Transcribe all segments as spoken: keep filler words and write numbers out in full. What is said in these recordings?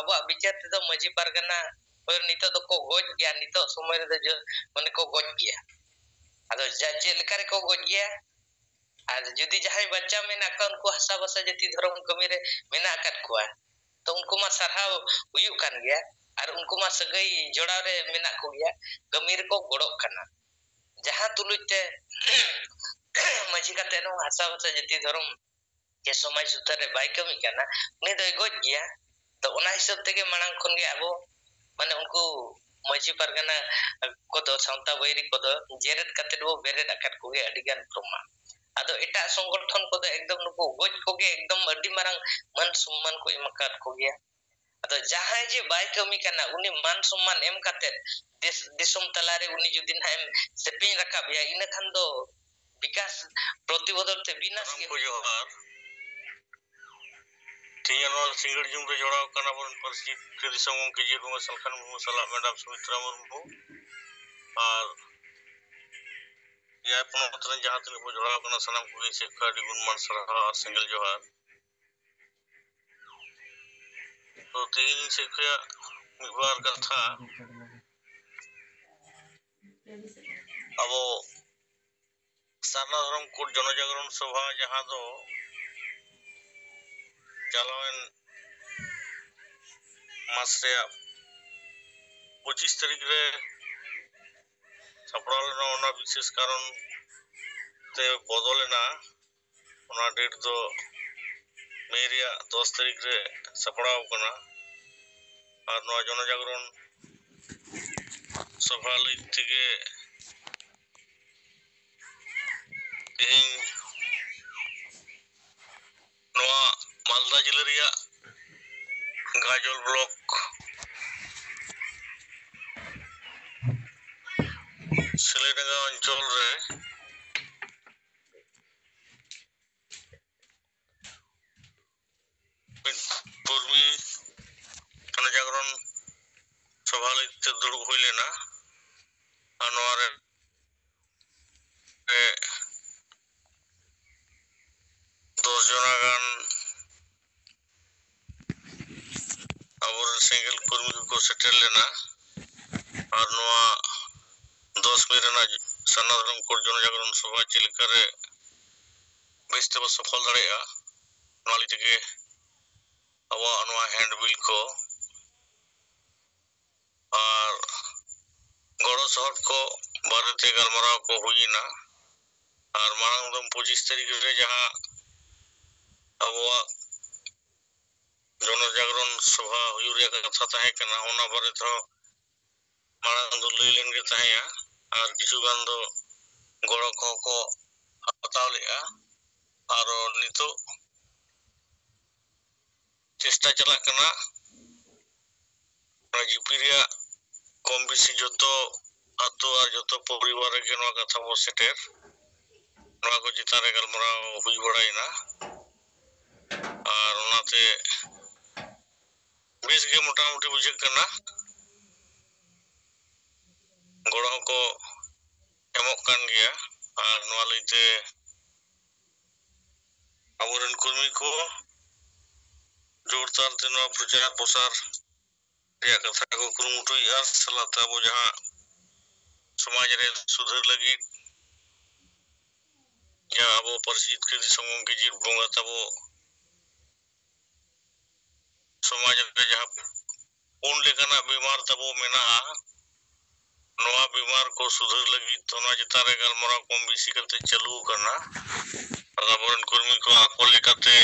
ᱟᱵᱚᱣᱟᱜ ᱵᱤᱪᱟᱹᱨ ᱛᱮᱫᱚ ᱢᱟᱹᱡᱷᱤ ᱯᱟᱨᱜᱟᱱᱟ ᱦᱚᱲ ᱱᱤᱛᱚᱜ ᱫᱚᱠᱚ ᱜᱚᱡ ᱜᱮᱭᱟ, ᱱᱤᱛᱚᱜ ᱥᱚᱢᱚᱭ ᱨᱮᱫᱚ ᱡᱚ-, ᱢᱟᱱᱮ ᱠᱚ ᱜᱚᱡ ᱜᱮᱭᱟ᱾ ᱟᱫᱚ ᱡᱟ-, ᱪᱮᱫ ᱞᱮᱠᱟ ᱨᱮᱠᱚ ᱜᱚᱡ ᱜᱮᱭᱟ? ᱟᱨ ᱡᱩᱫᱤ ᱡᱟᱦᱟᱸᱭ ᱵᱟᱧᱪᱟᱣ ᱢᱮᱱᱟᱜ ᱠᱚᱣᱟ, ᱩᱱᱠᱩ ᱦᱟᱥᱟ ᱵᱷᱟᱥᱟ ᱡᱟᱹᱛᱤ ᱫᱷᱚᱨᱚᱢ ᱠᱟᱹᱢᱤ ᱨᱮ ᱢᱮᱱᱟᱜ ᱟᱠᱟᱫ ᱠᱚᱣᱟ, ᱛᱚ ᱩᱱᱠᱩ ᱢᱟ ᱥᱟᱨᱦᱟᱣ ᱦᱩᱭᱩᱜ ᱠᱟᱱ ᱜᱮᱭᱟ, ᱟᱨ ᱩᱱᱠᱩ ᱢᱟ ᱥᱟᱹᱜᱟᱹᱭ ᱡᱚᱲᱟᱣ ᱨᱮ ᱢᱮᱱᱟᱜ ᱠᱚᱜᱮᱭᱟ, ᱠᱟᱹᱢᱤ ᱨᱮᱠᱚ ᱜᱚᱲᱚᱜ ᱠᱟᱱᱟ᱾ ᱡᱟᱦᱟᱸ ᱛᱩᱞᱩᱡ ᱛᱮ ᱢᱟᱹᱡᱷᱤ ᱠᱟᱛᱮ ᱦᱚᱸ ᱦᱟᱥᱟ ᱵᱷᱟᱥᱟ ᱡᱟᱹᱛᱤ ᱫᱷᱚᱨᱚᱢ ᱡᱮ ᱥᱚᱢᱟᱡᱽ ᱥᱩᱛᱷᱟᱹᱨ ᱨᱮ ᱵᱟᱭ ᱠᱟᱹᱢᱤ ᱠᱟᱱᱟ, ᱩᱱᱤ ᱫᱚᱭ ᱜᱚᱡ ᱜᱮᱭᱟ᱾ ᱛᱚ ᱚᱱᱟ ᱦᱤᱥᱟᱹᱵ ᱛᱮᱜᱮ ᱢᱟᱲᱟᱝ ᱠᱷᱚᱱ ᱜᱮ ᱟᱵᱚ, ᱢᱟᱱᱮ, ᱩᱱᱠᱩ ᱢᱟᱹᱡᱷᱤ ᱯᱟᱨᱜᱟᱱᱟ ᱠᱚᱫᱚ, ᱥᱟᱶᱛᱟ ᱵᱟᱹᱭᱨᱤ ᱠᱚᱫᱚ ᱡᱮᱨᱮᱫ ᱠᱟᱛᱮ ᱵᱚ ᱵᱮᱨᱮᱫ ᱟᱠᱟᱫ ᱠᱚᱜᱮ ᱟᱹᱰᱤ ᱜᱟᱱ ᱯᱨᱚᱢᱟᱱ᱾ ᱟᱫᱚ ᱮᱴᱟᱜ ᱥᱚᱝᱜᱚᱴᱷᱚᱱ ᱠᱚᱫᱚ ᱮᱠᱫᱚᱢ ᱱᱩᱠᱩ ᱜᱚᱡ ᱠᱚᱜᱮ ᱮᱠᱫᱚᱢ ᱟᱹᱰᱤ ᱢᱟᱨᱟᱝ ᱢᱟᱹᱱ ᱥᱚᱢᱢᱟᱱ ᱠᱚ ᱮᱢ ᱟᱠᱟᱫ ᱠᱚᱜᱮᱭᱟ᱾ ᱟᱫᱚ ᱡᱟᱦᱟᱸᱭ ᱡᱮ ᱵᱟᱭ ᱠᱟᱹᱢᱤ ᱠᱟᱱᱟ, ᱩᱱᱤ ᱢᱟᱱ ᱥᱚᱢᱢᱟᱱ ᱮᱢ ᱠᱟᱛᱮ ᱫᱮᱥ ᱫᱤᱥᱚᱢ ᱛᱟᱞᱟᱨᱮ ᱩᱱᱤ ᱡᱩᱫᱤ ᱱᱟᱦᱟᱜ ᱮᱢ ᱥᱮᱯᱮᱧ ᱨᱟᱠᱟᱵ ᱮᱭᱟ, ᱤᱱᱟᱹ ᱠᱷᱟᱱ ᱫᱚ ᱵᱤᱠᱟᱥ ᱯᱨᱚᱛᱤ ᱵᱚᱫᱚᱞ ᱛᱮ ᱵᱤᱱᱟᱥ ᱜᱮ ᱥᱟᱱᱟᱢ ᱠᱚ ᱦᱩᱭᱩᱜᱼᱟ᱾ ᱡᱚᱦᱟᱨ᱾ ᱛᱮᱦᱮᱧ ᱱᱚᱣᱟ ᱥᱤᱸᱜᱟᱹᱲ ᱡᱩᱢ ᱨᱮ ᱡᱚᱲᱟᱣ ᱟᱠᱟᱱ ᱟᱵᱚᱨᱮᱱ ᱯᱟᱹᱨᱥᱤ ᱯᱩᱛᱷᱤ ᱫᱤᱥᱚᱢ ᱜᱚᱢᱠᱮ ᱡᱤᱭᱟᱹᱲ ᱵᱚᱸᱜᱟ ᱥᱟᱞᱠᱷᱟᱱ ᱢᱩᱨᱢᱩ ᱥᱟᱞᱟᱜ ᱢᱮᱰᱟᱢ ᱥᱩᱢᱤᱛᱨᱟ ᱢᱩᱨᱢᱩ ᱟᱨ ᱮᱭᱟᱭ ᱯᱚᱱᱚᱛ ᱨᱮᱱ ᱡᱟᱦᱟᱸ ᱛᱤᱱᱟᱹᱜ ᱵᱚ ᱡᱚᱲᱟᱣ ᱟᱠᱟᱱᱟ, ᱥᱟᱱᱟᱢ ᱠᱚᱜᱮ ᱤᱧ ᱥᱮᱫ ᱠᱷᱚᱱ ᱟᱹᱰᱤ ᱜᱩᱱᱢᱟᱱ ᱥᱟᱨᱦᱟᱣ ᱟᱨ ᱥᱮᱸᱜᱮᱞ ᱡᱚᱦᱟᱨ᱾ ᱛᱚ ᱛᱮᱦᱮᱧ ᱤᱧ ᱥᱮᱫ ᱠᱷᱚᱱᱟᱜ ᱢᱤᱫ ᱵᱟᱨ ᱠᱟᱛᱷᱟ, ᱟᱵᱚ ᱥᱟᱨᱱᱟ ᱫᱷᱚᱨᱚᱢ ᱠᱳᱰ ᱡᱚᱱᱚᱡᱟᱜᱚᱨᱚᱱ ᱥᱚᱵᱷᱟ, ᱡᱟᱦᱟᱸ ᱫᱚ ᱪᱟᱞᱟᱣᱮᱱ ᱢᱟᱥ ᱨᱮᱭᱟᱜ ᱯᱚᱸᱪᱤᱥ ᱛᱟᱹᱨᱤᱠᱷ ᱨᱮ ᱥᱟᱯᱲᱟᱣ ᱞᱮᱱᱟ, ᱚᱱᱟ ᱵᱤᱥᱮᱥ ᱠᱟᱨᱚᱱ ᱛᱮ ᱵᱚᱫᱚᱞ ᱮᱱᱟ᱾ ᱚᱱᱟ ᱰᱮᱴ ᱫᱚ ᱢᱮ ᱨᱮᱭᱟᱜ ᱫᱚᱥ ᱛᱟᱹᱨᱤᱠᱷ ᱨᱮ ᱥᱟᱯᱲᱟᱣ ᱠᱟᱱᱟ᱾ ᱟᱨ ᱱᱚᱣᱟ ᱡᱚᱱᱚᱡᱟᱜᱚᱨᱚᱱ ᱥᱚᱵᱷᱟ ᱞᱟᱹᱭ ᱛᱮᱜᱮ ᱛᱮᱦᱮᱧ ᱱᱚᱣᱟ ᱢᱟᱞᱫᱟ ᱡᱮᱞᱟ ᱨᱮᱭᱟᱜ ᱜᱟᱡᱚᱞ ᱵᱞᱚᱠ ᱥᱤᱞᱟᱹᱭᱰᱟᱸᱜᱟ ᱚᱧᱪᱚᱞ ᱨᱮ ᱢᱤᱫ ᱠᱚᱨᱢᱤ ᱡᱚᱱᱚᱡᱟᱜᱚᱨᱚᱱ ᱥᱚᱵᱷᱟ ᱞᱟᱹᱜᱤᱫ ᱛᱮ ᱫᱩᱲᱩᱵ ᱦᱩᱭ ᱞᱮᱱᱟ᱾ ᱟᱨ ᱱᱚᱣᱟ ᱨᱮ ᱫᱚᱥ ᱡᱚᱱᱟ ᱜᱟᱱ ᱟᱵᱚ ᱥᱮᱸᱜᱮᱞ ᱠᱚᱨᱢᱤ ᱠᱚᱠᱚ ᱥᱮᱴᱮᱨ ᱞᱮᱱᱟ ᱟᱨ ᱱᱚᱣᱟ ᱫᱚᱥ ᱢᱮ ᱨᱮᱱᱟᱜ ᱥᱟᱨᱱᱟ ᱫᱷᱚᱨᱚᱢ ᱠᱳᱰ ᱡᱚᱱᱚᱡᱟᱜᱚᱨᱚᱱ ᱥᱚᱵᱷᱟ ᱪᱮᱫ ᱞᱮᱠᱟᱨᱮ ᱵᱮᱥ ᱛᱮᱵᱚ ᱥᱚᱯᱷᱚᱞ ᱫᱟᱲᱮᱭᱟᱜᱼᱟ, ᱚᱱᱟ ᱞᱟᱹᱜᱤᱫ ᱛᱮᱜᱮ ᱟᱵᱚᱣᱟᱜ ᱱᱚᱣᱟ ᱦᱮᱱᱰᱵᱤᱞ ᱠᱚ ᱟᱨ ᱜᱚᱲᱚ ᱥᱚᱦᱚᱫ ᱠᱚ ᱵᱟᱨᱮᱛᱮ ᱜᱟᱞᱢᱟᱨᱟᱣ ᱠᱚ ᱦᱩᱭ ᱮᱱᱟ᱾ ᱟᱨ ᱢᱟᱲᱟᱝ ᱫᱚ ᱯᱚᱸᱪᱤᱥ ᱛᱟᱹᱨᱤᱠᱷ ᱨᱮ ᱡᱟᱦᱟᱸ ᱟᱵᱚᱣᱟᱜ ᱡᱚᱱᱚᱡᱟᱜᱨᱚᱱ ᱥᱚᱵᱷᱟ ᱦᱩᱭᱩᱜ ᱨᱮᱭᱟᱜ ᱠᱟᱛᱷᱟ ᱛᱟᱦᱮᱸ ᱠᱟᱱᱟ, ᱚᱱᱟ ᱵᱟᱨᱮ ᱛᱮᱦᱚᱸ ᱢᱟᱲᱟᱝ ᱫᱚ ᱞᱟᱹᱭ ᱞᱮᱱ ᱜᱮ ᱛᱟᱦᱮᱸᱭᱟ᱾ ᱟᱨ ᱠᱤᱪᱷᱩ ᱜᱟᱱ ᱫᱚ ᱜᱚᱲᱚ ᱠᱚᱦᱚᱸ ᱠᱚ ᱦᱟᱛᱟᱣ ᱞᱮᱜᱼᱟ᱾ ᱟᱨ ᱱᱤᱛᱚᱜ ᱪᱮᱥᱴᱟ ᱪᱟᱞᱟᱜ ᱠᱟᱱᱟ ᱱᱚᱣᱟ ᱡᱤᱯᱤ ᱨᱮᱭᱟᱜ ᱠᱚᱢ ᱵᱮᱥᱤ ᱡᱚᱛᱚ ᱟᱛᱳ ᱟᱨ ᱡᱚᱛᱚ ᱯᱚᱨᱤᱵᱟᱨ ᱨᱮᱜᱮ ᱱᱚᱣᱟ ᱠᱟᱛᱷᱟ ᱵᱚ ᱥᱮᱴᱮᱨ᱾ ᱱᱚᱣᱟ ᱠᱚ ᱪᱮᱛᱟᱱ ᱨᱮ ᱜᱟᱞᱢᱟᱨᱟᱣ ᱦᱩᱭ ᱵᱟᱲᱟᱭᱮᱱᱟ᱾ ᱟᱨ ᱚᱱᱟᱛᱮ ᱵᱮᱥ ᱜᱮ ᱢᱚᱴᱟᱢᱩᱴᱤ ᱵᱩᱡᱷᱟᱹᱜ ᱠᱟᱱᱟ, ᱜᱚᱲᱚ ᱦᱚᱸᱠᱚ ᱮᱢᱚᱜ ᱠᱟᱱ ᱜᱮᱭᱟ᱾ ᱟᱨ ᱱᱚᱣᱟ ᱞᱟᱹᱭᱛᱮ ᱟᱵᱚᱨᱮᱱ ᱠᱚᱨᱢᱤ ᱠᱚ ᱡᱳᱨᱫᱟᱨ ᱛᱮ ᱱᱚᱣᱟ ᱯᱨᱚᱪᱟᱨ ᱯᱨᱚᱥᱟᱨ ᱨᱮᱭᱟᱜ ᱠᱟᱛᱷᱟ ᱠᱚ ᱠᱩᱨᱩᱢᱩᱴᱩᱭᱮᱫᱼᱟ, ᱥᱟᱞᱟᱜ ᱛᱮ ᱟᱵᱚ ᱡᱟᱦᱟᱸ ᱥᱚᱢᱟᱡᱽ ᱨᱮ ᱥᱩᱫᱷᱟᱹᱨ ᱞᱟᱹᱜᱤᱫ ᱡᱟᱦᱟᱸ ᱟᱵᱚ ᱯᱟᱹᱨᱥᱤ ᱡᱤᱛᱠᱟᱹᱨ ᱫᱤᱥᱚᱢ ᱜᱚᱢᱠᱮ ᱡᱤᱛ ᱵᱚᱸᱜᱟ ᱛᱟᱵᱚ ᱥᱚᱢᱟᱡᱽ ᱨᱮ ᱡᱟᱦᱟᱸ ᱯᱩᱱ ᱞᱮᱠᱟᱱᱟᱜ ᱵᱤᱢᱟᱨ ᱛᱟᱵᱚ ᱢᱮᱱᱟᱜᱼᱟ, ᱱᱚᱣᱟ ᱵᱤᱢᱟᱨ ᱠᱚ ᱥᱩᱫᱷᱟᱹᱨ ᱞᱟᱹᱜᱤᱫ ᱚᱱᱟ ᱪᱮᱛᱟᱱ ᱨᱮ ᱜᱟᱞᱢᱟᱨᱟᱣ ᱠᱚᱢ ᱵᱮᱥᱤ ᱠᱟᱛᱮ ᱪᱟᱹᱞᱩ ᱟᱠᱟᱱᱟ᱾ ᱟᱨ ᱟᱵᱚᱨᱮᱱ ᱠᱚᱨᱢᱤ ᱠᱚ ᱟᱠᱚ ᱞᱮᱠᱟᱛᱮ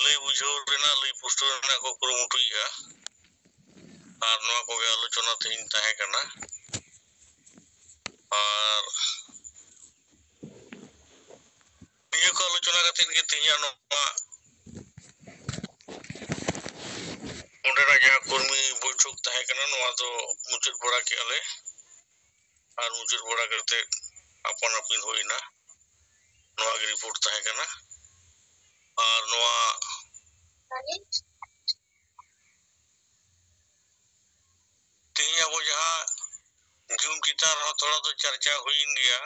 ᱞᱟᱹᱭ ᱵᱩᱡᱷᱟᱹᱣ ᱨᱮᱱᱟᱜ, ᱞᱟᱹᱭ ᱯᱩᱥᱴᱟᱹᱣ ᱨᱮᱱᱟᱜ ᱠᱚ ᱠᱩᱨᱩᱢᱩᱴᱩᱭᱮᱫᱼᱟ᱾ ᱟᱨ ᱱᱚᱣᱟ ᱠᱚᱜᱮ ᱟᱞᱳᱪᱚᱱᱟ ᱛᱮᱦᱮᱧ ᱛᱟᱦᱮᱸ ᱠᱟᱱᱟ᱾ ᱟᱨ ᱱᱤᱭᱟᱹ ᱠᱚ ᱟᱞᱳᱪᱚᱱᱟ ᱠᱟᱛᱮᱫ ᱜᱮ ᱛᱮᱦᱮᱧᱟᱜ ᱱᱚᱣᱟ ᱚᱸᱰᱮᱱᱟᱜ ᱡᱟᱦᱟᱸ ᱠᱚᱨᱢᱤ ᱵᱳᱭᱴᱷᱚᱠ ᱛᱟᱦᱮᱸ ᱠᱟᱱᱟ, ᱱᱚᱣᱟ ᱫᱚ ᱢᱩᱪᱟᱹᱫ ᱵᱟᱲᱟ ᱠᱮᱜᱼᱟ ᱞᱮ᱾ ᱟᱨ ᱢᱩᱪᱟᱹᱫ ᱵᱟᱲᱟ ᱠᱟᱛᱮᱫ ᱟᱯᱟᱱ ᱟᱹᱯᱤᱱ ᱦᱩᱭᱱᱟ ᱱᱚᱣᱟ ᱜᱮ ᱨᱤᱯᱳᱨᱴ ᱛᱟᱦᱮᱸ ᱠᱟᱱᱟ᱾ ᱟᱨ ᱱᱚᱣᱟ ᱛᱮᱦᱮᱧ ᱟᱵᱚ ᱡᱟᱦᱟᱸ ᱡᱩᱢ ᱪᱮᱛᱟᱱ ᱨᱮᱦᱚᱸ ᱛᱷᱚᱲᱟ ᱫᱚ ᱪᱟᱨᱪᱟ ᱦᱩᱭᱮᱱ ᱜᱮᱭᱟ᱾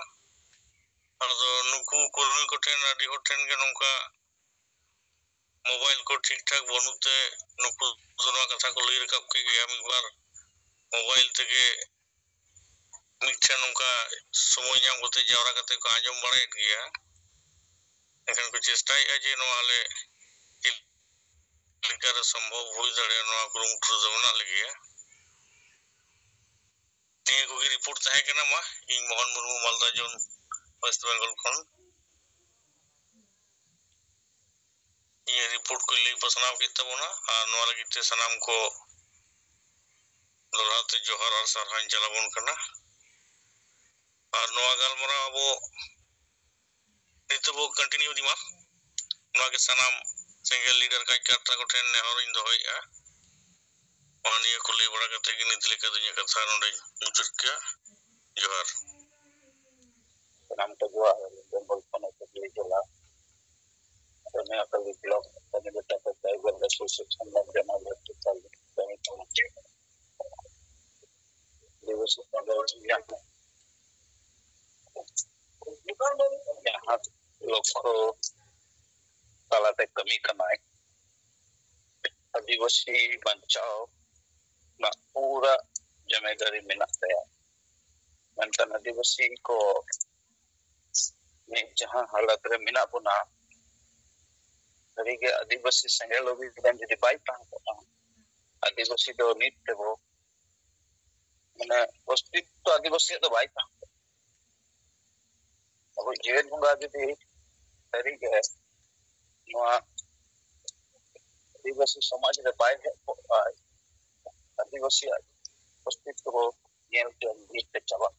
ᱟᱫᱚ ᱱᱩᱠᱩ ᱠᱚᱨᱢᱤ ᱠᱚᱴᱷᱮᱱ, ᱟᱹᱰᱤ ᱦᱚᱲ ᱴᱷᱮᱱ ᱜᱮ ᱱᱚᱝᱠᱟ ᱢᱳᱵᱟᱭᱤᱞ ᱠᱚ ᱴᱷᱤᱠ ᱴᱷᱟᱠ ᱵᱟᱹᱱᱩᱜ ᱛᱮ ᱱᱩᱠᱩ ᱫᱚ ᱱᱚᱣᱟ ᱠᱟᱛᱷᱟ ᱠᱚ ᱞᱟᱹᱭ ᱨᱟᱠᱟᱵ ᱠᱮᱫ ᱜᱮᱭᱟ᱾ ᱢᱤᱫ ᱵᱟᱨ ᱢᱳᱵᱟᱭᱤᱞ ᱛᱮᱜᱮ ᱢᱤᱫᱴᱷᱮᱱ ᱱᱚᱝᱠᱟ ᱥᱚᱢᱚᱭ ᱧᱟᱢ ᱠᱟᱛᱮ ᱡᱟᱣᱨᱟ ᱠᱟᱛᱮ ᱠᱚ ᱟᱸᱡᱚᱢ ᱵᱟᱲᱟᱭᱮᱫ ᱜᱮᱭᱟ᱾ ᱮᱱᱠᱷᱟᱱ ᱠᱚ ᱪᱮᱥᱴᱟᱭᱮᱫᱼᱟ ᱡᱮ ᱱᱚᱣᱟ ᱟᱞᱮ ᱪᱮᱫ ᱞᱮᱠᱟᱨᱮ ᱥᱚᱢᱵᱷᱚᱵ ᱦᱩᱭ ᱫᱟᱲᱮᱭᱟᱜᱼᱟ, ᱱᱚᱣᱟ ᱠᱩᱨᱩᱢᱩᱴᱩ ᱨᱮᱫᱚ ᱢᱮᱱᱟᱜ ᱞᱮᱜᱮᱭᱟ᱾ ᱱᱤᱭᱟᱹ ᱠᱚᱜᱮ ᱨᱤᱯᱳᱨᱴ ᱛᱟᱦᱮᱸ ᱠᱟᱱᱟ᱾ ᱢᱟ, ᱤᱧ ᱢᱳᱦᱚᱱ ᱢᱩᱨᱢᱩ, ᱢᱟᱞᱫᱟ ᱡᱳᱱ, ᱳᱭᱮᱥᱴ ᱵᱮᱝᱜᱚᱞ ᱠᱷᱚᱱ᱾ ᱤᱧᱟᱹᱜ ᱨᱤᱯᱳᱨᱴ ᱠᱚᱧ ᱞᱟᱹᱭ ᱯᱟᱥᱱᱟᱣ ᱠᱮᱫ ᱛᱟᱵᱚᱱᱟ, ᱟᱨ ᱱᱚᱣᱟ ᱞᱟᱹᱜᱤᱫ ᱛᱮ ᱥᱟᱱᱟᱢ ᱠᱚ ᱫᱚᱦᱲᱟ ᱛᱮ ᱡᱚᱦᱟᱨ ᱟᱨ ᱥᱟᱨᱦᱟᱣ ᱤᱧ ᱪᱟᱞ ᱟᱵᱚᱱ ᱠᱟᱱᱟ᱾ ᱟᱨ ᱱᱚᱣᱟ ᱜᱟᱞᱢᱟᱨᱟᱣ ᱟᱵᱚ ᱱᱤᱛᱚᱜ ᱵᱚ ᱠᱚᱱᱴᱤᱱᱤᱭᱩ ᱤᱫᱤ ᱢᱟ᱾ ᱱᱚᱣᱟ ᱜᱮ ᱥᱟᱱᱟᱢ ᱥᱮᱸᱜᱮᱞ ᱞᱤᱰᱟᱨ ᱠᱟᱨᱡᱚᱠᱚᱨᱛᱟ ᱠᱚᱴᱷᱮᱱ ᱱᱮᱦᱚᱨ ᱤᱧ ᱫᱚᱦᱚᱭᱮᱫᱼᱟ᱾ ᱚᱱᱟ ᱱᱤᱭᱟᱹ ᱠᱚ ᱞᱟᱹᱭ ᱵᱟᱲᱟ ᱠᱟᱛᱮ ᱜᱮ ᱱᱤᱛ ᱞᱮᱠᱟ ᱫᱚ ᱤᱧᱟᱹᱜ ᱠᱟᱛᱷᱟ ᱱᱚᱰᱮᱧ ᱢᱩᱪᱟᱹᱫ ᱠᱮᱫᱼᱟ᱾ ᱡᱚᱦᱟᱨ᱾ ᱥᱟᱱᱟᱢ ᱠᱚ ᱡᱚᱦᱟᱨ᱾ ᱵᱮᱝᱜᱚᱞ ᱯᱚᱱᱚᱛ ᱦᱩᱜᱽᱞᱤ ᱡᱮᱞᱟ ᱨᱮᱱᱟᱜ ᱠᱟᱹᱞᱤ ᱵᱞᱚᱠ ᱠᱟᱹᱢᱤ ᱞᱮᱠᱟᱛᱮ ᱴᱨᱟᱭᱵᱟᱞ ᱮᱥᱳᱥᱤᱭᱮᱥᱚᱱ ᱚᱯᱷ ᱡᱟᱱᱟᱢ ᱫᱷᱟᱹᱨᱛᱤ ᱠᱟᱹᱢᱤ ᱠᱟᱱᱟ᱾ ᱫᱤᱵᱚᱥ ᱯᱟᱞᱚᱱ ᱨᱮᱭᱟᱜ ᱡᱟᱦᱟᱸ ᱞᱚᱠᱠᱷᱚ ᱛᱟᱞᱟᱛᱮ ᱠᱟᱹᱢᱤ ᱠᱟᱱᱟᱭ, ᱟᱹᱫᱤᱵᱟᱹᱥᱤ ᱵᱟᱧᱪᱟᱣ ᱨᱮᱱᱟᱜ ᱯᱩᱨᱟᱹ ᱡᱤᱢᱢᱮᱫᱟᱨᱤ ᱢᱮᱱᱟᱜ ᱛᱟᱭᱟ᱾ ᱢᱮᱱᱠᱷᱟᱱ ᱟᱹᱫᱤᱵᱟᱹᱥᱤ ᱠᱚ ᱱᱤᱛ ᱡᱟᱦᱟᱸ ᱦᱟᱞᱚᱛ ᱨᱮ ᱢᱮᱱᱟᱜ ᱵᱚᱱᱟ, ᱥᱟᱹᱨᱤᱜᱮ ᱟᱹᱫᱤᱵᱟᱹᱥᱤ ᱥᱮᱸᱜᱮᱞ ᱚᱵᱷᱤᱡᱟᱱ ᱡᱩᱫᱤ ᱵᱟᱭ ᱛᱟᱦᱮᱸ ᱠᱚᱜᱼᱟ, ᱟᱹᱫᱤᱵᱟᱹᱥᱤ ᱫᱚ ᱱᱤᱛ ᱛᱮᱵᱚ, ᱢᱟᱱᱮ, ᱚᱥᱛᱤᱛᱛᱚ ᱟᱹᱫᱤᱵᱟᱹᱥᱤᱭᱟᱜ ᱫᱚ ᱵᱟᱭ ᱛᱟᱦᱮᱸ ᱠᱚᱜᱼᱟ᱾ ᱟᱵᱚ ᱡᱮᱣᱮᱫ ᱵᱚᱸᱜᱟ ᱡᱩᱫᱤ ᱥᱟᱹᱨᱤᱜᱮ ᱱᱚᱣᱟ ᱟᱹᱫᱤᱵᱟᱹᱥᱤ ᱥᱚᱢᱟᱡᱽ ᱨᱮ ᱵᱟᱭ ᱦᱮᱡ ᱠᱚᱜᱼᱟ, ᱟᱹᱫᱤᱵᱟᱹᱥᱤᱭᱟᱜ ᱚᱥᱛᱤᱛᱛᱚ ᱧᱮᱞ ᱛᱮ ᱢᱤᱫ ᱛᱮ ᱪᱟᱵᱟᱜ᱾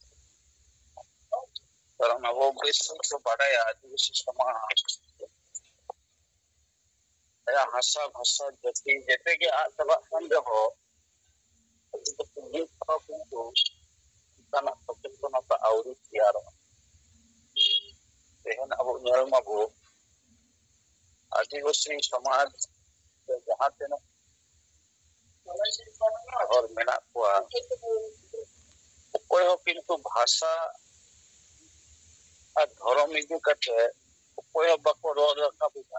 ᱠᱟᱨᱚᱱ ᱟᱵᱚ ᱵᱮᱥ ᱵᱚᱱ ᱵᱟᱰᱟᱭᱟ, ᱟᱹᱫᱤᱵᱟᱹᱥᱤ ᱥᱚᱢᱟᱡᱽ ᱟᱭᱟᱜ ᱦᱟᱥᱟ, ᱵᱷᱟᱥᱟ, ᱡᱟᱹᱛᱤ ᱡᱮᱛᱮ ᱜᱮ ᱟᱫ ᱪᱟᱵᱟᱜ ᱠᱟᱱ ᱨᱮᱦᱚᱸ, ᱟᱹᱫᱤᱵᱟᱹᱥᱤ ᱢᱤᱫ ᱦᱚᱲ ᱠᱤᱱᱛᱩ ᱚᱱᱠᱟᱱᱟᱜ ᱥᱚᱪᱮᱛᱚᱱᱚᱛᱟ ᱟᱹᱣᱨᱤ ᱛᱮᱭᱟᱨᱚᱜᱼᱟ᱾ ᱛᱮᱦᱮᱧ ᱟᱵᱚ ᱧᱮᱞ ᱢᱟᱵᱚ, ᱟᱹᱫᱤᱵᱟᱹᱥᱤ ᱥᱚᱢᱟᱡᱽ ᱨᱮ ᱡᱟᱦᱟᱸ ᱛᱤᱱᱟᱹᱜ ᱦᱚᱲ ᱢᱮᱱᱟᱜ ᱠᱚᱣᱟ, ᱚᱠᱚᱭ ᱦᱚᱸ ᱠᱤᱱᱛᱩ ᱵᱷᱟᱥᱟ ᱟᱨ ᱫᱷᱚᱨᱚᱢ ᱤᱫᱤ ᱠᱟᱛᱮ ᱚᱠᱚᱭ ᱦᱚᱸ ᱵᱟᱠᱚ ᱨᱚᱲ ᱨᱟᱠᱟᱵ ᱮᱫᱟ᱾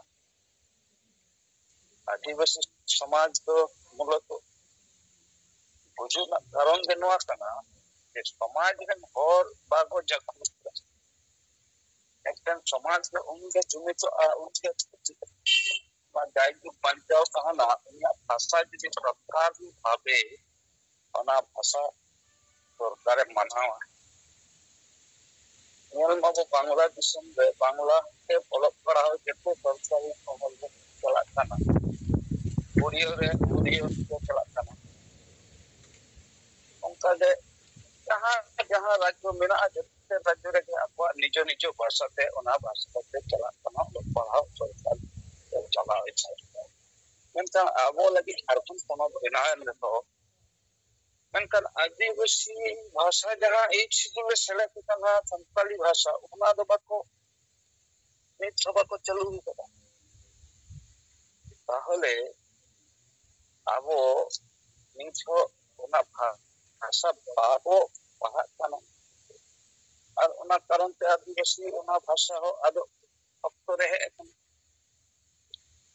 ᱟᱹᱫᱤᱵᱟᱹᱥᱤ ᱥᱚᱢᱟᱡᱽ ᱫᱚ ᱢᱩᱞᱚᱛᱚ ᱵᱩᱡᱩᱜ ᱨᱮᱱᱟᱜ ᱠᱟᱨᱚᱱ ᱜᱮ ᱱᱚᱣᱟ ᱠᱟᱱᱟ ᱡᱮ ᱥᱚᱢᱟᱡᱽ ᱨᱮᱱ ᱦᱚᱲ ᱵᱟᱠᱚ ᱡᱟᱜᱽᱨᱩᱛ ᱠᱟᱱᱟ᱾ ᱢᱤᱫᱴᱮᱱ ᱥᱚᱢᱟᱡᱽ ᱫᱚ ᱩᱱᱜᱮ ᱡᱩᱢᱤᱫᱚᱜᱼᱟ, ᱩᱱᱜᱮ ᱚᱱᱟ ᱡᱟᱭᱡᱩᱜᱽ ᱵᱟᱧᱪᱟᱣ ᱛᱟᱦᱮᱱᱟ, ᱩᱱᱤᱭᱟᱜ ᱵᱷᱟᱥᱟ ᱡᱩᱫᱤ ᱥᱚᱨᱠᱟᱨᱤ ᱵᱷᱟᱵᱮ ᱚᱱᱟ ᱵᱷᱟᱥᱟ ᱥᱚᱨᱠᱟᱨᱮ ᱢᱟᱱᱟᱣᱟ᱾ ᱧᱮᱞ ᱢᱟᱵᱚ ᱵᱟᱝᱞᱟ ᱫᱤᱥᱚᱢ ᱨᱮ ᱵᱟᱝᱞᱟ ᱛᱮ ᱚᱞᱚᱜ ᱯᱟᱲᱦᱟᱣ ᱡᱚᱛᱚ ᱥᱚᱨᱠᱟᱨᱤ ᱢᱚᱦᱚᱞ ᱨᱮ ᱪᱟᱞᱟᱜ ᱠᱟᱱᱟ, ᱩᱲᱤᱭᱟ ᱨᱮ ᱩᱲᱤᱭᱟ ᱛᱮ ᱪᱟᱞᱟᱜ ᱠᱟᱱᱟ᱾ ᱚᱱᱠᱟᱜᱮ ᱡᱟᱦᱟᱸ ᱡᱟᱦᱟᱸ ᱨᱟᱡᱽᱡᱚ ᱢᱮᱱᱟᱜᱼᱟ, ᱡᱚᱛᱚ ᱨᱟᱡᱽᱡᱚ ᱨᱮᱜᱮ ᱟᱠᱚᱣᱟᱜ ᱱᱤᱡᱚ ᱱᱤᱡᱚ ᱵᱷᱟᱥᱟ ᱛᱮ, ᱚᱱᱟ ᱵᱷᱟᱥᱟ ᱛᱮ ᱪᱟᱞᱟᱜ ᱠᱟᱱᱟ ᱚᱞᱚᱜ ᱯᱟᱲᱦᱟᱣ ᱥᱚᱨᱠᱟᱨ ᱪᱟᱞᱟᱣ ᱮᱫᱟ᱾ ᱢᱮᱱᱠᱷᱟᱱ ᱟᱵᱚ ᱞᱟᱹᱜᱤᱫ ᱡᱷᱟᱲᱠᱷᱚᱸᱰ ᱯᱚᱱᱚᱛ ᱵᱮᱱᱟᱣ ᱮᱱ ᱨᱮᱦᱚᱸ, ᱢᱮᱱᱠᱷᱟᱱ ᱟᱹᱫᱤᱵᱟᱹᱥᱤ ᱵᱷᱟᱥᱟ ᱡᱟᱦᱟᱸ ᱮᱭᱤᱪ ᱥᱤᱰᱩᱞ ᱨᱮ ᱥᱮᱞᱮᱫ ᱟᱠᱟᱱᱟ ᱥᱟᱱᱛᱟᱲᱤ ᱵᱷᱟᱥᱟ, ᱚᱱᱟ ᱫᱚ ᱵᱟᱠᱚ, ᱱᱤᱛ ᱦᱚᱸ ᱵᱟᱠᱚ ᱪᱟᱹᱞᱩ ᱟᱠᱟᱫᱟ᱾ ᱛᱟᱦᱚᱞᱮ ᱟᱵᱚ ᱱᱤᱛ ᱦᱚᱸ ᱚᱱᱟ ᱵᱷᱟ-, ᱵᱷᱟᱥᱟ ᱵᱟᱵᱚ ᱯᱟᱲᱦᱟᱜ ᱠᱟᱱᱟ, ᱟᱨ ᱚᱱᱟ ᱠᱟᱨᱚᱱ ᱛᱮ ᱟᱹᱫᱤᱵᱟᱹᱥᱤ ᱚᱱᱟ ᱵᱷᱟᱥᱟ ᱦᱚᱸ ᱟᱫᱚ ᱚᱠᱛᱚ ᱨᱮ ᱦᱮᱡ ᱟᱠᱟᱱᱟ᱾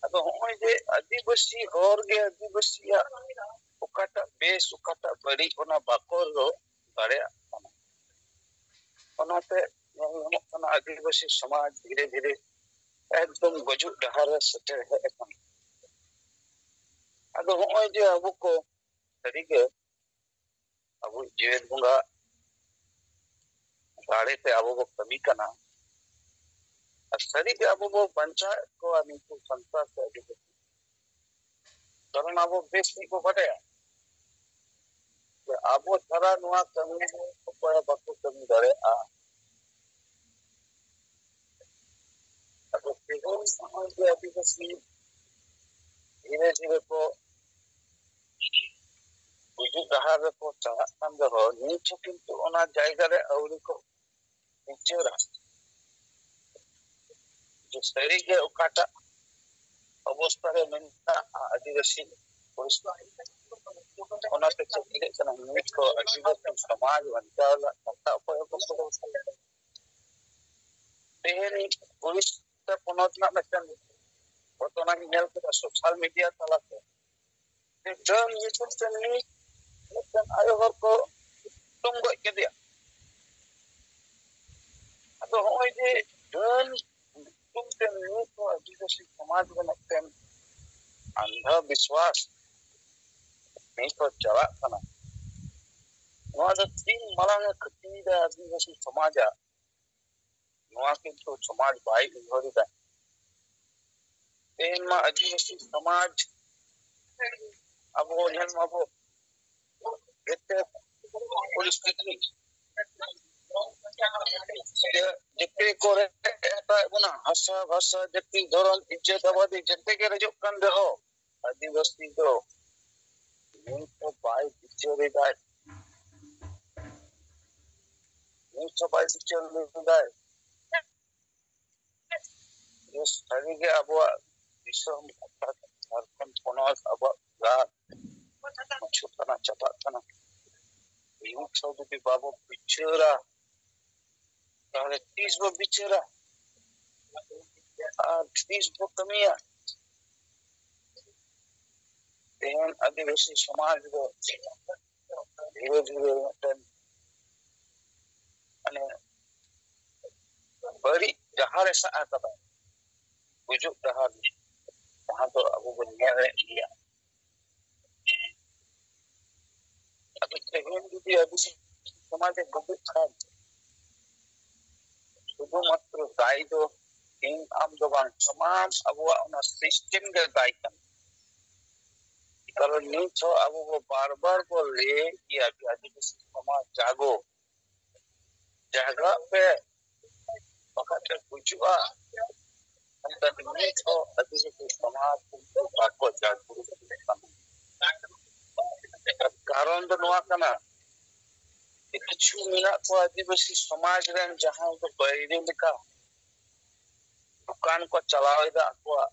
ᱟᱫᱚ ᱦᱚᱸᱜᱼᱚᱭ ᱡᱮ ᱟᱹᱫᱤᱵᱟᱹᱥᱤ ᱦᱚᱲ ᱜᱮ ᱟᱹᱫᱤᱵᱟᱹᱥᱤᱭᱟᱜ ᱚᱠᱟᱴᱟᱜ ᱵᱮᱥ ᱚᱠᱟᱴᱟᱜ ᱵᱟᱹᱲᱤᱡ ᱚᱱᱟ ᱵᱟᱠᱚ ᱨᱚᱲ ᱫᱟᱲᱮᱭᱟᱜ ᱠᱟᱱᱟ᱾ ᱚᱱᱟᱛᱮ ᱧᱮᱞ ᱧᱟᱢᱚᱜ ᱠᱟᱱᱟ ᱟᱹᱫᱤᱵᱟᱹᱥᱤ ᱥᱚᱢᱟᱡᱽ ᱫᱷᱤᱨᱮ ᱫᱷᱤᱨᱮ ᱮᱠᱫᱚᱢ ᱜᱩᱡᱩᱜ ᱰᱟᱦᱟᱨ ᱨᱮ ᱥᱮᱴᱮᱨ ᱦᱮᱡ ᱟᱠᱟᱱᱟ᱾ ᱟᱫᱚ ᱦᱚᱸᱜᱼᱚᱭ ᱡᱮ ᱟᱵᱚ ᱠᱚ ᱥᱟᱹᱨᱤᱜᱮ ᱟᱵᱚ ᱡᱮᱣᱮᱫ ᱵᱚᱸᱜᱟ ᱫᱟᱲᱮᱛᱮ ᱟᱵᱚ ᱵᱚ ᱠᱟᱹᱢᱤ ᱠᱟᱱᱟ, ᱟᱨ ᱥᱟᱹᱨᱤᱜᱮ ᱟᱵᱚ ᱵᱚ ᱵᱟᱧᱪᱟᱣᱮᱫ ᱠᱚᱣᱟ ᱱᱩᱠᱩ ᱥᱟᱱᱛᱟᱲ ᱥᱮ ᱟᱹᱫᱤᱵᱟᱹᱥᱤ᱾ ᱠᱟᱨᱚᱱ ᱟᱵᱚ ᱵᱮᱥ ᱴᱷᱤᱠ ᱵᱚ ᱵᱟᱰᱟᱭᱟ ᱡᱮ ᱟᱵᱚ ᱪᱷᱟᱲᱟ ᱱᱚᱣᱟ ᱠᱟᱹᱢᱤ ᱫᱚ ᱚᱠᱚᱭ ᱦᱚᱸ ᱵᱟᱠᱚ ᱠᱟᱹᱢᱤ ᱫᱟᱲᱮᱭᱟᱜᱼᱟ᱾ ᱟᱫᱚ ᱛᱮᱦᱮᱧ ᱱᱚᱜᱼᱚᱭ ᱡᱮ ᱟᱹᱫᱤᱵᱟᱹᱥᱤ ᱫᱷᱤᱨᱮ ᱫᱷᱤᱨᱮ ᱠᱚ ᱜᱩᱡᱩᱜ ᱰᱟᱦᱟᱨ ᱨᱮᱠᱚ ᱪᱟᱞᱟᱜ ᱠᱟᱱ ᱨᱮᱦᱚᱸ, ᱱᱤᱛ ᱦᱚᱸ ᱠᱤᱱᱛᱩ ᱚᱱᱟ ᱡᱟᱭᱜᱟ ᱨᱮ ᱟᱹᱣᱨᱤ ᱠᱚ ᱵᱤᱪᱟᱹᱨᱟ᱾ ᱡᱮ ᱥᱟᱹᱨᱤᱜᱮ ᱚᱠᱟᱴᱟᱜ ᱚᱵᱚᱥᱛᱷᱟ ᱨᱮ ᱢᱮᱱᱟᱜᱼᱟ ᱟᱹᱫᱤᱵᱟᱹᱥᱤ ᱯᱚᱨᱤᱥᱛᱷᱤᱛᱤ, ᱚᱱᱟᱛᱮ ᱪᱮᱫ ᱪᱤᱠᱟᱹᱜ ᱠᱟᱱᱟ, ᱱᱤᱛ ᱦᱚᱸ ᱟᱹᱫᱤᱵᱟᱹᱥᱤ ᱥᱚᱢᱟᱡᱽ ᱵᱟᱧᱪᱟᱣ ᱨᱮᱱᱟᱜ ᱠᱟᱛᱷᱟ ᱚᱠᱚᱭ ᱦᱚᱸ ᱵᱟᱠᱚ ᱨᱚᱲ ᱠᱟᱱᱟ᱾ ᱛᱮᱦᱮᱧ ᱩᱲᱤᱥᱥᱟ ᱯᱚᱱᱚᱛ ᱨᱮᱱᱟᱜ ᱢᱤᱫᱴᱮᱱ ᱜᱷᱚᱴᱚᱱᱟᱧ ᱧᱮᱞ ᱠᱮᱫᱟ ᱥᱳᱥᱟᱞ ᱢᱤᱰᱤᱭᱟ ᱛᱟᱞᱟᱛᱮ, ᱡᱮ ᱰᱟᱹᱱ ᱧᱩᱛᱩᱢ ᱛᱮ ᱱᱩᱭ ᱢᱤᱫᱴᱮᱱ ᱟᱭᱳ ᱦᱚᱲ ᱠᱚ ᱠᱩᱴᱟᱹᱢ ᱜᱚᱡ ᱠᱮᱫᱮᱭᱟ᱾ ᱟᱫᱚ ᱦᱚᱸᱜᱼᱚᱭ ᱡᱮ ᱰᱟᱹᱱ ᱧᱩᱛᱩᱢ ᱛᱮ ᱱᱩᱭ ᱠᱚ ᱟᱹᱫᱤᱵᱟᱹᱥᱤ ᱥᱚᱢᱟᱡᱽ ᱨᱮ ᱢᱤᱫᱴᱮᱱ ᱟᱱᱫᱷᱟ ᱵᱤᱥᱣᱟᱥ ᱱᱤᱛ ᱦᱚᱸ ᱪᱟᱞᱟᱜ ᱠᱟᱱᱟ, ᱱᱚᱣᱟ ᱫᱚ ᱛᱤᱱ ᱢᱟᱨᱟᱝ ᱮ ᱠᱷᱚᱛᱤᱭᱮᱫᱟ ᱟᱹᱫᱤᱵᱟᱹᱥᱤ ᱥᱚᱢᱟᱡᱟᱜ, ᱱᱚᱣᱟ ᱠᱤᱱᱛᱩ ᱥᱚᱢᱟᱡᱽ ᱵᱟᱭ ᱩᱭᱦᱟᱹᱨ ᱮᱫᱟ᱾ ᱛᱮᱦᱮᱧ ᱢᱟ ᱟᱹᱫᱤᱵᱟᱹᱥᱤ ᱥᱚᱢᱟᱡᱽ ᱟᱵᱚ ᱧᱮᱞ ᱢᱟᱵᱚ ᱡᱮᱛᱮ ᱯᱚᱨᱤᱥᱛᱷᱤᱛᱤ, ᱡᱮᱛᱮ ᱠᱚᱨᱮ ᱦᱟᱛᱟᱣᱮᱫ ᱵᱚᱱᱟ, ᱦᱟᱥᱟ ᱵᱷᱟᱥᱟ ᱡᱟᱹᱛᱤ ᱫᱷᱚᱨᱚᱢ ᱤᱡᱽᱡᱚᱛ ᱟᱵᱟᱫᱤ ᱡᱮᱛᱮ ᱜᱮ ᱨᱮᱡᱚᱜ ᱠᱟᱱ ᱨᱮᱦᱚᱸ ᱟᱹᱫᱤᱵᱟᱹᱥᱤ ᱫᱚ ᱱᱤᱛ ᱦᱚᱸ ᱵᱟᱭ ᱵᱤᱪᱟᱹᱨ ᱮᱫᱟᱭ, ᱱᱤᱛ ᱦᱚᱸ ᱵᱟᱭ ᱵᱤᱪᱟᱹᱨ ᱞᱮᱫᱟᱭ᱾ ᱡᱮ ᱥᱟᱹᱨᱤᱜᱮ ᱟᱵᱚᱣᱟᱜ ᱫᱤᱥᱚᱢ, ᱚᱨᱛᱷᱟᱛ ᱡᱷᱟᱲᱠᱷᱚᱸᱰ ᱯᱚᱱᱚᱛ, ᱟᱵᱚᱣᱟᱜ ᱨᱟᱡᱽ ᱠᱤᱪᱷᱩᱜ ᱠᱟᱱᱟ, ᱪᱟᱵᱟᱜ ᱠᱟᱱᱟ᱾ ᱱᱤᱛ ᱦᱚᱸ ᱡᱩᱫᱤ ᱵᱟᱵᱚ ᱵᱤᱪᱟᱹᱨᱟ, ᱛᱟᱦᱞᱮ ᱛᱤᱥ ᱵᱚ ᱵᱤᱪᱟᱹᱨᱟ ᱟᱨ ᱛᱤᱥ ᱵᱚ ᱠᱟᱹᱢᱤᱭᱟ? ᱛᱮᱦᱮᱧ ᱟᱹᱫᱤᱵᱟᱹᱥᱤ ᱥᱚᱢᱟᱡᱽ ᱫᱚ ᱫᱷᱤᱨᱮ ᱫᱷᱤᱨᱮ ᱢᱤᱫᱴᱮᱱ, ᱢᱟᱱᱮ, ᱵᱟᱹᱲᱤᱡ ᱰᱟᱦᱟᱨ ᱮ ᱥᱟᱵ ᱟᱠᱟᱫᱟ, ᱜᱩᱡᱩᱜ ᱰᱟᱦᱟᱨ, ᱡᱟᱦᱟᱸ ᱫᱚ ᱟᱵᱚ ᱵᱚᱱ ᱧᱮᱞᱮᱫ ᱜᱮᱭᱟ᱾ ᱟᱫᱚ ᱛᱮᱦᱮᱧ ᱡᱩᱫᱤ ᱟᱹᱫᱤᱵᱟᱹᱥᱤ ᱥᱚᱢᱟᱡᱽ ᱮ ᱜᱩᱡᱩᱜ ᱠᱷᱟᱱ, ᱥᱩᱫᱷᱩ ᱢᱟᱛᱨᱚ ᱫᱟᱭ ᱫᱚ ᱤᱧ ᱟᱢ ᱫᱚ ᱵᱟᱝ, ᱥᱟᱱᱟᱢ ᱟᱵᱚᱣᱟᱜ ᱚᱱᱟ ᱥᱤᱥᱴᱮᱢ ᱜᱮ ᱫᱟᱭ ᱠᱟᱱᱟ᱾ ᱠᱟᱨᱚᱱ ᱱᱤᱛ ᱦᱚᱸ ᱟᱵᱚ ᱵᱚ ᱵᱟᱨ ᱵᱟᱨ ᱵᱚ ᱞᱟᱹᱭᱮᱫ ᱜᱮᱭᱟ ᱡᱮ ᱟᱹᱫᱤᱵᱟᱹᱥᱤ ᱥᱚᱢᱟᱡᱽ ᱡᱟᱜᱚ, ᱡᱟᱜᱟᱜ ᱯᱮ, ᱵᱟᱠᱷᱟᱡ ᱯᱮ ᱜᱩᱡᱩᱜᱼᱟ᱾ ᱢᱮᱱᱠᱷᱟᱱ ᱱᱤᱛ ᱦᱚᱸ ᱟᱹᱫᱤᱵᱟᱹᱥᱤ ᱥᱚᱢᱟᱡᱽ ᱠᱤᱱᱛᱩ ᱵᱟᱠᱚ ᱡᱟᱜᱽᱨᱚᱛ ᱠᱟᱱᱟ᱾ ᱠᱟᱨᱚᱱ ᱫᱚ ᱱᱚᱣᱟ ᱠᱟᱱᱟ, ᱠᱤᱪᱷᱩ ᱢᱮᱱᱟᱜ ᱠᱚᱣᱟ ᱟᱹᱫᱤᱵᱟᱹᱥᱤ ᱥᱚᱢᱟᱡᱽ ᱨᱮᱱ ᱡᱟᱦᱟᱸᱭ ᱫᱚ ᱵᱟᱹᱭᱨᱤ ᱞᱮᱠᱟ ᱫᱚᱠᱟᱱ ᱠᱚ ᱪᱟᱞᱟᱣ ᱮᱫᱟ ᱟᱠᱚᱣᱟᱜ᱾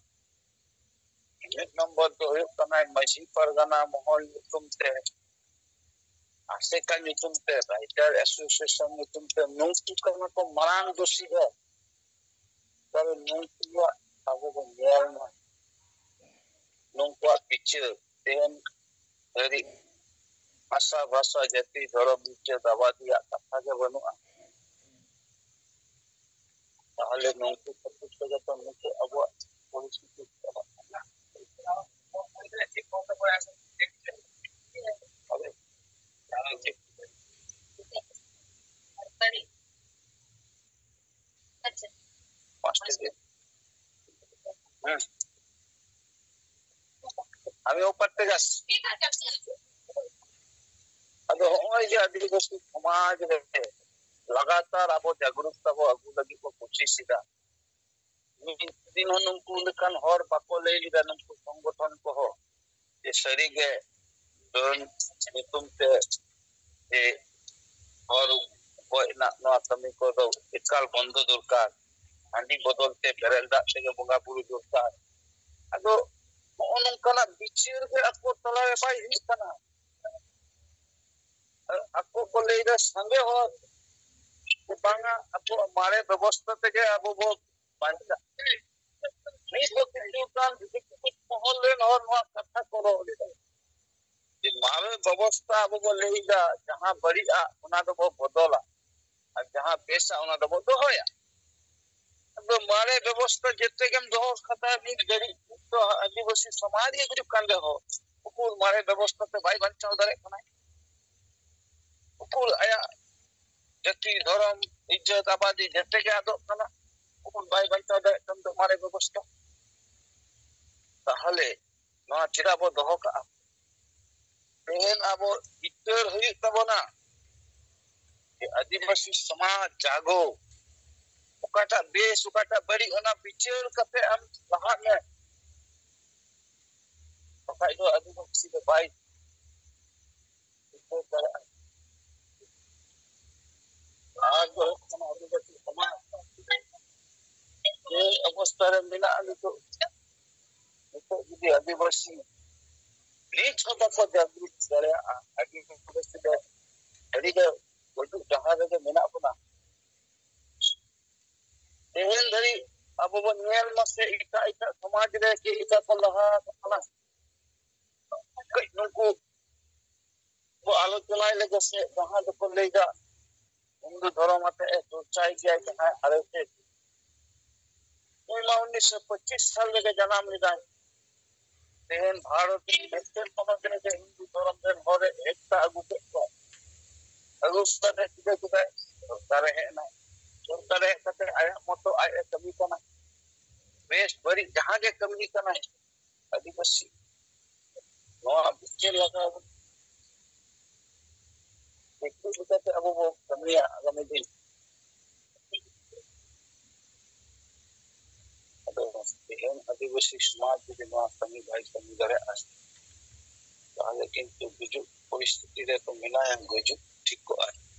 ᱢᱤᱫ ᱱᱚᱢᱵᱚᱨ ᱫᱚ ᱦᱩᱭᱩᱜ ᱠᱟᱱᱟ ᱢᱟᱹᱡᱷᱤ ᱯᱟᱨᱜᱟᱱᱟ ᱢᱚᱦᱚᱞ ᱧᱩᱛᱩᱢ ᱛᱮ, ᱟᱥᱮᱠᱟ ᱧᱩᱛᱩᱢ ᱛᱮ, ᱨᱟᱭᱴᱟᱨ ᱮᱥᱳᱥᱤᱭᱮᱥᱚᱱ ᱧᱩᱛᱩᱢ ᱛᱮ, ᱱᱩᱠᱩ ᱠᱟᱱᱟ ᱠᱚ ᱢᱟᱨᱟᱝ ᱫᱩᱥᱤ ᱫᱚ᱾ ᱛᱟᱦᱞᱮ ᱱᱩᱠᱩᱣᱟᱜ ᱟᱵᱚ ᱵᱚᱱ ᱧᱮᱞ ᱢᱟ, ᱱᱩᱠᱩᱣᱟᱜ ᱵᱤᱪᱟᱹᱨ ᱛᱮᱦᱮᱧ ᱫᱷᱟᱹᱨᱤᱡ ᱵᱷᱟᱥᱟ, ᱵᱷᱟᱥᱟ, ᱡᱟᱹᱛᱤ, ᱫᱷᱚᱨᱚᱢ, ᱵᱤᱪᱟᱹᱨ ᱟᱵᱟᱫᱤᱭᱟᱜ ᱠᱟᱛᱷᱟ ᱜᱮ ᱵᱟᱹᱱᱩᱜᱼᱟ᱾ ᱛᱟᱦᱚᱞᱮ ᱱᱩᱠᱩ ᱠᱷᱟᱹᱛᱤᱨ ᱛᱮᱜᱮ ᱛᱚ ᱱᱤᱛᱚᱜ ᱟᱵᱚᱣᱟᱜ ᱯᱚᱨᱤᱥᱛᱷᱤᱛᱤ ᱪᱟᱞᱟᱜ ᱠᱟᱱᱟ᱾ ᱟᱫᱚ ᱯᱟᱸᱪᱴᱤ ᱜᱮ᱾ ᱦᱮᱸ᱾ ᱟᱢᱤ ᱩᱯᱟᱨ ᱛᱮ ᱡᱟᱥ᱾ ᱟᱫᱚ ᱦᱚᱸᱜᱼᱚᱭ ᱡᱮ ᱟᱹᱫᱤᱵᱟᱹᱥᱤ ᱥᱚᱢᱟᱡᱽ ᱨᱮ ᱞᱟᱜᱟᱛᱟᱨ ᱟᱵᱚ ᱡᱟᱜᱽᱨᱩᱠ ᱛᱟᱵᱚ ᱟᱹᱜᱩ ᱞᱟᱹᱜᱤᱫ ᱠᱚ ᱠᱩᱥᱤᱥ ᱮᱫᱟ᱾ ᱢᱤᱫ ᱫᱤᱱ ᱦᱚᱸ ᱱᱩᱠᱩ ᱞᱮᱠᱟᱱ ᱦᱚᱲ ᱵᱟᱠᱚ ᱞᱟᱹᱭ ᱞᱮᱫᱟ, ᱱᱩᱠᱩ ᱥᱚᱝᱜᱚᱴᱷᱚᱱ ᱠᱚᱦᱚᱸ, ᱡᱮ ᱥᱟᱹᱨᱤᱜᱮ ᱰᱟᱹᱱ ᱧᱩᱛᱩᱢ ᱛᱮ ᱡᱮ ᱦᱚᱲ ᱜᱚᱡ ᱨᱮᱱᱟᱜ ᱱᱚᱣᱟ ᱠᱟᱹᱢᱤ ᱠᱚᱫᱚ ᱮᱠᱟᱞ ᱵᱚᱱᱫᱚ ᱫᱚᱨᱠᱟᱨ᱾ ᱦᱟᱺᱰᱤ ᱵᱚᱫᱚᱞ ᱛᱮ ᱵᱮᱨᱮᱞ ᱫᱟᱜ ᱛᱮᱜᱮ ᱵᱚᱸᱜᱟ ᱵᱩᱨᱩ ᱫᱚᱨᱠᱟᱨ᱾ ᱟᱫᱚ ᱱᱚᱜᱼᱚ ᱱᱚᱝᱠᱟᱱᱟᱜ ᱵᱤᱪᱟᱹᱨ ᱜᱮ ᱟᱠᱚ ᱛᱟᱞᱟᱨᱮ ᱵᱟᱭ ᱦᱩᱭᱩᱜ ᱠᱟᱱᱟ᱾ ᱟᱠᱚ ᱠᱚ ᱞᱟᱹᱭᱫᱟ ᱥᱟᱸᱜᱮ ᱦᱚᱲ ᱵᱟᱝᱟ, ᱟᱠᱚᱣᱟᱜ ᱢᱟᱨᱮ ᱵᱮᱵᱚᱥᱛᱷᱟ ᱛᱮᱜᱮ ᱟᱵᱚ ᱵᱚ ᱵᱟᱧᱪᱟᱜ᱾ ᱱᱤᱛ ᱫᱚ ᱠᱤᱪᱷᱩ ᱜᱟᱱ ᱡᱩᱫᱤ ᱠᱤᱪᱷᱩ ᱢᱚᱦᱚᱞ ᱨᱮᱱ ᱦᱚᱲ ᱱᱚᱣᱟ ᱠᱟᱛᱷᱟ ᱠᱚ ᱨᱚᱲ ᱞᱮᱫᱟ ᱡᱮ ᱢᱟᱨᱮ ᱵᱮᱵᱚᱥᱛᱷᱟ ᱟᱵᱚ ᱵᱚ ᱞᱟᱹᱭᱫᱟ, ᱡᱟᱦᱟᱸ ᱵᱟᱹᱲᱤᱡᱼᱟ ᱚᱱᱟ ᱫᱚᱵᱚ ᱵᱚᱫᱚᱞᱟ ᱟᱨ ᱡᱟᱦᱟᱸ ᱵᱮᱥᱟ ᱚᱱᱟ ᱫᱚᱵᱚ ᱫᱚᱦᱚᱭᱟ᱾ ᱟᱫᱚ ᱢᱟᱨᱮ ᱵᱮᱵᱚᱥᱛᱷᱟ ᱡᱮᱛᱮ ᱜᱮᱢ ᱫᱚᱦᱚ ᱠᱟᱫᱟ ᱱᱤᱛ ᱫᱷᱟᱹᱨᱤᱡ ᱫᱚ ᱟᱹᱫᱤᱵᱟᱹᱥᱤ ᱥᱚᱢᱟᱡᱽ ᱜᱮ ᱜᱩᱡᱩᱜ ᱠᱟᱱ ᱨᱮᱦᱚᱸ ᱩᱠᱩᱨ ᱢᱟᱨᱮ ᱵᱮᱵᱚᱥᱛᱷᱟ ᱛᱮ ᱵᱟᱭ ᱵᱟᱧᱪᱟᱣ ᱫᱟᱲᱮᱭᱟᱜ ᱠᱟᱱᱟᱭ᱾ ᱩᱠᱩᱨ ᱟᱭᱟᱜ ᱡᱟᱹᱛᱤ, ᱫᱷᱚᱨᱚᱢ, ᱤᱡᱽᱡᱚᱛ, ᱟᱵᱟᱫᱤ ᱡᱮᱛᱮ ᱜᱮ ᱟᱫᱚᱜ ᱠᱟᱱᱟ᱾ ᱩᱠᱩᱨ ᱵᱟᱭ ᱵᱟᱧᱪᱟᱣ ᱫᱟᱲᱮᱭᱟᱜ ᱠᱟᱱ ᱫᱚ ᱢᱟᱨᱮ ᱵᱮᱵᱚᱥᱛᱷᱟ᱾ ᱛᱟᱦᱚᱞᱮ ᱱᱚᱣᱟ ᱪᱮᱫᱟᱜ ᱵᱚ ᱫᱚᱦᱚ ᱠᱟᱜᱼᱟ? ᱛᱮᱦᱮᱧ ᱟᱵᱚ ᱵᱤᱪᱟᱹᱨ ᱦᱩᱭᱩᱜ ᱛᱟᱵᱚᱱᱟ ᱡᱮ ᱟᱹᱫᱤᱵᱟᱹᱥᱤ ᱥᱚᱢᱟᱡᱽ ᱡᱟᱜᱚ, ᱚᱠᱟᱴᱟᱜ ᱵᱮᱥ, ᱚᱠᱟᱴᱟᱜ ᱵᱟᱹᱲᱤᱡ, ᱚᱱᱟ ᱵᱤᱪᱟᱹᱨ ᱠᱟᱛᱮ ᱟᱢ ᱞᱟᱦᱟᱜ ᱢᱮ, ᱵᱟᱠᱷᱟᱡ ᱫᱚ ᱟᱹᱫᱤᱵᱟᱹᱥᱤ ᱫᱚ ᱵᱟᱭ ᱵᱤᱪᱟᱹᱨ ᱫᱟᱲᱮᱭᱟᱜᱼᱟ᱾ ᱟᱨ ᱫᱚ ᱦᱩᱭᱩᱜ ᱠᱟᱱᱟ ᱟᱹᱫᱤᱵᱟᱹᱥᱤ ᱥᱚᱢᱟᱡᱽ ᱡᱮ ᱚᱵᱚᱥᱛᱟ ᱨᱮ ᱢᱮᱱᱟᱜᱼᱟ ᱱᱤᱛᱚᱜ, ᱱᱤᱛᱚᱜ ᱡᱩᱫᱤ ᱟᱹᱫᱤᱵᱟᱹᱥᱤ ᱱᱤᱛ ᱦᱚᱸ ᱵᱟᱠᱚ ᱡᱟᱜᱽᱨᱩᱛ ᱫᱟᱲᱮᱭᱟᱜᱼᱟ, ᱟᱹᱫᱤᱵᱟᱹᱥᱤ ᱫᱚ ᱟᱹᱰᱤ ᱫᱚ ᱜᱩᱡᱩᱜ ᱰᱟᱦᱟᱨ ᱨᱮᱜᱮ ᱢᱮᱱᱟᱜ ᱵᱚᱱᱟ᱾ ᱛᱮᱦᱮᱧ ᱫᱷᱟᱹᱨᱤᱡ ᱟᱵᱚ ᱵᱚᱱ ᱧᱮᱞ ᱢᱟᱥᱮ ᱮᱴᱟᱜ ᱮᱴᱟᱜ ᱥᱚᱢᱟᱡᱽ ᱨᱮ ᱪᱮᱫ ᱞᱮᱠᱟ ᱠᱚ ᱞᱟᱦᱟ ᱟᱠᱟᱱᱟ᱾ ᱠᱟᱹᱡ ᱱᱩᱠᱩ ᱵᱚ ᱟᱞᱳᱪᱚᱱᱟᱭ ᱞᱮᱜᱮ ᱥᱮ, ᱡᱟᱦᱟᱸ ᱫᱚᱠᱚ ᱞᱟᱹᱭᱫᱟ ᱦᱤᱱᱫᱩ ᱫᱷᱚᱨᱚᱢ ᱟᱛᱮ ᱮ ᱪᱚᱨᱪᱟᱭ ᱜᱮᱭᱟᱭ ᱡᱟᱦᱟᱸᱭ ᱟᱨᱮ ᱥᱮ, ᱩᱱᱤ ᱢᱟ ᱩᱱᱤᱥᱥᱚ ᱯᱚᱸᱪᱤᱥ ᱥᱟᱞ ᱨᱮᱜᱮ ᱡᱟᱱᱟᱢ ᱞᱮᱫᱟᱭ᱾ ᱛᱮᱦᱮᱧ ᱵᱷᱟᱨᱚᱛ ᱨᱮ ᱢᱤᱫᱴᱮᱱ ᱯᱚᱱᱚᱛ ᱨᱮᱜᱮ ᱦᱤᱱᱫᱩ ᱫᱷᱚᱨᱚᱢ ᱨᱮᱱ ᱦᱚᱲ ᱮ ᱮᱠᱛᱟ ᱟᱹᱜᱩ ᱠᱮᱫ ᱠᱚᱣᱟ᱾ ᱟᱹᱜᱩ ᱠᱟᱛᱮ ᱪᱤᱠᱟᱹ ᱠᱮᱫᱟᱭ? ᱥᱚᱨᱠᱟᱨᱮ ᱦᱮᱡ ᱮᱱᱟᱭ᱾ ᱥᱚᱨᱠᱟᱨᱮ ᱦᱮᱡ ᱠᱟᱛᱮ ᱟᱭᱟᱜ ᱢᱚᱛᱚ ᱟᱡ ᱮ ᱠᱟᱹᱢᱤ ᱠᱟᱱᱟ᱾ ᱵᱮᱥ ᱵᱟᱹᱲᱤᱡ ᱡᱟᱦᱟᱸ ᱜᱮ ᱠᱟᱹᱢᱤ ᱠᱟᱱᱟᱭ, ᱟᱹᱫᱤᱵᱟᱹᱥᱤ ᱱᱚᱣᱟ ᱵᱤᱪᱟᱹᱨ ᱞᱟᱜᱟᱣ ᱵᱚᱱᱟ᱾ ᱪᱮᱫ ᱞᱮᱠᱟᱛᱮ ᱟᱵᱚ ᱵᱚ ᱠᱟᱹᱢᱤᱭᱟ ᱟᱜᱟᱢᱤ ᱫᱤᱱ? ᱟᱫᱚ ᱛᱮᱦᱮᱧ ᱟᱹᱫᱤᱵᱟᱹᱥᱤ ᱥᱚᱢᱟᱡᱽ ᱡᱩᱫᱤ ᱱᱚᱣᱟ ᱠᱟᱹᱢᱤ ᱵᱟᱭ ᱠᱟᱹᱢᱤ ᱫᱟᱲᱮᱭᱟᱜᱼᱟ, ᱛᱟᱦᱞᱮ ᱠᱤᱱᱛᱩ ᱜᱩᱡᱩᱜ ᱯᱚᱨᱤᱥᱛᱷᱤᱛᱤ ᱨᱮ ᱛᱚ ᱢᱮᱱᱟᱭᱟ, ᱜᱩᱡᱩᱜ ᱴᱷᱤᱠ ᱠᱚᱜᱼᱟ,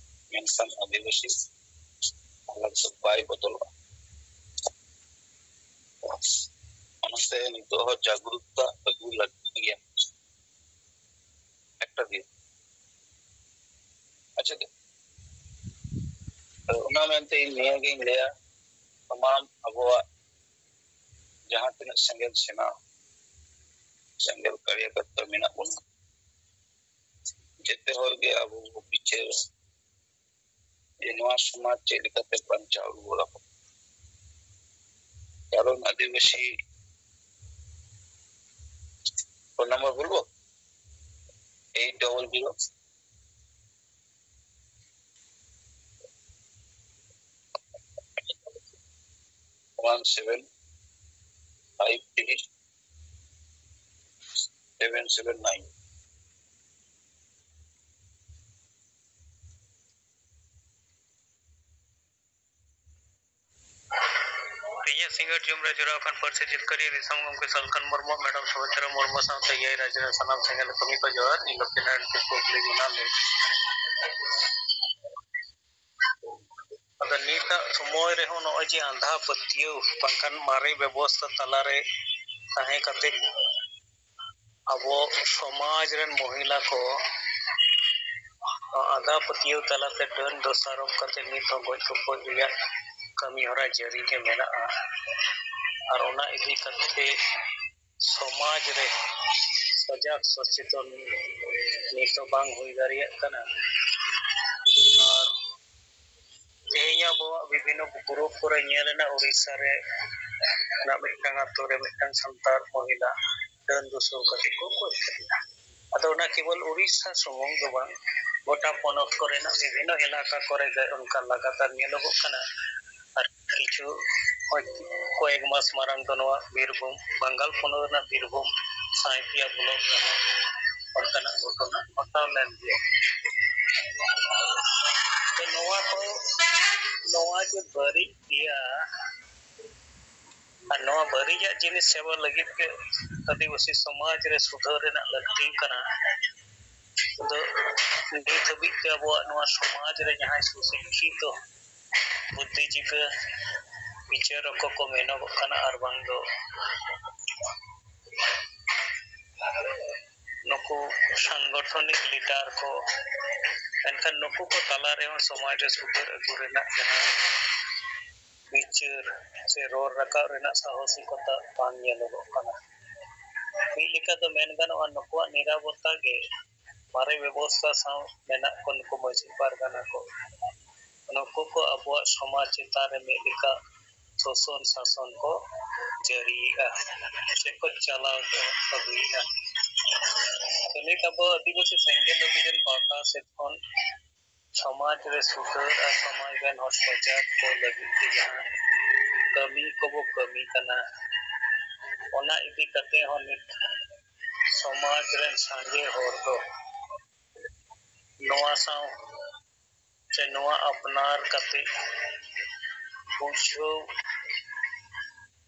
ᱢᱮᱱᱠᱷᱟᱱ ᱟᱹᱫᱤᱵᱟᱹᱥᱤ ᱦᱟᱞᱚᱛ ᱫᱚ ᱵᱟᱭ ᱵᱚᱫᱚᱞᱚᱜᱼᱟ᱾ ᱚᱱᱟᱛᱮ ᱱᱤᱛᱚᱜ ᱦᱚᱸ ᱡᱟᱜᱽᱨᱩᱠᱛᱟ ᱟᱹᱜᱩ ᱞᱟᱹᱠᱛᱤ ᱜᱮᱭᱟ᱾ ᱮᱠᱴᱟ ᱫᱤᱱ᱾ ᱟᱪᱪᱷᱟ, ᱟᱫᱚ ᱚᱱᱟ ᱢᱮᱱᱛᱮ ᱤᱧ ᱱᱤᱭᱟᱹᱜᱤᱧ ᱞᱟᱹᱭᱟ, ᱥᱟᱱᱟᱢ ᱟᱵᱚᱣᱟᱜ ᱡᱟᱦᱟᱸ ᱛᱤᱱᱟᱹᱜ ᱥᱮᱸᱜᱮᱞ ᱥᱮᱱᱟ, ᱥᱮᱸᱜᱮᱞ ᱠᱟᱨᱭᱟᱠᱚᱨᱛᱟ ᱢᱮᱱᱟᱜ ᱵᱚᱱᱟ, ᱡᱮᱛᱮ ᱦᱚᱲ ᱜᱮ ᱟᱵᱚ ᱵᱚ ᱵᱤᱪᱟᱹᱨᱟ ᱡᱮ ᱱᱚᱣᱟ ᱥᱚᱢᱟᱡᱽ ᱪᱮᱫ ᱞᱮᱠᱟᱛᱮ ᱵᱟᱧᱪᱟᱣ ᱨᱩᱣᱟᱹᱲ ᱟᱵᱚᱱ᱾ ᱠᱟᱨᱚᱱ ᱟᱹᱫᱤᱵᱟᱹᱥᱤ ᱯᱷᱳᱱ ᱱᱟᱢᱵᱟᱨ ᱵᱚᱞᱵᱚ, eight double zero one seven five three seven seven nine. ᱛᱮᱦᱮᱧᱟᱜ ᱥᱤᱸᱜᱟᱹᱲ ᱡᱚᱢ ᱨᱮ ᱡᱚᱲᱟᱣ ᱟᱠᱟᱱ ᱯᱟᱹᱨᱥᱤ ᱡᱤᱛᱠᱟᱹᱨᱤᱭᱟᱹ ᱫᱤᱥᱚᱢ ᱜᱚᱢᱠᱮ ᱥᱟᱞᱠᱷᱟᱱ ᱢᱩᱨᱢᱩ, ᱢᱮᱰᱟᱢ ᱥᱩᱢᱤᱛᱨᱟ ᱢᱩᱨᱢᱩ ᱥᱟᱶᱛᱮ ᱮᱭᱟᱭ ᱨᱟᱡᱽ ᱨᱮᱱ ᱥᱟᱱᱟᱢ ᱥᱮᱸᱜᱮᱞ ᱠᱟᱹᱢᱤ ᱠᱚ ᱡᱚᱦᱟᱨ᱾ ᱤᱧ ᱞᱚᱠᱠᱷᱤᱱᱟᱨᱟᱭᱚᱬ ᱠᱤᱥᱠᱩ ᱠᱩᱠᱞᱤ ᱢᱮᱱᱟᱜ ᱞᱤᱧ᱾ ᱟᱫᱚ ᱱᱤᱛᱟᱜ ᱥᱚᱢᱚᱭ ᱨᱮᱦᱚᱸ ᱱᱚᱜᱼᱚᱭ ᱡᱮ ᱟᱸᱫᱷᱟ ᱯᱟᱹᱛᱭᱟᱹᱣ ᱵᱟᱝᱠᱷᱟᱱ ᱢᱟᱨᱮ ᱵᱮᱵᱚᱥᱛᱷᱟ ᱛᱟᱞᱟᱨᱮ ᱛᱟᱦᱮᱸ ᱠᱟᱛᱮ ᱟᱵᱚ ᱥᱚᱢᱟᱡᱽ ᱨᱮᱱ ᱢᱚᱦᱤᱞᱟ ᱠᱚ ᱟᱸᱫᱷᱟ ᱯᱟᱹᱛᱭᱟᱹᱣ ᱛᱟᱞᱟᱛᱮ ᱰᱟᱹᱱ ᱫᱚᱥᱟᱨᱚᱯ ᱠᱟᱛᱮ ᱱᱤᱛ ᱦᱚᱸ ᱜᱚᱡ ᱜᱚᱯᱚᱡ ᱨᱮᱭᱟᱜ ᱠᱟᱹᱢᱤ ᱦᱚᱨᱟ ᱡᱟᱹᱨᱤ ᱜᱮ ᱢᱮᱱᱟᱜᱼᱟ᱾ ᱟᱨ ᱚᱱᱟ ᱤᱫᱤ ᱠᱟᱛᱮ ᱥᱚᱢᱟᱡᱽ ᱨᱮ ᱥᱚᱡᱟᱜ ᱥᱚᱪᱮᱛᱚᱱ ᱱᱤᱛ ᱦᱚᱸ ᱵᱟᱝ ᱦᱩᱭ ᱫᱟᱲᱮᱭᱟᱜ ᱠᱟᱱᱟ᱾ ᱟᱨ ᱛᱮᱦᱮᱧ ᱟᱵᱚᱣᱟᱜ ᱵᱤᱵᱷᱤᱱᱱᱚ ᱜᱨᱩᱯ ᱠᱚᱨᱮ ᱧᱮᱞ ᱮᱱᱟ, ᱩᱲᱤᱥᱥᱟ ᱨᱮ ᱚᱱᱟ ᱢᱤᱫᱴᱟᱝ ᱟᱛᱳ ᱨᱮ ᱢᱤᱫᱴᱟᱝ ᱥᱟᱱᱛᱟᱲ ᱢᱚᱦᱤᱞᱟ ᱰᱟᱹᱱ ᱫᱩᱥᱟᱹᱣ ᱠᱟᱛᱮ ᱠᱚ ᱜᱚᱡ ᱠᱮᱫᱮᱭᱟ᱾ ᱟᱫᱚ ᱚᱱᱟ ᱠᱮᱵᱚᱞ ᱩᱲᱤᱥᱥᱟ ᱥᱩᱢᱩᱝ ᱫᱚ ᱵᱟᱝ, ᱜᱚᱴᱟ ᱯᱚᱱᱚᱛ ᱠᱚᱨᱮᱱᱟᱜ ᱵᱤᱵᱷᱤᱱᱱᱚ ᱮᱞᱟᱠᱟ ᱠᱚᱨᱮ ᱜᱮ ᱚᱱᱠᱟ ᱞᱟᱜᱟᱛᱟᱨ ᱧᱮᱞᱚᱜᱚᱜ ᱠᱟᱱᱟ᱾ ᱟᱨ ᱠᱤᱪᱷᱩ ᱠᱚᱭᱮᱠ ᱢᱟᱥ ᱢᱟᱲᱟᱝ ᱫᱚ ᱱᱚᱣᱟ ᱵᱤᱨᱵᱷᱩᱢ, ᱵᱟᱝᱜᱟᱞ ᱯᱚᱱᱚᱛ ᱨᱮᱱᱟᱜ ᱵᱤᱨᱵᱷᱩᱢ ᱥᱟᱸᱭᱛᱤᱭᱟ ᱵᱞᱚᱠ ᱨᱮᱦᱚᱸ ᱚᱱᱠᱟᱱᱟᱜ ᱜᱷᱚᱴᱚᱱᱟ ᱜᱷᱚᱴᱟᱣ ᱞᱮᱱ ᱜᱮᱭᱟ᱾ ᱛᱚ ᱱᱚᱣᱟ ᱠᱚ, ᱱᱚᱣᱟ ᱡᱮ ᱵᱟᱹᱲᱤᱡ ᱜᱮᱭᱟ, ᱟᱨ ᱱᱚᱣᱟ ᱵᱟᱹᱲᱤᱡᱟᱜ ᱡᱤᱱᱤᱥ ᱪᱟᱵᱟ ᱞᱟᱹᱜᱤᱫ ᱜᱮ ᱟᱹᱫᱤᱵᱟᱹᱥᱤ ᱥᱚᱢᱟᱡᱽ ᱨᱮ ᱥᱩᱫᱷᱟᱹᱨ ᱨᱮᱱᱟᱜ ᱞᱟᱹᱠᱛᱤ ᱠᱟᱱᱟ᱾ ᱟᱫᱚ ᱱᱤᱛ ᱦᱟᱹᱵᱤᱡ ᱛᱮ ᱟᱵᱚᱣᱟᱜ ᱱᱚᱣᱟ ᱥᱚᱢᱟᱡᱽ ᱨᱮ ᱡᱟᱦᱟᱸᱭ ᱥᱩᱥᱤᱠᱠᱷᱤᱛᱚ ᱵᱩᱫᱽᱫᱷᱤᱡᱤᱵᱤ ᱵᱤᱪᱟᱹᱨᱚᱠ ᱠᱚ ᱢᱮᱱᱚᱜᱚᱜ ᱠᱟᱱᱟ, ᱟᱨ ᱵᱟᱝ ᱫᱚ ᱱᱩᱠᱩ ᱥᱟᱝᱜᱚᱴᱷᱚᱱᱤᱠ ᱞᱤᱰᱟᱨ ᱠᱚ, ᱮᱱᱠᱷᱟᱱ ᱱᱩᱠᱩ ᱠᱚ ᱛᱟᱞᱟ ᱨᱮᱦᱚᱸ ᱥᱚᱢᱟᱡᱽ ᱨᱮ ᱥᱩᱫᱷᱟᱹᱨ ᱟᱹᱜᱩ ᱨᱮᱱᱟᱜ ᱡᱟᱦᱟᱸ ᱵᱤᱪᱟᱹᱨ ᱥᱮ ᱨᱚᱲ ᱨᱟᱠᱟᱵ ᱨᱮᱱᱟᱜ ᱥᱟᱦᱚᱥᱤᱠᱚᱛᱟ ᱵᱟᱝ ᱧᱮᱞᱚᱜᱚᱜ ᱠᱟᱱᱟ᱾ ᱢᱤᱫ ᱞᱮᱠᱟ ᱫᱚ ᱢᱮᱱ ᱜᱟᱱᱚᱜᱼᱟ, ᱱᱩᱠᱩᱣᱟᱜ ᱱᱤᱨᱟᱯᱚᱛᱛᱟ ᱜᱮ ᱢᱟᱨᱮ ᱵᱮᱵᱚᱥᱛᱷᱟ ᱥᱟᱶ ᱢᱮᱱᱟᱜ ᱠᱚ ᱱᱩᱠᱩ ᱢᱟᱹᱡᱷᱤ ᱯᱟᱨᱜᱟᱱᱟ ᱠᱚ, ᱱᱩᱠᱩ ᱠᱚ ᱟᱵᱚᱣᱟᱜ ᱥᱚᱢᱟᱡᱽ ᱪᱮᱛᱟᱱ ᱨᱮ ᱢᱤᱫ ᱞᱮᱠᱟ ᱥᱳᱥᱚᱱ ᱥᱟᱥᱚᱱ ᱠᱚ ᱡᱟᱹᱨᱤᱭᱮᱫᱼᱟ ᱥᱮ ᱠᱚ ᱪᱟᱞᱟᱣ ᱠᱚ ᱟᱹᱜᱩᱭᱮᱫᱼᱟ᱾ ᱛᱚ ᱱᱤᱛ ᱟᱵᱚ ᱟᱹᱫᱤᱵᱟᱹᱥᱤ ᱥᱮᱸᱜᱮᱞ ᱚᱵᱷᱤᱡᱟᱱ ᱯᱟᱦᱴᱟ ᱥᱮᱫ ᱠᱷᱚᱱ ᱥᱚᱢᱟᱡᱽ ᱨᱮ ᱥᱩᱫᱷᱟᱹᱨ ᱟᱨ ᱥᱚᱢᱟᱡᱽ ᱨᱮᱱ ᱦᱚᱲ ᱥᱚᱡᱟᱜ ᱠᱚ ᱞᱟᱹᱜᱤᱫ ᱛᱮ ᱡᱟᱦᱟᱸ ᱠᱟᱹᱢᱤ ᱠᱚᱵᱚ ᱠᱟᱹᱢᱤ ᱠᱟᱱᱟ, ᱚᱱᱟ ᱤᱫᱤ ᱠᱟᱛᱮ ᱦᱚᱸ ᱱᱤᱛ ᱥᱚᱢᱟᱡᱽ ᱨᱮᱱ ᱥᱟᱸᱜᱮ ᱦᱚᱲ ᱫᱚ ᱱᱚᱣᱟ ᱥᱟᱶ ᱥᱮ ᱱᱚᱣᱟ ᱟᱯᱱᱟᱨ ᱠᱟᱛᱮ ᱵᱩᱡᱷᱟᱹᱣ,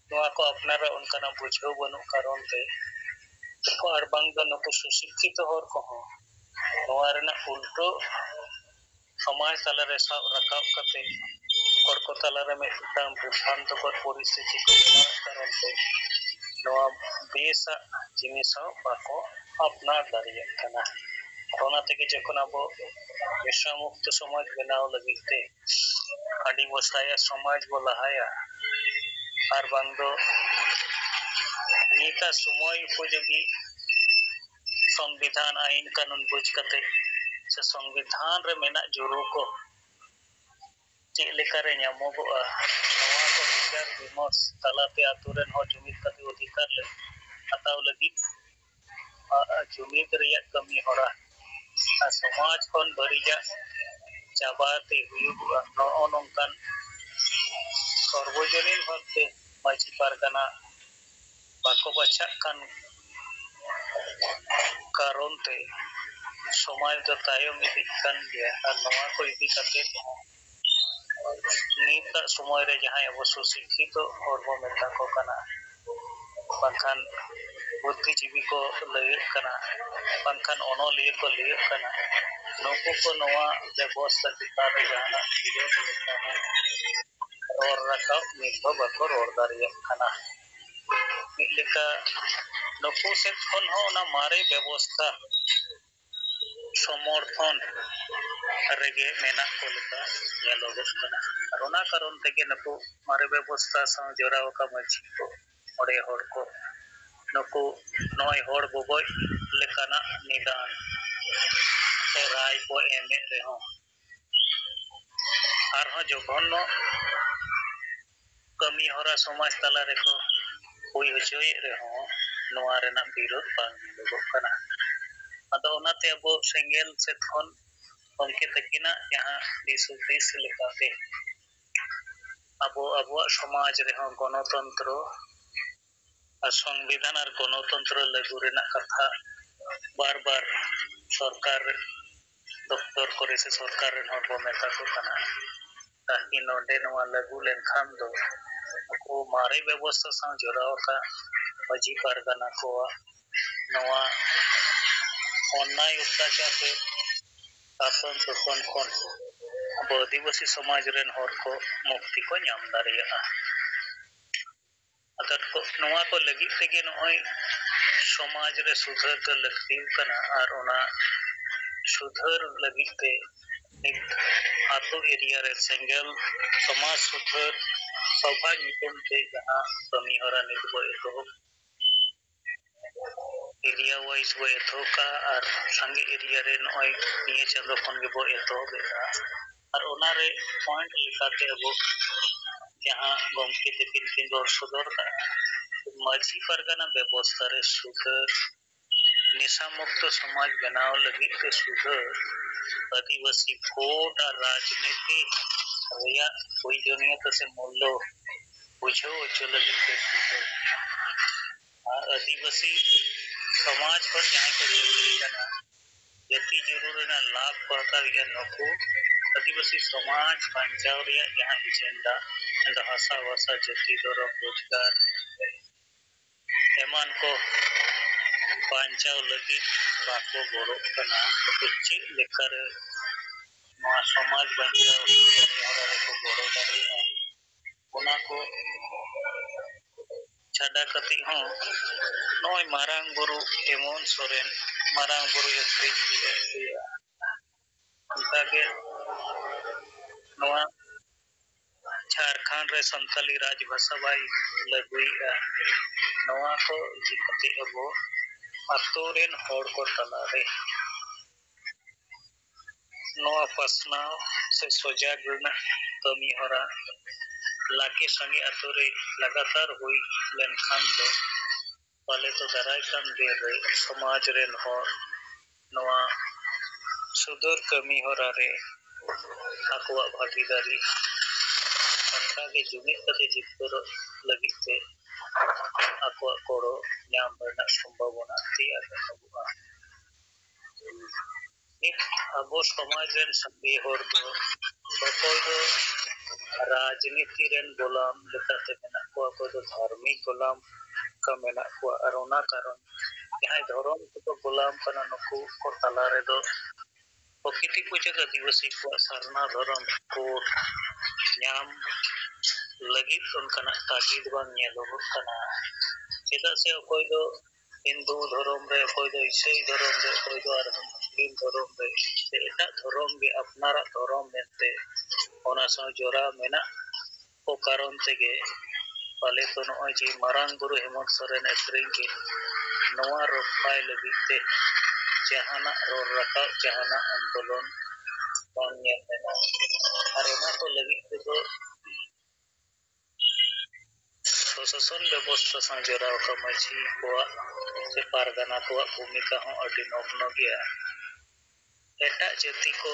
ᱱᱚᱣᱟ ᱠᱚ ᱟᱯᱱᱟᱨᱟᱜ ᱚᱱᱠᱟᱱᱟᱜ ᱵᱩᱡᱷᱟᱹᱣ ᱵᱟᱹᱱᱩᱜ ᱠᱟᱨᱚᱱ ᱛᱮ, ᱟᱨ ᱵᱟᱝ ᱫᱚ ᱱᱩᱠᱩ ᱥᱩᱥᱤᱠᱠᱷᱤᱛᱚ ᱦᱚᱲ ᱠᱚᱦᱚᱸ ᱱᱚᱣᱟ ᱨᱮᱱᱟᱜ ᱩᱞᱴᱟᱹ ᱥᱚᱢᱟᱡᱽ ᱛᱟᱞᱟᱨᱮ ᱥᱟᱵ ᱨᱟᱠᱟᱵ ᱠᱟᱛᱮ ᱦᱚᱲ ᱠᱚ ᱛᱟᱞᱟᱨᱮ ᱢᱤᱫᱴᱟᱝ ᱵᱤᱵᱷᱨᱟᱱᱛᱚᱠᱚᱨ ᱯᱚᱨᱤᱥᱛᱷᱤᱛᱤ ᱠᱚ ᱵᱮᱱᱟᱣᱮᱫ ᱠᱟᱨᱚᱱ ᱛᱮ ᱱᱚᱣᱟ ᱵᱮᱥᱟᱜ ᱡᱤᱱᱤᱥ ᱦᱚᱸ ᱵᱟᱠᱚ ᱟᱯᱱᱟᱨ ᱫᱟᱲᱮᱭᱟᱜ ᱠᱟᱱᱟ᱾ ᱟᱨ ᱚᱱᱟ ᱛᱮᱜᱮ ᱡᱚᱠᱷᱚᱱ ᱟᱵᱚ ᱱᱮᱥᱟ ᱢᱩᱠᱛᱚ ᱥᱚᱢᱟᱡᱽ ᱵᱮᱱᱟᱣ ᱞᱟᱹᱜᱤᱫ ᱛᱮ ᱟᱹᱰᱤ ᱵᱚ ᱥᱟᱭᱟ, ᱥᱚᱢᱟᱡᱽ ᱵᱚ ᱞᱟᱦᱟᱭᱟ᱾ ᱟᱨ ᱵᱟᱝ ᱫᱚ ᱱᱤᱛᱟᱜ ᱥᱚᱢᱚᱭ ᱩᱯᱚᱡᱳᱜᱤ ᱥᱚᱝᱵᱤᱫᱷᱟᱱ, ᱟᱹᱭᱤᱱ ᱠᱟᱹᱱᱩᱱ ᱵᱩᱡᱽ ᱠᱟᱛᱮ ᱥᱮ ᱥᱚᱝᱵᱤᱫᱷᱟᱱ ᱨᱮ ᱢᱮᱱᱟᱜ ᱡᱩᱨᱩ ᱠᱚ ᱪᱮᱫ ᱞᱮᱠᱟᱨᱮ ᱧᱟᱢᱚᱜᱚᱜᱼᱟ, ᱱᱚᱣᱟ ᱠᱚ ᱵᱤᱪᱟᱨ ᱵᱤᱢᱚᱨᱥ ᱛᱟᱞᱟᱛᱮ ᱟᱛᱳ ᱨᱮᱱ ᱦᱚᱲ ᱡᱩᱢᱤᱫ ᱠᱟᱛᱮ ᱚᱫᱷᱤᱠᱟᱨ ᱞᱮ ᱦᱟᱛᱟᱣ ᱞᱟᱹᱜᱤᱫ ᱟ-, ᱟ-, ᱡᱩᱢᱤᱫ ᱨᱮᱭᱟᱜ ᱠᱟᱹᱢᱤ ᱦᱚᱨᱟ ᱟᱨ ᱥᱚᱢᱟᱡᱽ ᱠᱷᱚᱱ ᱵᱟᱹᱲᱤᱡᱟᱜ ᱪᱟᱵᱟᱛᱮ ᱦᱩᱭᱩᱜᱚᱜᱼᱟ᱾ ᱱᱚᱜᱼᱚ ᱱᱚᱝᱠᱟᱱ ᱥᱚᱨᱵᱚᱡᱚᱱᱤᱱ ᱵᱷᱟᱵᱽᱛᱮ ᱢᱟᱹᱡᱷᱤ ᱯᱟᱨᱜᱟᱱᱟ ᱵᱟᱠᱚ ᱵᱟᱪᱷᱟᱜ ᱠᱟᱱ ᱠᱟᱨᱚᱱ ᱛᱮ ᱥᱚᱢᱟᱡᱽ ᱫᱚ ᱛᱟᱭᱚᱢ ᱤᱫᱤᱜ ᱠᱟᱱ ᱜᱮᱭᱟ᱾ ᱟᱨ ᱱᱚᱣᱟ ᱠᱚ ᱤᱫᱤ ᱠᱟᱛᱮ ᱦᱚᱸ ᱱᱤᱛᱟᱜ ᱥᱚᱢᱚᱭ ᱨᱮ ᱡᱟᱦᱟᱸᱭ ᱟᱵᱚ ᱥᱩᱥᱤᱠᱠᱷᱤᱛᱚ ᱦᱚᱲ ᱵᱚ ᱢᱮᱛᱟ ᱠᱚ ᱠᱟᱱᱟ, ᱵᱟᱝᱠᱷᱟᱱ ᱵᱩᱫᱽᱫᱷᱤᱡᱤᱵᱤ ᱠᱚ ᱞᱟᱹᱭᱟᱹᱜ ᱠᱟᱱᱟ, ᱵᱟᱝᱠᱷᱟᱱ ᱚᱱᱚᱞᱤᱭᱟᱹ ᱠᱚ ᱞᱟᱹᱭᱟᱹᱜ ᱠᱟᱱᱟ, ᱱᱩᱠᱩ ᱠᱚ ᱱᱚᱣᱟ ᱵᱮᱵᱚᱥᱛᱷᱟ ᱪᱮᱛᱟᱱ ᱨᱮ ᱡᱟᱦᱟᱱᱟᱜ ᱵᱤᱨᱳᱫᱷ ᱞᱮᱠᱟ ᱨᱚᱲ ᱨᱟᱠᱟᱵ ᱱᱤᱛ ᱦᱚᱸ ᱵᱟᱠᱚ ᱨᱚᱲ ᱫᱟᱲᱮᱭᱟᱜ ᱠᱟᱱᱟ᱾ ᱢᱤᱫ ᱞᱮᱠᱟ ᱱᱩᱠᱩ ᱥᱮᱫ ᱠᱷᱚᱱ ᱦᱚᱸ ᱚᱱᱟ ᱢᱟᱨᱮ ᱵᱮᱵᱚᱥᱛᱷᱟ ᱥᱚᱢᱚᱨᱛᱷᱚᱱ ᱨᱮᱜᱮ ᱢᱮᱱᱟᱜ ᱠᱚ ᱞᱮᱠᱟ ᱧᱮᱞᱚᱜᱚᱜ ᱠᱟᱱᱟ᱾ ᱟᱨ ᱚᱱᱟ ᱠᱟᱨᱚᱱ ᱛᱮᱜᱮ ᱱᱩᱠᱩ ᱢᱟᱨᱮ ᱵᱮᱵᱚᱥᱛᱷᱟ ᱥᱟᱶ ᱡᱚᱲᱟᱣ ᱟᱠᱟᱱ ᱢᱟᱹᱡᱷᱤ ᱠᱚ, ᱢᱚᱬᱮ ᱦᱚᱲ ᱠᱚ, ᱱᱩᱠᱩ ᱱᱚᱜᱼᱚᱭ ᱦᱚᱲ ᱜᱚᱜᱚᱡ ᱞᱮᱠᱟᱱᱟᱜ ᱱᱤᱫᱟᱱ ᱥᱮ ᱨᱟᱭ ᱠᱚ ᱮᱢᱮᱫ ᱨᱮᱦᱚᱸ, ᱟᱨᱦᱚᱸ ᱡᱚᱜᱷᱚᱱᱱᱚ ᱠᱟᱹᱢᱤ ᱦᱚᱨᱟ ᱥᱚᱢᱟᱡᱽ ᱛᱟᱞᱟ ᱨᱮᱠᱚ ᱦᱩᱭ ᱦᱚᱪᱚᱭᱮᱫ ᱨᱮᱦᱚᱸ, ᱱᱚᱣᱟ ᱨᱮᱱᱟᱜ ᱵᱤᱨᱳᱫᱷ ᱵᱟᱝ ᱧᱮᱞᱚᱜᱚᱜ ᱠᱟᱱᱟ᱾ ᱟᱫᱚ ᱚᱱᱟᱛᱮ ᱟᱵᱚ ᱥᱮᱸᱜᱮᱞ ᱥᱮᱫ ᱠᱷᱚᱱ ᱜᱚᱢᱠᱮ ᱛᱟᱹᱠᱤᱱᱟᱜ ᱡᱟᱦᱟᱸ ᱫᱤᱥ ᱦᱩᱫᱤᱥ ᱞᱮᱠᱟᱛᱮ ᱟᱵᱚ ᱟᱵᱚᱣᱟᱜ ᱥᱚᱢᱟᱡᱽ ᱨᱮᱦᱚᱸ ᱜᱚᱱᱚᱛᱚᱱᱛᱨᱚ ᱟᱨ ᱥᱚᱝᱵᱤᱫᱷᱟᱱ ᱟᱨ ᱜᱚᱱᱚᱛᱚᱱᱛᱨᱚ ᱞᱟᱹᱜᱩ ᱨᱮᱱᱟᱜ ᱠᱟᱛᱷᱟ ᱵᱟᱨ ᱵᱟᱨ ᱥᱚᱨᱠᱟᱨ ᱫᱚᱯᱛᱚᱨ ᱠᱚᱨᱮ ᱥᱮ ᱥᱚᱨᱠᱟᱨ ᱨᱮᱱ ᱦᱚᱲ ᱠᱚ ᱢᱮᱛᱟ ᱠᱚ ᱠᱟᱱᱟ, ᱛᱟᱠᱤ ᱱᱚᱰᱮ ᱱᱚᱣᱟ ᱞᱟᱹᱜᱩ ᱞᱮᱱᱠᱷᱟᱱ ᱫᱚ ᱩᱱᱠᱩ ᱢᱟᱨᱮ ᱵᱮᱵᱚᱥᱛᱷᱟ ᱥᱟᱶ ᱡᱚᱲᱟᱣ ᱟᱠᱟᱱ ᱢᱟᱹᱡᱷᱤ ᱯᱟᱨᱜᱟᱱᱟ ᱠᱚᱣᱟᱜ ᱱᱚᱣᱟ ᱚᱱᱱᱟᱭ ᱚᱛᱛᱟᱪᱟᱨ ᱨᱮ ᱥᱟᱥᱚᱱ ᱥᱳᱥᱚᱱ ᱠᱷᱚᱱ ᱟᱵᱚ ᱟᱹᱫᱤᱵᱟᱹᱥᱤ ᱥᱚᱢᱟᱡᱽ ᱨᱮᱱ ᱦᱚᱲ ᱠᱚ ᱢᱩᱠᱛᱤ ᱠᱚ ᱧᱟᱢ ᱫᱟᱲᱮᱭᱟᱜᱼᱟ᱾ ᱟᱫᱚ ᱠᱚ, ᱱᱚᱣᱟ ᱠᱚ ᱞᱟᱹᱜᱤᱫ ᱛᱮᱜᱮ ᱱᱚᱜᱼᱚᱭ ᱥᱚᱢᱟᱡᱽ ᱨᱮ ᱥᱩᱫᱷᱟᱹᱨ ᱫᱚ ᱞᱟᱹᱠᱛᱤ ᱠᱟᱱᱟ᱾ ᱟᱨ ᱚᱱᱟ ᱥᱩᱫᱷᱟᱹᱨ ᱞᱟᱹᱜᱤᱫ ᱛᱮ ᱱᱤᱛ ᱟᱛᱳ ᱮᱨᱤᱭᱟ ᱨᱮ ᱥᱮᱸᱜᱮᱞ ᱥᱚᱢᱟᱡᱽ ᱥᱩᱫᱷᱟᱹᱨ ᱥᱚᱵᱷᱟ ᱧᱩᱛᱩᱢ ᱛᱮ ᱡᱟᱦᱟᱸ ᱠᱟᱹᱢᱤ ᱦᱚᱨᱟ ᱱᱤᱛ ᱵᱚ ᱮᱛᱚᱦᱚᱵ ᱮᱨᱤᱭᱟ ᱣᱟᱭᱤᱡ ᱵᱚ ᱮᱛᱚᱦᱚᱵ ᱠᱟᱜᱼᱟ ᱟᱨ ᱥᱟᱸᱜᱮ ᱮᱨᱤᱭᱟ ᱨᱮ ᱱᱚᱜᱼᱚᱭ ᱱᱤᱭᱟᱹ ᱪᱟᱸᱫᱚ ᱠᱷᱚᱱ ᱜᱮᱵᱚ ᱮᱛᱚᱦᱚᱵ ᱮᱫᱟ᱾ ᱟᱨ ᱚᱱᱟᱨᱮ ᱯᱚᱭᱮᱱᱴ ᱞᱮᱠᱟᱛᱮ ᱟᱵᱚ ᱡᱟᱦᱟᱸ ᱜᱚᱢᱠᱮ ᱛᱟᱹᱠᱤᱱ ᱠᱤᱱ ᱨᱚᱲ ᱥᱚᱫᱚᱨ ᱠᱟᱜᱼᱟ, ᱢᱟᱹᱡᱷᱤ ᱯᱟᱨᱜᱟᱱᱟ ᱵᱮᱵᱚᱥᱛᱷᱟ ᱨᱮ ᱥᱩᱫᱷᱟᱹᱨ, ᱱᱮᱥᱟ ᱢᱩᱠᱛᱚ ᱥᱚᱢᱟᱡᱽ ᱵᱮᱱᱟᱣ ᱞᱟᱹᱜᱤᱫ ᱛᱮ ᱥᱩᱫᱷᱟᱹᱨ, ᱟᱹᱫᱤᱵᱟᱹᱥᱤ ᱵᱷᱳᱴ ᱟᱨ ᱨᱟᱡᱽᱱᱤᱛᱤ ᱨᱮᱭᱟᱜ ᱯᱨᱚᱭᱳᱡᱚᱱᱤᱭᱚᱛᱟ ᱥᱮ ᱢᱩᱞᱞᱚ ᱵᱩᱡᱷᱟᱹᱣ ᱦᱚᱪᱚ ᱞᱟᱹᱜᱤᱫ ᱛᱮ ᱥᱩᱫᱷᱟᱹᱨ, ᱟᱨ ᱟᱹᱫᱤᱵᱟᱹᱥᱤ ᱥᱚᱢᱟᱡᱽ ᱠᱷᱚᱱ ᱡᱟᱦᱟᱸᱭ ᱠᱚ ᱪᱟᱹᱠᱨᱤ ᱠᱟᱱᱟ, ᱡᱟᱹᱛᱤ ᱡᱟᱹᱨᱩᱲ ᱨᱮᱱᱟᱜ ᱞᱟᱵᱷ ᱠᱚ ᱦᱟᱛᱟᱣᱮᱫᱼᱟ, ᱱᱩᱠᱩ ᱟᱹᱫᱤᱵᱟᱹᱥᱤ ᱥᱚᱢᱟᱡᱽ ᱵᱟᱧᱪᱟᱣ ᱨᱮᱭᱟᱜ ᱡᱟᱦᱟᱸ ᱮᱡᱮᱱᱰᱟ, ᱢᱮᱱᱫᱚ ᱦᱟᱥᱟ ᱵᱷᱟᱥᱟ, ᱡᱟᱹᱛᱤ, ᱫᱷᱚᱨᱚᱢ, ᱨᱳᱡᱽᱜᱟᱨ ᱮᱢᱟᱱ ᱠᱚ ᱵᱟᱧᱪᱟᱣ ᱞᱟᱹᱜᱤᱫ ᱵᱟᱠᱚ ᱜᱚᱲᱚᱜ ᱠᱟᱱᱟ, ᱱᱩᱠᱩ ᱪᱮᱫ ᱞᱮᱠᱟᱨᱮ ᱱᱚᱣᱟ ᱥᱚᱢᱟᱡᱽ ᱵᱟᱧᱪᱟᱣ ᱠᱟᱹᱢᱤ ᱦᱚᱨᱟ ᱨᱮᱠᱚ ᱜᱚᱲᱚ ᱫᱟᱲᱮᱭᱟᱜᱼᱟ, ᱚᱱᱟ ᱠᱚ ᱪᱷᱟᱰᱟ ᱠᱟᱛᱮ ᱦᱚᱸ ᱱᱚᱜᱼᱚᱭ ᱢᱟᱨᱟᱝ ᱵᱩᱨᱩ ᱦᱮᱢᱚᱱᱛ ᱥᱚᱨᱮᱱ ᱢᱟᱨᱟᱝ ᱵᱩᱨᱩ ᱟᱹᱠᱷᱨᱤᱧ ᱠᱮᱫ ᱦᱩᱭᱩᱜᱼᱟ᱾ ᱚᱱᱠᱟᱜᱮ ᱱᱚᱣᱟ ᱡᱷᱟᱲᱠᱷᱚᱸᱰ ᱨᱮ ᱥᱟᱱᱛᱟᱞᱤ ᱨᱟᱡᱽ ᱵᱷᱟᱥᱟ ᱵᱟᱭ ᱞᱟᱹᱜᱩᱭᱮᱫᱼᱟ᱾ ᱱᱚᱣᱟ ᱠᱚ ᱤᱫᱤ ᱠᱟᱛᱮ ᱟᱵᱚ ᱟᱛᱳ ᱨᱮᱱ ᱦᱚᱲ ᱠᱚ ᱛᱟᱞᱟᱨᱮ ᱱᱚᱣᱟ ᱯᱟᱥᱱᱟᱣ ᱥᱮ ᱥᱚᱡᱟᱜᱽ ᱨᱮᱱᱟᱜ ᱠᱟᱹᱢᱤ ᱦᱚᱨᱟ ᱞᱟᱜᱮ ᱥᱟᱸᱜᱮ ᱟᱛᱳ ᱨᱮ ᱞᱟᱜᱟᱛᱟᱨ ᱦᱩᱭ ᱞᱮᱱᱠᱷᱟᱱ ᱫᱚ ᱯᱟᱞᱮ ᱛᱚ ᱫᱟᱨᱟᱭ ᱠᱟᱱ ᱫᱤᱱ ᱨᱮ ᱥᱚᱢᱟᱡᱽ ᱨᱮᱱ ᱦᱚᱲ ᱱᱚᱣᱟ ᱥᱩᱫᱷᱟᱹᱨ ᱠᱟᱹᱢᱤ ᱦᱚᱨᱟ ᱨᱮ ᱟᱠᱚᱣᱟᱜ ᱵᱷᱟᱹᱜᱤᱫᱟᱨᱤ ᱚᱱᱠᱟᱜᱮ ᱡᱩᱢᱤᱫ ᱠᱟᱛᱮ ᱡᱤᱛᱠᱟᱹᱨᱚᱜ ᱞᱟᱹᱜᱤᱫ ᱛᱮ ᱟᱠᱚᱣᱟᱜ ᱜᱚᱲᱚ ᱧᱟᱢ ᱨᱮᱱᱟᱜ ᱥᱚᱢᱵᱷᱟᱵᱚᱱᱟ ᱛᱮᱭᱟᱨ ᱨᱟᱠᱟᱵᱚᱜᱼᱟ᱾ ᱱᱤᱛ ᱟᱵᱚ ᱥᱚᱢᱟᱡᱽ ᱨᱮᱱ ᱥᱟᱸᱜᱮ ᱦᱚᱲ ᱫᱚ ᱚᱠᱚᱭ ᱫᱚ ᱨᱟᱡᱽᱱᱤᱛᱤ ᱨᱮᱱ ᱜᱳᱞᱟᱢ ᱞᱮᱠᱟᱛᱮ ᱢᱮᱱᱟᱜ ᱠᱚᱣᱟ, ᱚᱠᱚᱭ ᱫᱚ ᱫᱷᱟᱨᱢᱤᱠ ᱜᱳᱞᱟᱢ ᱞᱮᱠᱟ ᱢᱮᱱᱟᱜ ᱠᱚᱣᱟ, ᱟᱨ ᱚᱱᱟ ᱠᱟᱨᱚᱱ ᱡᱟᱦᱟᱸᱭ ᱫᱷᱚᱨᱚᱢ ᱠᱚᱠᱚ ᱜᱳᱞᱟᱢ ᱠᱟᱱᱟ, ᱱᱩᱠᱩ ᱠᱚ ᱛᱟᱞᱟ ᱨᱮᱫᱚ ᱯᱨᱚᱠᱤᱛᱤ ᱯᱩᱡᱟᱹ ᱟᱹᱫᱤᱵᱟᱹᱥᱤ ᱠᱚᱣᱟᱜ ᱥᱟᱨᱱᱟ ᱫᱷᱚᱨᱚᱢ ᱠᱳᱰ ᱧᱟᱢ ᱞᱟᱹᱜᱤᱫ ᱚᱱᱠᱟᱱᱟᱜ ᱛᱟᱹᱜᱤᱫ ᱵᱟᱝ ᱧᱮᱞᱚᱜᱚᱜ ᱠᱟᱱᱟ᱾ ᱪᱮᱫᱟᱜ ᱥᱮ ᱚᱠᱚᱭ ᱫᱚ ᱦᱤᱱᱫᱩ ᱫᱷᱚᱨᱚᱢ ᱨᱮ, ᱚᱠᱚᱭ ᱫᱚ ᱤᱥᱟᱹᱭ ᱫᱷᱚᱨᱚᱢ ᱨᱮ, ᱚᱠᱚᱭ ᱫᱚ ᱟᱨᱦᱚᱸ ᱢᱩᱥᱞᱤᱢ ᱫᱷᱚᱨᱚᱢ ᱨᱮ, ᱥᱮ ᱮᱴᱟᱜ ᱫᱷᱚᱨᱚᱢ ᱜᱮ ᱟᱯᱱᱟᱨᱟᱜ ᱫᱷᱚᱨᱚᱢ ᱢᱮᱱᱛᱮ ᱚᱱᱟ ᱥᱟᱶ ᱡᱚᱲᱟᱣ ᱢᱮᱱᱟᱜ ᱠᱚ ᱠᱟᱨᱚᱱ ᱛᱮᱜᱮ ᱯᱟᱞᱮ ᱛᱚ ᱱᱚᱜᱼᱚᱭ ᱡᱮ ᱢᱟᱨᱟᱝ ᱵᱩᱨᱩ ᱦᱮᱢᱚᱱᱛ ᱥᱚᱨᱮᱱ ᱮ ᱥᱮᱨᱮᱧ ᱠᱮᱫ, ᱱᱚᱣᱟ ᱨᱚᱯᱷᱟᱭ ᱞᱟᱹᱜᱤᱫ ᱛᱮ ᱡᱟᱦᱟᱱᱟᱜ ᱨᱚᱲ ᱨᱟᱠᱟᱵ, ᱡᱟᱦᱟᱱᱟᱜ ᱟᱱᱫᱳᱞᱚᱱ ᱵᱟᱝ ᱧᱮᱞ ᱞᱮᱱᱟ᱾ ᱟᱨ ᱚᱱᱟ ᱠᱚ ᱞᱟᱹᱜᱤᱫ ᱛᱮᱫᱚ ᱯᱨᱚᱥᱟᱥᱚᱱ ᱵᱮᱵᱚᱥᱛᱷᱟ ᱥᱟᱶ ᱡᱚᱲᱟᱣ ᱟᱠᱟᱱ ᱢᱟᱹᱡᱷᱤ ᱠᱚᱣᱟᱜ ᱥᱮ ᱯᱟᱨᱜᱟᱱᱟ ᱠᱚᱣᱟᱜ ᱵᱷᱩᱢᱤᱠᱟ ᱦᱚᱸ ᱟᱹᱰᱤ ᱱᱚᱜᱱᱚ ᱜᱮᱭᱟ᱾ ᱮᱴᱟᱜ ᱡᱟᱹᱛᱤ ᱠᱚ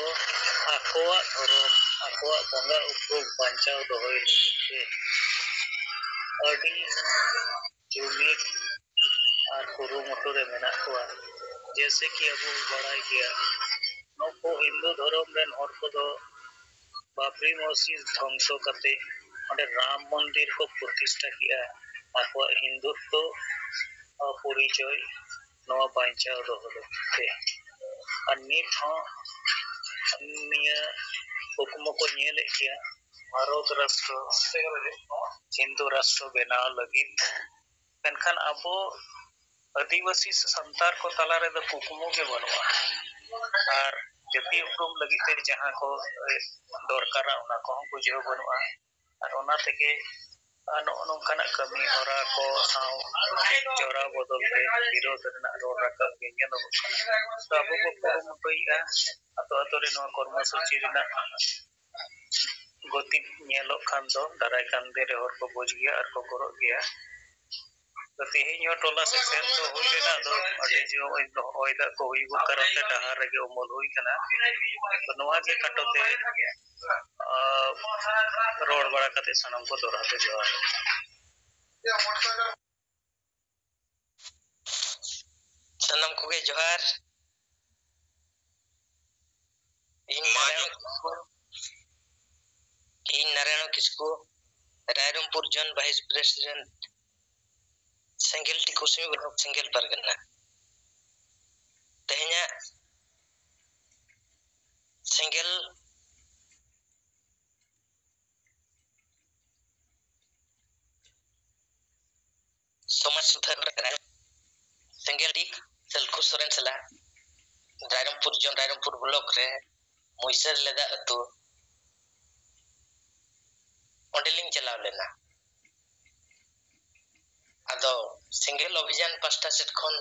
ᱟᱠᱚᱣᱟᱜ ᱫᱷᱚᱨᱚᱢ, ᱟᱠᱚᱣᱟᱜ ᱵᱚᱸᱜᱟ ᱩᱯᱨᱩᱢ ᱵᱟᱧᱪᱟᱣ ᱫᱚᱦᱚᱭ ᱞᱟᱹᱜᱤᱫ ᱛᱮ ᱟᱹᱰᱤ ᱡᱩᱢᱤᱫ ᱟᱨ ᱠᱩᱨᱩᱢᱩᱴᱩ ᱨᱮ ᱢᱮᱱᱟᱜ ᱠᱚᱣᱟ᱾ ᱡᱮᱭᱥᱮ ᱠᱤ ᱟᱵᱚ ᱵᱚᱱ ᱵᱟᱲᱟᱭ ᱜᱮᱭᱟ, ᱱᱩᱠᱩ ᱦᱤᱱᱫᱩ ᱫᱷᱚᱨᱚᱢ ᱨᱮᱱ ᱦᱚᱲ ᱠᱚᱫᱚ ᱵᱟᱵᱨᱤ ᱢᱚᱥᱡᱤᱫ ᱫᱷᱚᱝᱥᱚ ᱠᱟᱛᱮ ᱚᱸᱰᱮ ᱨᱟᱢ ᱢᱚᱱᱫᱤᱨ ᱠᱚ ᱯᱨᱚᱛᱤᱥᱴᱷᱟ ᱠᱮᱜᱼᱟ, ᱟᱠᱚᱣᱟᱜ ᱦᱤᱱᱫᱩᱛᱛᱚ ᱯᱚᱨᱤᱪᱚᱭ ᱱᱚᱣᱟ ᱵᱟᱧᱪᱟᱣ ᱫᱚᱦᱚ ᱞᱟᱹᱜᱤᱫ ᱛᱮ᱾ ᱟᱨ ᱱᱤᱛ ᱦᱚᱸ ᱱᱤᱭᱟᱹ ᱠᱩᱠᱢᱩ ᱠᱚ ᱧᱮᱞᱮᱫ ᱜᱮᱭᱟ, ᱵᱷᱟᱨᱚᱛ ᱨᱟᱥᱴᱨᱚ ᱦᱤᱱᱫᱩ ᱨᱟᱥᱴᱨᱚ ᱵᱮᱱᱟᱣ ᱞᱟᱹᱜᱤᱫ᱾ ᱢᱮᱱᱠᱷᱟᱱ ᱟᱵᱚ ᱟᱹᱫᱤᱵᱟᱹᱥᱤ ᱥᱮ ᱥᱟᱱᱛᱟᱲ ᱠᱚ ᱛᱟᱞᱟ ᱨᱮᱫᱚ ᱠᱩᱠᱢᱩ ᱜᱮ ᱵᱟᱹᱱᱩᱜᱼᱟ᱾ ᱟᱨ ᱡᱟᱹᱛᱤ ᱩᱯᱨᱩᱢ ᱞᱟᱹᱜᱤᱫ ᱛᱮ ᱡᱟᱦᱟᱸ ᱠᱚ, ᱮ, ᱫᱚᱨᱠᱟᱨᱟ, ᱚᱱᱟ ᱠᱚᱦᱚᱸ ᱵᱩᱡᱷᱟᱹᱣ ᱵᱟᱹᱱᱩᱜᱼᱟ᱾ ᱟᱨ ᱚᱱᱟ ᱛᱮᱜᱮ, ᱟᱨ ᱱᱚᱜᱼᱚ ᱱᱚᱝᱠᱟᱱᱟᱜ ᱠᱟᱹᱢᱤ ᱦᱚᱨᱟ ᱠᱚ ᱥᱟᱶ ᱡᱚᱲᱟᱣ ᱵᱚᱫᱚᱞ ᱛᱮ ᱵᱤᱨᱳᱫᱷ ᱨᱮᱱᱟᱜ ᱨᱚᱲ ᱨᱟᱠᱟᱵ ᱜᱮ ᱧᱮᱞᱚᱜᱚᱜ ᱠᱟᱱᱟ᱾ ᱛᱚ ᱟᱵᱚ ᱵᱚ ᱠᱩᱨᱩᱢᱩᱴᱩᱭᱮᱫᱼᱟ ᱟᱛᱳ ᱟᱛᱳ ᱨᱮ ᱱᱚᱣᱟ ᱠᱚᱨᱢᱚ ᱥᱩᱪᱤ ᱨᱮᱱᱟᱜ ᱜᱚᱛᱤ ᱧᱮᱞᱚᱜ ᱠᱷᱟᱱ ᱫᱚ ᱫᱟᱨᱟᱭ ᱠᱟᱱ ᱫᱤᱱ ᱨᱮ ᱦᱚᱲ ᱠᱚ ᱵᱩᱡᱽ ᱜᱮᱭᱟ ᱟᱨ ᱠᱚ ᱜᱚᱨᱚᱜ ᱜᱮᱭᱟ᱾ ᱛᱚ ᱛᱮᱦᱮᱧ ᱦᱚᱸ ᱴᱚᱞᱟ ᱥᱮᱫ ᱥᱮᱱ ᱫᱚ ᱦᱩᱭ ᱞᱮᱱᱟ, ᱟᱫᱚ ᱟᱹᱰᱤ ᱡᱳᱨ ᱦᱚᱭ ᱫᱟᱜ ᱠᱚ ᱦᱩᱭᱩᱜᱚᱜ ᱠᱟᱨᱚᱱ ᱛᱮ ᱰᱟᱦᱟᱨ ᱨᱮᱜᱮ ᱩᱢᱩᱞ ᱦᱩᱭ ᱠᱟᱱᱟ᱾ ᱛᱚ ᱱᱚᱣᱟ ᱜᱮ ᱠᱷᱟᱴᱚ ᱛᱮ, ᱟᱸ, ᱨᱚᱲ ᱵᱟᱲᱟ ᱠᱟᱛᱮ ᱥᱟᱱᱟᱢ ᱠᱚ ᱫᱚᱦᱲᱟ ᱛᱮ ᱡᱚᱦᱟᱨ᱾ ᱥᱟᱱᱟᱢ ᱠᱚᱜᱮ ᱡᱚᱦᱟᱨ᱾ ᱤᱧ ᱢᱟ ᱱᱟᱨᱟᱭᱚᱱ ᱠᱤᱥᱠᱩ, ᱤᱧ ᱱᱟᱨᱟᱭᱚᱱ ᱠᱤᱥᱠᱩ, ᱨᱟᱭᱨᱚᱝᱯᱩᱨ ᱡᱳᱱ ᱵᱷᱟᱭᱤᱥ ᱯᱨᱮᱥᱤᱰᱮᱱᱴ, ᱥᱮᱸᱜᱮᱞ ᱴᱤ ᱠᱩᱥᱢᱤ ᱵᱞᱚᱠ ᱥᱮᱸᱜᱮᱞ ᱯᱟᱨᱜᱟᱱᱟ᱾ ᱛᱮᱦᱮᱧᱟᱜ ᱥᱮᱸᱜᱮᱞ ᱥᱚᱢᱟᱡᱽ ᱥᱩᱫᱷᱟᱹᱨ ᱨᱮ ᱥᱮᱸᱜᱮᱞ ᱴᱤᱠ ᱥᱟᱹᱞᱠᱷᱩ ᱥᱚᱨᱮᱱ ᱥᱟᱞᱟᱜ ᱨᱟᱭᱨᱚᱝᱯᱩᱨ ᱡᱚᱱ ᱨᱟᱭᱨᱚᱝᱯᱩᱨ ᱵᱞᱚᱠ ᱨᱮ ᱢᱩᱭᱥᱟᱹᱨ ᱞᱮᱫᱟ ᱟᱹᱛᱩ, ᱚᱸᱰᱮᱞᱤᱧ ᱪᱟᱞᱟᱣ ᱞᱮᱱᱟ᱾ ᱟᱫᱚ ᱥᱮᱸᱜᱮᱞ ᱚᱵᱷᱤᱡᱟᱱ ᱯᱟᱥᱴᱟ ᱥᱮᱫ ᱠᱷᱚᱱ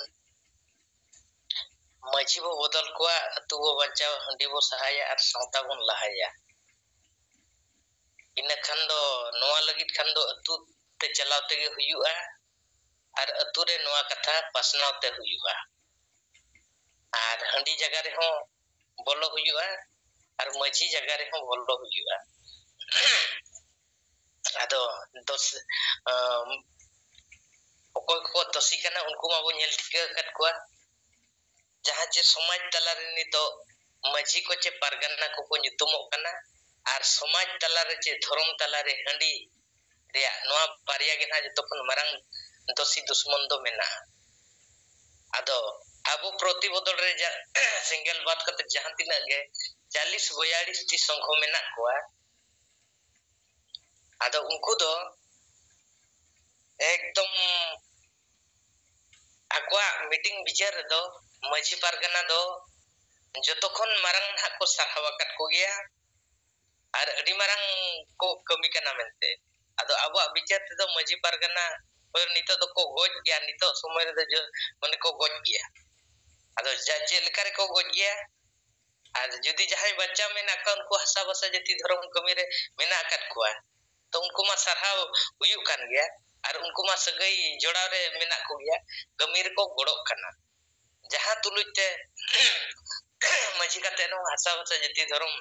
ᱢᱟᱹᱡᱷᱤ ᱵᱚ ᱵᱚᱫᱚᱞ ᱠᱚᱣᱟ, ᱟᱹᱛᱩ ᱵᱚ ᱵᱟᱧᱪᱟᱣ, ᱦᱟᱺᱰᱤ ᱵᱚ ᱥᱟᱦᱟᱭᱟ ᱟᱨ ᱥᱟᱶᱛᱟ ᱵᱚᱱ ᱞᱟᱦᱟᱭᱟ᱾ ᱤᱱᱟᱹ ᱠᱷᱟᱱ ᱫᱚ ᱱᱚᱣᱟ ᱞᱟᱹᱜᱤᱫ ᱠᱷᱟᱱ ᱫᱚ ᱟᱹᱛᱩ ᱛᱮ ᱪᱟᱞᱟᱣ ᱛᱮᱜᱮ ᱦᱩᱭᱩᱜᱼᱟ ᱟᱨ ᱟᱹᱛᱩ ᱨᱮ ᱱᱚᱣᱟ ᱠᱟᱛᱷᱟ ᱯᱟᱥᱱᱟᱣ ᱛᱮ ᱦᱩᱭᱩᱜᱼᱟ᱾ ᱟᱨ ᱦᱟᱺᱰᱤ ᱡᱟᱭᱜᱟ ᱨᱮᱦᱚᱸ ᱵᱚᱞᱚ ᱦᱩᱭᱩᱜᱼᱟ ᱟᱨ ᱢᱟᱹᱡᱷᱤ ᱡᱟᱭᱜᱟ ᱨᱮᱦᱚᱸ ᱵᱚᱞᱚ ᱦᱩᱭᱩᱜᱼᱟ᱾ ᱟᱫᱚ ᱫᱚᱥ, ᱟᱢ, ᱚᱠᱚᱭ ᱠᱚᱠᱚ ᱫᱳᱥᱤ ᱠᱟᱱᱟ ᱩᱱᱠᱩ ᱢᱟᱵᱚ ᱧᱮᱞ ᱴᱷᱤᱠᱟᱹ ᱟᱠᱟᱫ ᱠᱚᱣᱟ᱾ ᱡᱟᱦᱟᱸ ᱪᱮ ᱥᱚᱢᱟᱡᱽ ᱛᱟᱞᱟᱨᱮ ᱱᱤᱛᱚᱜ ᱢᱟᱹᱡᱷᱤ ᱠᱚ ᱪᱮ ᱯᱟᱨᱜᱟᱱᱟ ᱠᱚᱠᱚ ᱧᱩᱛᱩᱢᱚᱜ ᱠᱟᱱᱟ, ᱟᱨ ᱥᱚᱢᱟᱡᱽ ᱛᱟᱞᱟᱨᱮ ᱪᱮ ᱫᱷᱚᱨᱚᱢ ᱛᱟᱞᱟᱨᱮ ᱦᱟᱺᱰᱤ ᱨᱮᱭᱟᱜ ᱱᱚᱣᱟ ᱵᱟᱨᱭᱟ ᱜᱮ ᱱᱟᱦᱟᱜ ᱡᱚᱛᱚ ᱠᱷᱚᱱ ᱢᱟᱨᱟᱝ ᱫᱳᱥᱤ ᱫᱩᱥᱢᱚᱱ ᱫᱚ ᱢᱮᱱᱟᱜᱼᱟ᱾ ᱟᱫᱚ ᱟᱵᱚ ᱯᱨᱚᱛᱤ ᱵᱚᱫᱚᱞ ᱨᱮ ᱡᱟ-, ᱥᱮᱸᱜᱮᱞ ᱵᱟᱫ ᱠᱟᱛᱮ ᱡᱟᱦᱟᱸ ᱛᱤᱱᱟᱹᱜ ᱜᱮ ᱪᱟᱞᱤᱥ ᱵᱚᱭᱟᱞᱤᱥ ᱴᱤ ᱥᱚᱝᱜᱷᱚ ᱢᱮᱱᱟᱜ ᱠᱚᱣᱟ, ᱟᱫᱚ ᱩᱱᱠᱩ ᱫᱚ ᱮᱠᱫᱚᱢ ᱟᱠᱚᱣᱟᱜ ᱢᱤᱴᱤᱝ ᱵᱤᱪᱟᱹᱨ ᱨᱮᱫᱚ ᱢᱟᱹᱡᱷᱤ ᱯᱟᱨᱜᱟᱱᱟ ᱫᱚ ᱡᱚᱛᱚ ᱠᱷᱚᱱ ᱢᱟᱨᱟᱝ ᱱᱟᱦᱟᱜ ᱠᱚ ᱥᱟᱨᱦᱟᱣ ᱟᱠᱟᱫ ᱠᱚᱜᱮᱭᱟ ᱟᱨ ᱟᱹᱰᱤ ᱢᱟᱨᱟᱝ ᱠᱚ ᱠᱟᱹᱢᱤ ᱠᱟᱱᱟ ᱢᱮᱱᱛᱮ᱾ ᱟᱫᱚ ᱟᱵᱚᱣᱟᱜ ᱵᱤᱪᱟᱹᱨ ᱛᱮᱫᱚ ᱢᱟᱹᱡᱷᱤ ᱯᱟᱨᱜᱟᱱᱟ ᱦᱳᱭ ᱱᱤᱛᱚᱜ ᱫᱚᱠᱚ ᱜᱚᱡ ᱜᱮᱭᱟ, ᱱᱤᱛᱚᱜ ᱥᱚᱢᱚᱭ ᱨᱮᱫᱚ ᱡᱚ-, ᱢᱟᱱᱮ ᱠᱚ ᱜᱚᱡ ᱜᱮᱭᱟ᱾ ᱟᱫᱚ ᱡᱟ-, ᱪᱮᱫ ᱞᱮᱠᱟ ᱨᱮᱠᱚ ᱜᱚᱡ ᱜᱮᱭᱟ? ᱟᱨ ᱡᱩᱫᱤ ᱡᱟᱦᱟᱸᱭ ᱵᱟᱧᱪᱟᱣ ᱢᱮᱱᱟᱜ ᱠᱚᱣᱟ, ᱩᱱᱠᱩ ᱦᱟᱥᱟ ᱵᱷᱟᱥᱟ ᱡᱟᱹᱛᱤ ᱫᱷᱚᱨᱚᱢ ᱠᱟᱹᱢᱤ ᱨᱮ ᱢᱮᱱᱟᱜ ᱟᱠᱟᱫ ᱠᱚᱣᱟ, ᱛᱚ ᱩᱱᱠᱩ ᱢᱟ ᱥᱟᱨᱦᱟᱣ ᱦᱩᱭᱩᱜ ᱠᱟᱱ ᱜᱮᱭᱟ, ᱟᱨ ᱩᱱᱠᱩ ᱢᱟ ᱥᱟᱹᱜᱟᱹᱭ ᱡᱚᱲᱟᱣ ᱨᱮ ᱢᱮᱱᱟᱜ ᱠᱚᱜᱮᱭᱟ, ᱠᱟᱹᱢᱤ ᱨᱮᱠᱚ ᱜᱚᱲᱚᱜ ᱠᱟᱱᱟ᱾ ᱡᱟᱦᱟᱸ ᱛᱩᱞᱩᱡ ᱛᱮ ᱢᱟᱹᱡᱷᱤ ᱠᱟᱛᱮ ᱦᱚᱸ ᱦᱟᱥᱟ ᱵᱷᱟᱥᱟ ᱡᱟᱹᱛᱤ ᱫᱷᱚᱨᱚᱢ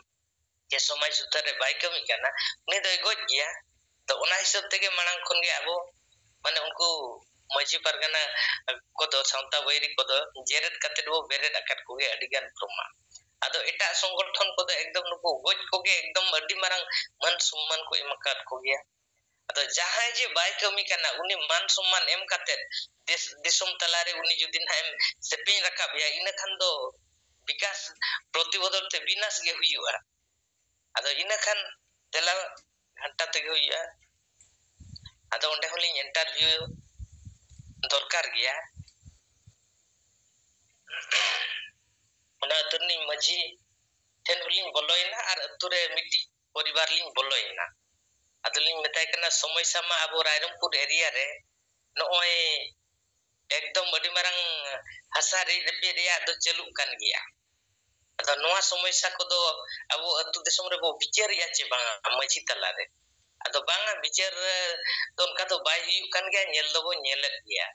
ᱡᱮ ᱥᱚᱢᱟᱡᱽ ᱥᱩᱫᱷᱟᱹᱨ ᱨᱮ ᱵᱟᱭ ᱠᱟᱹᱢᱤ ᱠᱟᱱᱟ, ᱩᱱᱤ ᱫᱚᱭ ᱜᱚᱡ ᱜᱮᱭᱟ᱾ ᱛᱚ ᱚᱱᱟ ᱦᱤᱥᱟᱹᱵ ᱛᱮᱜᱮ ᱢᱟᱲᱟᱝ ᱠᱷᱚᱱ ᱜᱮ ᱟᱵᱚ, ᱢᱟᱱᱮ ᱩᱱᱠᱩ ᱢᱟᱹᱡᱷᱤ ᱯᱟᱨᱜᱟᱱᱟ ᱠᱚᱫᱚ, ᱥᱟᱶᱛᱟ ᱵᱟᱹᱭᱨᱤ ᱠᱚᱫᱚ ᱡᱮᱨᱮᱫ ᱠᱟᱛᱮ ᱵᱚ ᱵᱮᱨᱮᱫ ᱟᱠᱟᱫ ᱠᱚᱜᱮ ᱟᱹᱰᱤ ᱜᱟᱱ ᱯᱨᱚᱢᱟᱱ᱾ ᱟᱫᱚ ᱮᱴᱟᱜ ᱥᱚᱝᱜᱚᱴᱷᱚᱱ ᱠᱚᱫᱚ ᱮᱠᱫᱚᱢ ᱱᱩᱠᱩ ᱜᱚᱡ ᱠᱚᱜᱮ ᱮᱠᱫᱚᱢ ᱟᱹᱰᱤ ᱢᱟᱨᱟᱝ ᱢᱟᱹᱱ ᱥᱚᱢᱢᱟᱱ ᱠᱚ ᱮᱢ ᱟᱠᱟᱫ ᱠᱚᱜᱮᱭᱟ᱾ ᱟᱫᱚ ᱡᱟᱦᱟᱸᱭ ᱡᱮ ᱵᱟᱭ ᱠᱟᱹᱢᱤ ᱠᱟᱱᱟ, ᱩᱱᱤ ᱢᱟᱱ ᱥᱚᱢᱢᱟᱱ ᱮᱢ ᱠᱟᱛᱮ ᱫᱮᱥ ᱫᱤᱥᱚᱢ ᱛᱟᱞᱟᱨᱮ ᱩᱱᱤ ᱡᱩᱫᱤ ᱱᱟᱦᱟᱜ ᱮᱢ ᱥᱮᱯᱮᱧ ᱨᱟᱠᱟᱵ ᱮᱭᱟ, ᱤᱱᱟᱹ ᱠᱷᱟᱱ ᱫᱚ ᱵᱤᱠᱟᱥ ᱯᱨᱚᱛᱤ ᱵᱚᱫᱚᱞ ᱛᱮ ᱵᱤᱱᱟᱥ ᱜᱮ ᱦᱩᱭᱩᱜᱼᱟ᱾ ᱟᱫᱚ ᱤᱱᱟᱹ ᱠᱷᱟᱱ ᱫᱮᱞᱟ ᱜᱷᱟᱱᱴᱟ ᱛᱮᱜᱮ ᱦᱩᱭᱩᱜᱼᱟ᱾ ᱟᱫᱚ ᱚᱸᱰᱮ ᱦᱚᱸᱞᱤᱧ interview ᱫᱚᱨᱠᱟᱨ ᱜᱮᱭᱟ᱾ ᱟᱹᱞᱤᱧ ᱢᱟᱹᱡᱷᱤ ᱴᱷᱮᱱ ᱦᱚᱸᱞᱤᱧ ᱵᱚᱞᱚᱭᱮᱱᱟ ᱟᱨ ᱟᱹᱛᱩ ᱨᱮ ᱢᱤᱫᱴᱤᱡ ᱯᱚᱨᱤᱵᱟᱨ ᱞᱤᱧ ᱵᱚᱞᱚᱭᱮᱱᱟ᱾ ᱟᱫᱚᱞᱤᱧ ᱢᱮᱛᱟᱭ ᱠᱟᱱᱟ, ᱥᱚᱢᱚᱥᱥᱟ ᱢᱟ ᱟᱵᱚ ᱨᱟᱭᱨᱚᱝᱯᱩᱨ ᱮᱨᱤᱭᱟ ᱨᱮ ᱱᱚᱜᱼᱚᱭ ᱮᱠᱫᱚᱢ ᱟᱹᱰᱤ ᱢᱟᱨᱟᱝ ᱦᱟᱥᱟ ᱨᱤᱫ ᱨᱤᱯᱤᱫ ᱨᱮᱭᱟᱜ ᱫᱚ ᱪᱟᱹᱞᱩᱜ ᱠᱟᱱ ᱜᱮᱭᱟ᱾ ᱟᱫᱚ ᱱᱚᱣᱟ ᱥᱚᱢᱚᱥᱥᱟ ᱠᱚᱫᱚ ᱟᱵᱚ ᱟᱹᱛᱩ ᱫᱤᱥᱚᱢ ᱨᱮᱵᱚ ᱵᱤᱪᱟᱹᱨᱮᱜᱼᱟ ᱪᱮ ᱵᱟᱝᱟ ᱢᱟᱹᱡᱷᱤ ᱛᱟᱞᱟᱨᱮ? ᱟᱫᱚ ᱵᱟᱝᱟ, ᱵᱤᱪᱟᱹᱨ ᱫᱚ ᱚᱱᱠᱟ ᱫᱚ ᱵᱟᱭ ᱦᱩᱭᱩᱜ ᱠᱟᱱ ᱜᱮᱭᱟ, ᱧᱮᱞ ᱫᱚᱵᱚ ᱧᱮᱞᱮᱫ ᱜᱮᱭᱟ᱾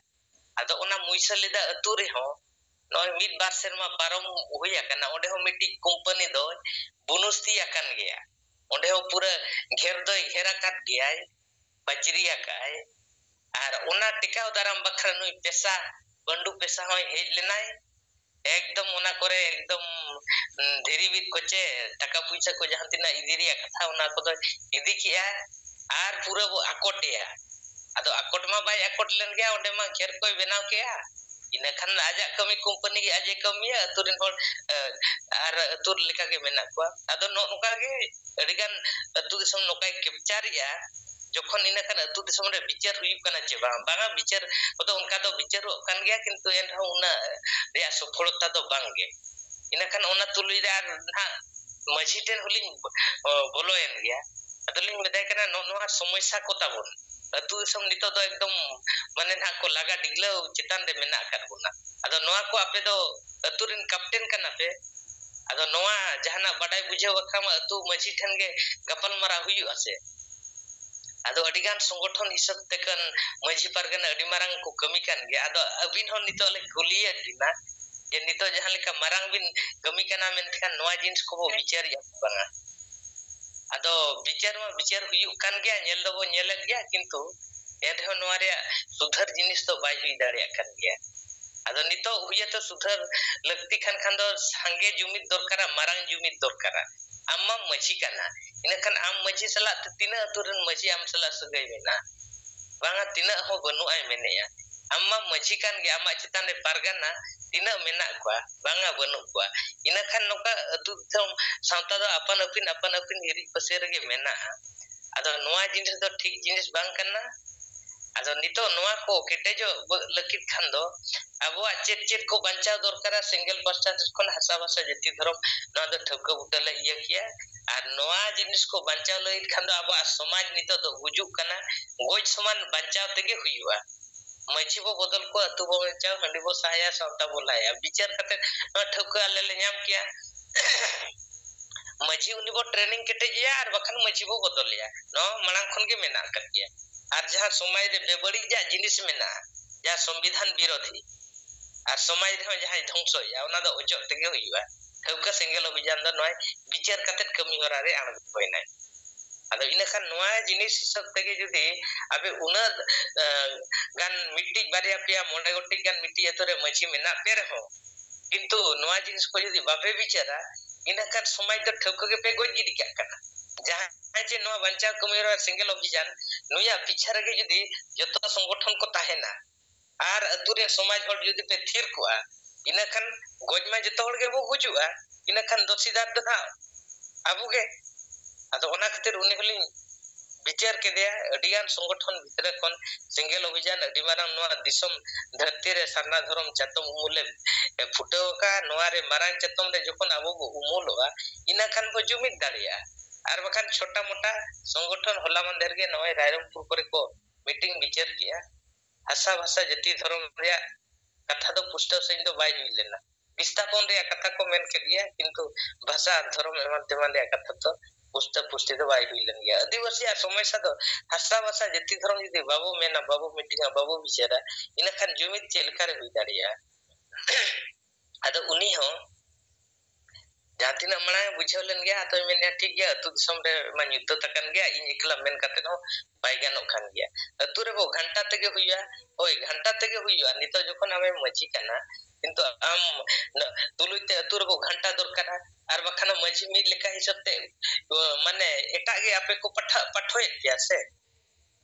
ᱟᱫᱚ ᱚᱱᱟ ᱢᱩᱭᱥᱟᱹᱞᱮᱫᱟ ᱟᱹᱛᱩ ᱨᱮᱦᱚᱸ ᱱᱚᱜᱼᱚᱭ ᱢᱤᱫ ᱵᱟᱨ ᱥᱮᱨᱢᱟ ᱯᱟᱨᱚᱢ ᱦᱩᱭ ᱟᱠᱟᱱᱟ, ᱚᱸᱰᱮ ᱦᱚᱸ ᱢᱤᱫᱴᱤᱡ ᱠᱳᱢᱯᱟᱱᱤ ᱫᱚ ᱵᱩᱱᱩᱥᱛᱤ ᱟᱠᱟᱱ ᱜᱮᱭᱟ᱾ ᱚᱸᱰᱮ ᱦᱚᱸ ᱯᱩᱨᱟᱹ ᱜᱷᱮᱨ ᱫᱚᱭ ᱜᱷᱮᱨ ᱟᱠᱟᱫ ᱜᱮᱭᱟᱭ, ᱯᱟᱹᱪᱨᱤ ᱟᱠᱟᱫᱼᱟᱭ᱾ ᱟᱨ ᱚᱱᱟ ᱴᱮᱠᱟᱣ ᱫᱟᱨᱟᱢ ᱵᱟᱠᱷᱨᱟ ᱱᱩᱭ ᱯᱮᱥᱟ, ᱵᱟᱹᱱᱰᱩ ᱯᱮᱥᱟ ᱦᱚᱸᱭ ᱦᱮᱡ ᱞᱮᱱᱟᱭ᱾ ᱮᱠᱫᱚᱢ ᱚᱱᱟ ᱠᱚᱨᱮ ᱮᱠᱫᱚᱢ, ᱩᱸ, ᱫᱷᱤᱨᱤ ᱵᱤᱫ ᱠᱚᱪᱮ ᱴᱟᱠᱟ ᱯᱩᱭᱥᱟᱹ ᱠᱚ ᱡᱟᱦᱟᱸ ᱛᱤᱱᱟᱹᱜ ᱤᱫᱤ ᱨᱮᱭᱟᱜ ᱠᱟᱛᱷᱟ, ᱚᱱᱟ ᱠᱚᱫᱚ ᱤᱫᱤ ᱠᱮᱜᱼᱟ ᱟᱨ ᱯᱩᱨᱟᱹ ᱵᱚ ᱟᱠᱚᱴᱮᱭᱟ᱾ ᱟᱫᱚ ᱟᱠᱚᱴ ᱢᱟ ᱵᱟᱭ ᱟᱠᱚᱴ ᱞᱮᱱ ᱜᱮᱭᱟ, ᱚᱸᱰᱮ ᱢᱟ ᱜᱷᱮᱨ ᱠᱚᱭ ᱵᱮᱱᱟᱣ ᱠᱮᱜᱼᱟ᱾ ᱤᱱᱟᱹ ᱠᱷᱟᱱ ᱟᱡᱟᱜ ᱠᱟᱹᱢᱤ ᱠᱳᱢᱯᱟᱱᱤ ᱜᱮ ᱟᱡ ᱮ ᱠᱟᱹᱢᱤᱭᱟ, ᱟᱹᱛᱩ ᱨᱮᱱ ᱦᱚᱲ, ᱮ, ᱟᱨ ᱟᱹᱛᱩ ᱞᱮᱠᱟ ᱜᱮ ᱢᱮᱱᱟᱜ ᱠᱚᱣᱟ᱾ ᱟᱫᱚ ᱱᱚᱜᱼᱚ ᱱᱚᱝᱠᱟ ᱜᱮ ᱟᱹᱰᱤᱜᱟᱱ ᱟᱹᱛᱩ ᱫᱤᱥᱚᱢ ᱱᱚᱝᱠᱟᱭ ᱠᱮᱯᱪᱟᱨᱮᱜᱼᱟ᱾ ᱡᱚᱠᱷᱚᱱ ᱤᱱᱟᱹ ᱠᱷᱟᱱ ᱟᱹᱛᱩ ᱫᱤᱥᱚᱢ ᱨᱮ ᱵᱤᱪᱟᱹᱨ ᱦᱩᱭᱩᱜ ᱠᱟᱱᱟ ᱪᱮ ᱵᱟᱝ? ᱵᱟᱝᱟ, ᱵᱤᱪᱟᱹᱨ ᱠᱚᱫᱚ ᱚᱱᱠᱟ ᱫᱚ ᱵᱤᱪᱟᱹᱨᱚᱜ ᱠᱟᱱ ᱜᱮᱭᱟ, ᱠᱤᱱᱛᱩ ᱮᱱᱨᱮᱦᱚᱸ ᱩᱱᱟᱹᱜ ᱨᱮᱭᱟᱜ ᱥᱚᱯᱷᱚᱞᱚᱛᱟ ᱫᱚ ᱵᱟᱝ ᱜᱮ᱾ ᱤᱱᱟᱹ ᱠᱷᱟᱱ ᱚᱱᱟ ᱛᱩᱞᱩᱡ ᱨᱮ ᱟᱨ ᱱᱟᱦᱟᱜ ᱢᱟᱹᱡᱷᱤ ᱴᱷᱮᱱ ᱦᱚᱸᱞᱤᱧ ᱵᱚ-, ᱵᱚᱞᱚᱭᱮᱱ ᱜᱮᱭᱟ᱾ ᱟᱫᱚᱞᱤᱧ ᱢᱮᱛᱟᱭ ᱠᱟᱱᱟ, ᱱᱚᱜᱼᱚ ᱱᱚᱣᱟ ᱥᱚᱢᱚᱥᱥᱟ ᱠᱚ ᱛᱟᱵᱚᱱ, ᱟᱹᱛᱩ ᱫᱤᱥᱚᱢ ᱱᱤᱛᱚᱜ ᱫᱚ ᱮᱠᱫᱚᱢ ᱢᱟᱱᱮ ᱱᱟᱦᱟᱜ ᱠᱚ ᱞᱟᱜᱟ ᱰᱤᱜᱽᱞᱟᱹᱣ ᱪᱮᱛᱟᱱ ᱨᱮ ᱢᱮᱱᱟᱜ ᱟᱠᱟᱫ ᱵᱚᱱᱟ᱾ ᱟᱫᱚ ᱱᱚᱣᱟ ᱠᱚ ᱟᱯᱮ ᱫᱚ ᱟᱹᱛᱩ ᱨᱮᱱ ᱠᱟᱯᱴᱮᱱ ᱠᱟᱱᱟ ᱯᱮ, ᱟᱫᱚ ᱱᱚᱣᱟ ᱡᱟᱦᱟᱱᱟᱜ ᱵᱟᱰᱟᱭ ᱵᱩᱡᱷᱟᱹᱣ ᱵᱟᱠᱷᱨᱟ ᱢᱟ ᱟᱹᱛᱩ ᱢᱟᱹᱡᱷᱤ ᱴᱷᱮᱱ ᱜᱮ ᱜᱟᱯᱟᱞ ᱢᱟᱨᱟᱣ ᱦᱩᱭᱩᱜᱼᱟ ᱥᱮ᱾ ᱟᱫᱚ ᱟᱹᱰᱤᱜᱟᱱ ᱥᱚᱝᱜᱚᱴᱷᱚᱱ ᱦᱤᱥᱟᱹᱵ ᱛᱮ ᱠᱷᱟᱱ ᱢᱟᱹᱡᱷᱤ ᱯᱟᱨᱜᱟᱱᱟ ᱟᱹᱰᱤ ᱢᱟᱨᱟᱝ ᱠᱚ ᱠᱟᱹᱢᱤ ᱠᱟᱱ ᱜᱮᱭᱟ᱾ ᱟᱫᱚ ᱟᱹᱵᱤᱱ ᱦᱚᱸ ᱱᱤᱛᱚᱜ ᱞᱮ ᱠᱩᱞᱤᱭᱮᱫ ᱵᱤᱱᱟ ᱡᱮ ᱱᱤᱛᱚᱜ ᱡᱟᱦᱟᱸ ᱞᱮᱠᱟ ᱢᱟᱨᱟᱝ ᱵᱤᱱ ᱠᱟᱹᱢᱤ ᱠᱟᱱᱟ, ᱢᱮᱱᱠᱷᱟᱱ ᱱᱚᱣᱟ ᱡᱤᱱᱤᱥ ᱠᱚᱵᱚ ᱵᱤᱪᱟᱹᱨᱮᱜᱼᱟ ᱥᱮ ᱵᱟᱝᱟ? ᱟᱫᱚ ᱵᱤᱪᱟᱹᱨ ᱢᱟ ᱵᱤᱪᱟᱹᱨ ᱦᱩᱭᱩᱜ ᱠᱟᱱ ᱜᱮᱭᱟ, ᱧᱮᱞ ᱫᱚᱵᱚ ᱧᱮᱞᱮᱫ ᱜᱮᱭᱟ, ᱠᱤᱱᱛᱩ ᱮᱱᱨᱮᱦᱚᱸ ᱱᱚᱣᱟ ᱨᱮᱭᱟᱜ ᱥᱩᱫᱷᱟᱹᱨ ᱡᱤᱱᱤᱥ ᱫᱚ ᱵᱟᱭ ᱦᱩᱭ ᱫᱟᱲᱮᱭᱟᱜ ᱠᱟᱱ ᱜᱮᱭᱟ᱾ ᱟᱫᱚ ᱱᱤᱛᱚᱜ ᱦᱩᱭᱟᱛᱚ ᱥᱩᱫᱷᱟᱹᱨ ᱞᱟᱹᱠᱛᱤ ᱠᱟᱱ ᱠᱷᱟᱱ ᱫᱚ ᱥᱟᱸᱜᱮ ᱡᱩᱢᱤᱫ ᱫᱚᱨᱠᱟᱨᱟ, ᱢᱟᱨᱟᱝ ᱡᱩᱢᱤᱫ ᱫᱚᱨᱠᱟᱨᱟ᱾ ᱟᱢ ᱢᱟᱢ ᱢᱟᱹᱡᱷᱤ ᱠᱟᱱᱟ, ᱤᱱᱟᱹᱠᱷᱟᱱ ᱟᱢ ᱢᱟᱹᱡᱷᱤ ᱥᱟᱞᱟᱜ ᱛᱮ ᱛᱤᱱᱟᱹᱜ ᱟᱹᱛᱩ ᱨᱮᱱ ᱢᱟᱹᱡᱷᱤ ᱟᱢ ᱥᱟᱞᱟᱜ ᱥᱟᱹᱜᱟᱹᱭ ᱢᱮᱱᱟᱜᱼᱟ? ᱵᱟᱝᱟ, ᱛᱤᱱᱟᱹᱜ ᱦᱚᱸ ᱵᱟᱹᱱᱩᱜᱼᱟᱭ ᱢᱮᱱᱮᱜᱼᱟ᱾ ᱟᱢ ᱢᱟᱢ ᱢᱟᱹᱡᱷᱤ ᱠᱟᱱ ᱜᱮ, ᱟᱢᱟᱜ ᱪᱮᱛᱟᱱ ᱨᱮ ᱯᱟᱨᱜᱟᱱᱟ ᱛᱤᱱᱟᱹᱜ ᱢᱮᱱᱟᱜ ᱠᱚᱣᱟ? ᱵᱟᱝᱟ, ᱵᱟᱹᱱᱩᱜ ᱠᱚᱣᱟ᱾ ᱤᱱᱟᱹᱠᱷᱟᱱ ᱱᱚᱝᱠᱟ ᱟᱹᱛᱩ ᱫᱤᱥᱚᱢ ᱥᱟᱶᱛᱟ ᱫᱚ ᱟᱯᱟᱱ ᱟᱹᱯᱤᱱ, ᱟᱯᱟᱱ ᱟᱹᱯᱤᱱ ᱦᱤᱨᱤᱡ ᱯᱟᱹᱥᱤᱨ ᱨᱮᱜᱮ ᱢᱮᱱᱟᱜᱼᱟ᱾ ᱟᱫᱚ ᱱᱚᱣᱟ ᱡᱤᱱᱤᱥ ᱫᱚ ᱴᱷᱤᱠ ᱡᱤᱱᱤᱥ ᱵᱟᱝ ᱠᱟᱱᱟ᱾ ᱟᱫᱚ ᱱᱤᱛᱚᱜ ᱱᱚᱣᱟ ᱠᱚ ᱠᱮᱴᱮᱡᱚᱜ ᱵᱚ-, ᱞᱟᱹᱜᱤᱫ ᱠᱷᱟᱱ ᱫᱚ ᱟᱵᱚᱣᱟᱜ ᱪᱮᱫ ᱪᱮᱫ ᱠᱚ ᱵᱟᱧᱪᱟᱣ ᱫᱚᱨᱠᱟᱨᱟ, ᱥᱮᱸᱜᱮᱞ ᱯᱟᱥᱴᱟ ᱥᱮᱫ ᱠᱷᱚᱱ ᱦᱟᱥᱟ ᱵᱷᱟᱥᱟ ᱡᱟᱹᱛᱤ ᱫᱷᱚᱨᱚᱢ, ᱱᱚᱣᱟ ᱫᱚ ᱴᱷᱟᱹᱣᱠᱟᱹ ᱵᱩᱴᱟᱹ ᱞᱮ ᱤᱭᱟᱹ ᱠᱮᱭᱟ᱾ ᱟᱨ ᱱᱚᱣᱟ ᱡᱤᱱᱤᱥ ᱠᱚ ᱵᱟᱧᱪᱟᱣ ᱞᱟᱹᱜᱤᱫ ᱠᱷᱟᱱ ᱫᱚ ᱟᱵᱚᱣᱟᱜ ᱥᱚᱢᱟᱡᱽ ᱱᱤᱛᱚᱜ ᱫᱚ ᱜᱩᱡᱩᱜ ᱠᱟᱱᱟ, ᱜᱚᱡ ᱥᱚᱢᱟᱱ ᱵᱟᱧᱪᱟᱣ ᱛᱮᱜᱮ ᱦᱩᱭᱩᱜᱼᱟ᱾ ᱢᱟᱹᱡᱷᱤ ᱵᱚ ᱵᱚᱫᱚᱞ ᱠᱚᱣᱟ, ᱟᱹᱛᱩ ᱵᱚ ᱵᱟᱧᱪᱟᱣ, ᱦᱟᱺᱰᱤ ᱵᱚ ᱥᱟᱦᱟᱭᱟ, ᱥᱟᱶᱛᱟ ᱵᱚ ᱞᱟᱦᱟᱭᱟ᱾ ᱵᱤᱪᱟᱹᱨ ᱠᱟᱛᱮ ᱱᱚᱣᱟ ᱴᱷᱟᱹᱣᱠᱟᱹ ᱟᱞᱮ ᱞᱮ ᱧᱟᱢ ᱠᱮᱭᱟ᱾ ᱢᱟᱹᱡᱷᱤ ᱩᱱᱤ ᱵᱚ training ᱠᱮᱴᱮᱡᱮᱭᱟ ᱟᱨ ᱵᱟᱠᱷᱟᱱ ᱢᱟᱹᱡᱷᱤ ᱵᱚ ᱵᱚᱫᱚᱞᱮᱭᱟ᱾ ᱱᱚᱣᱟ ᱢᱟᱲᱟᱝ ᱠᱷᱚᱱ ᱜᱮ ᱢᱮᱱᱟᱜ ᱟᱠᱟᱫ ᱜᱮᱭᱟ᱾ ᱟᱨ ᱡᱟᱦᱟᱸ ᱥᱚᱢᱟᱡᱽ ᱨᱮ ᱵᱮᱵᱟᱹᱲᱤᱡᱟᱜ ᱡᱤᱱᱤᱥ ᱢᱮᱱᱟᱜᱼᱟ, ᱡᱟᱦᱟᱸ ᱥᱚᱝᱵᱤᱫᱷᱟᱱ ᱵᱤᱨᱳᱫᱷᱤ, ᱟᱨ ᱥᱚᱢᱟᱡᱽ ᱨᱮᱦᱚᱸ ᱡᱟᱦᱟᱸᱭ ᱫᱷᱚᱝᱥᱚᱭᱮᱭᱟ, ᱚᱱᱟ ᱫᱚ ᱚᱪᱚᱜ ᱛᱮᱜᱮ ᱦᱩᱭᱩᱜᱼᱟ᱾ ᱴᱷᱟᱹᱣᱠᱟᱹ ᱥᱮᱸᱜᱮᱞ ᱚᱵᱷᱤᱡᱟᱱ ᱫᱚ ᱱᱚᱣᱟ ᱵᱤᱪᱟᱹᱨ ᱠᱟᱛᱮ ᱠᱟᱹᱢᱤ ᱦᱚᱨᱟ ᱨᱮ ᱟᱬᱜᱚᱭᱮᱱᱟᱭ᱾ ᱟᱫᱚ ᱤᱱᱟᱹᱠᱷᱟᱱ ᱱᱚᱣᱟ ᱡᱤᱱᱤᱥ ᱦᱤᱥᱟᱹᱵ ᱛᱮᱜᱮ ᱡᱩᱫᱤ ᱟᱵᱮ ᱩᱱᱟᱹᱜ, ᱮ, ᱜᱟᱱ ᱢᱤᱫᱴᱤᱡ ᱵᱟᱨᱭᱟ ᱯᱮᱭᱟ ᱢᱚᱬᱮ ᱜᱚᱴᱮᱡ ᱜᱟᱱ ᱢᱤᱫᱴᱤᱡ ᱟᱹᱛᱩ ᱨᱮ ᱢᱟᱹᱡᱷᱤ ᱢᱮᱱᱟᱜ ᱯᱮ ᱨᱮᱦᱚᱸ, ᱠᱤᱱᱛᱩ ᱱᱚᱣᱟ ᱡᱤᱱᱤᱥ ᱠᱚ ᱡᱩᱫᱤ ᱵᱟᱯᱮ ᱵᱤᱪᱟᱹᱨᱟ, ᱤᱱᱟᱹᱠᱷᱟᱱ ᱥᱚᱢᱟᱡᱽ ᱫᱚ ᱴᱷᱟᱹᱣᱠᱟᱹ ᱜᱮᱯᱮ ᱜᱚᱡ ᱜᱤᱰᱤ ᱠᱟᱜ ᱠᱟᱱᱟ᱾ ᱡᱟᱦᱟᱸᱭ ᱡᱮ ᱱᱚᱣᱟ ᱵᱟᱧᱪᱟᱣ ᱠᱟᱹᱢᱤ ᱦᱚᱨᱟ ᱥᱮᱸᱜᱮᱞ ᱚᱵᱷᱤᱡᱟᱱ, ᱱᱩᱭᱟᱜ ᱯᱤᱪᱷᱟ ᱨᱮᱜᱮ ᱡᱩᱫᱤ ᱡᱚᱛᱚ ᱥᱚᱝᱜᱚᱴᱷᱚᱱ ᱠᱚ ᱛᱟᱦᱮᱱᱟ ᱟᱨ ᱟᱹᱛᱩ ᱨᱮ ᱥᱚᱢᱟᱡᱽ ᱦᱚᱲ ᱡᱩᱫᱤ ᱯᱮ ᱛᱷᱤᱨ ᱠᱚᱜᱼᱟ, ᱤᱱᱟᱹᱠᱷᱟᱱ ᱜᱚᱡ ᱢᱟ ᱡᱚᱛᱚ ᱦᱚᱲ ᱜᱮᱵᱚ ᱜᱩᱡᱩᱜᱼᱟ, ᱤᱱᱟᱹᱠᱷᱟᱱ ᱫᱚᱥᱤᱫᱟᱨ ᱫᱚ ᱱᱟᱦᱟᱜ ᱟᱵᱚ ᱜᱮ᱾ ᱟᱫᱚ ᱚᱱᱟ ᱠᱷᱟᱹᱛᱤᱨ ᱩᱱᱤ ᱦᱚᱸᱞᱤᱧ ᱵᱤᱪᱟᱹᱨ ᱠᱮᱫᱮᱭᱟ᱾ ᱟᱹᱰᱤᱜᱟᱱ ᱥᱚᱝᱜᱚᱴᱷᱚᱱ ᱵᱷᱤᱛᱨᱤ ᱠᱷᱚᱱ ᱥᱮᱸᱜᱮᱞ ᱚᱵᱷᱤᱡᱟᱱ ᱟᱹᱰᱤ ᱢᱟᱨᱟᱝ ᱱᱚᱣᱟ ᱫᱤᱥᱚᱢ ᱫᱷᱟᱹᱨᱛᱤ ᱨᱮ ᱥᱟᱨᱱᱟ ᱫᱷᱚᱨᱚᱢ ᱪᱟᱛᱚᱢ ᱩᱢᱩᱞᱮ ᱯᱷᱩᱴᱟᱹᱣ ᱟᱠᱟᱫᱼᱟ᱾ ᱱᱚᱣᱟ ᱨᱮ ᱢᱟᱨᱟᱝ ᱪᱟᱛᱚᱢ ᱨᱮ ᱡᱚᱠᱷᱚᱱ ᱟᱵᱚ ᱵᱚ ᱩᱢᱩᱞᱚᱜᱼᱟ, ᱤᱱᱟᱹ ᱠᱷᱟᱱ ᱵᱚ ᱡᱩᱢᱤᱫ ᱫᱟᱲᱮᱭᱟᱜᱼᱟ᱾ ᱟᱨ ᱵᱟᱠᱷᱟᱱ ᱪᱷᱳᱴᱟ ᱢᱳᱴᱟ ᱥᱚᱝᱜᱚᱴᱷᱚᱱ, ᱦᱚᱞᱟ ᱢᱟᱫᱷᱮᱨ ᱜᱮ ᱱᱚᱜᱼᱚᱭ ᱨᱟᱭᱨᱚᱝᱯᱩᱨ ᱠᱚᱨᱮ ᱠᱚ ᱢᱤᱴᱤᱝ ᱵᱤᱪᱟᱹᱨ ᱠᱮᱜᱼᱟ, ᱦᱟᱥᱟ ᱵᱷᱟᱥᱟ ᱡᱟᱹᱛᱤ ᱫᱷᱚᱨᱚᱢ ᱨᱮᱭᱟᱜ ᱠᱟᱛᱷᱟ ᱫᱚ ᱯᱩᱥᱴᱟᱹᱣ ᱥᱟᱺᱦᱤᱡ ᱫᱚ ᱵᱟᱭ ᱦᱩᱭ ᱞᱮᱱᱟ᱾ ᱵᱤᱥᱛᱷᱟᱯᱚᱱ ᱨᱮᱭᱟᱜ ᱠᱟᱛᱷᱟ ᱠᱚ ᱢᱮᱱ ᱠᱮᱫ ᱜᱮᱭᱟ, ᱠᱤᱱᱛᱩ ᱵᱷᱟᱥᱟ ᱟᱨ ᱫᱷᱚᱨᱚᱢ ᱮᱢᱟᱱ ᱛᱮᱢᱟᱱ ᱨᱮᱭᱟᱜ ᱠᱟᱛᱷᱟ ᱫᱚ ᱯᱩᱥᱴᱟᱹ ᱯᱩᱥᱴᱤ ᱫᱚ ᱵᱟᱭ ᱦᱩᱭ ᱞᱮᱱ ᱜᱮᱭᱟ᱾ ᱟᱹᱫᱤᱵᱟᱹᱥᱤᱭᱟᱜ ᱥᱚᱢᱚᱥᱥᱟ ᱫᱚ ᱦᱟᱥᱟ ᱵᱷᱟᱥᱟ ᱡᱟᱹᱛᱤ ᱫᱷᱚᱨᱚᱢ ᱡᱩᱫᱤ ᱵᱟᱵᱚ ᱢᱮᱱᱟ, ᱵᱟᱵᱚ ᱢᱤᱴᱤᱝᱟ, ᱵᱟᱵᱚ ᱵᱤᱪᱟᱹᱨᱟ, ᱤᱱᱟᱹᱠᱷᱟᱱ ᱡᱩᱢᱤᱫ ᱪᱮᱫ ᱞᱮᱠᱟᱨᱮ ᱦᱩᱭ ᱫᱟᱲᱮᱭᱟᱜᱼᱟ? ᱟᱫᱚ ᱩᱱᱤ ᱦᱚᱸ ᱡᱟᱦᱟᱸ ᱛᱤᱱᱟᱹᱜ ᱢᱟᱲᱟᱝ ᱮ ᱵᱩᱡᱷᱟᱹᱣ ᱞᱮᱱ ᱜᱮᱭᱟ, ᱟᱫᱚᱭ ᱢᱮᱱᱮᱫᱼᱟ, "ᱴᱷᱤᱠ ᱜᱮᱭᱟ, ᱟᱹᱛᱩ ᱫᱤᱥᱚᱢ ᱨᱮ ᱢᱟ ᱧᱩᱛᱟᱹᱛ ᱟᱠᱟᱱ ᱜᱮᱭᱟ, ᱤᱧ ᱮᱠᱞᱟ ᱢᱮᱱ ᱠᱟᱛᱮ ᱦᱚᱸ ᱵᱟᱭ ᱜᱟᱱᱚᱜ ᱠᱟᱱ ᱜᱮᱭᱟ᱾ ᱟᱹᱛᱩ ᱨᱮᱵᱚ ᱜᱷᱟᱱᱴᱟ ᱛᱮᱜᱮ ᱦᱩᱭᱩᱜᱼᱟ᱾" ᱦᱳᱭ, ᱜᱷᱟᱱᱴᱟ ᱛᱮᱜᱮ ᱦᱩᱭᱩᱜᱼᱟ᱾ ᱱᱤᱛᱚᱜ ᱡᱚᱠᱷᱚᱱ ᱟᱢᱮᱢ ᱢᱟᱹᱡᱷᱤ ᱠᱟᱱᱟ, ᱠᱤᱱᱛᱩ ᱟᱢ ᱱᱚ-, ᱛᱩᱞᱩᱡ ᱛᱮ ᱟᱹᱛᱩ ᱨᱮᱵᱚ ᱜᱷᱟᱱᱴᱟ ᱫᱚᱨᱠᱟᱨᱟ, ᱟᱨ ᱵᱟᱠᱷᱟᱱ ᱢᱟᱹᱡᱷᱤ ᱢᱤᱫ ᱞᱮᱠᱟ ᱦᱤᱥᱟᱹᱵ ᱛᱮ, ᱢᱟᱱᱮ ᱮᱴᱟᱜ ᱜᱮ ᱟᱯᱮ ᱠᱚ ᱯᱟᱴᱷᱟ-, ᱯᱟᱴᱷᱚᱭᱮᱫ ᱯᱮᱭᱟ ᱥᱮ᱾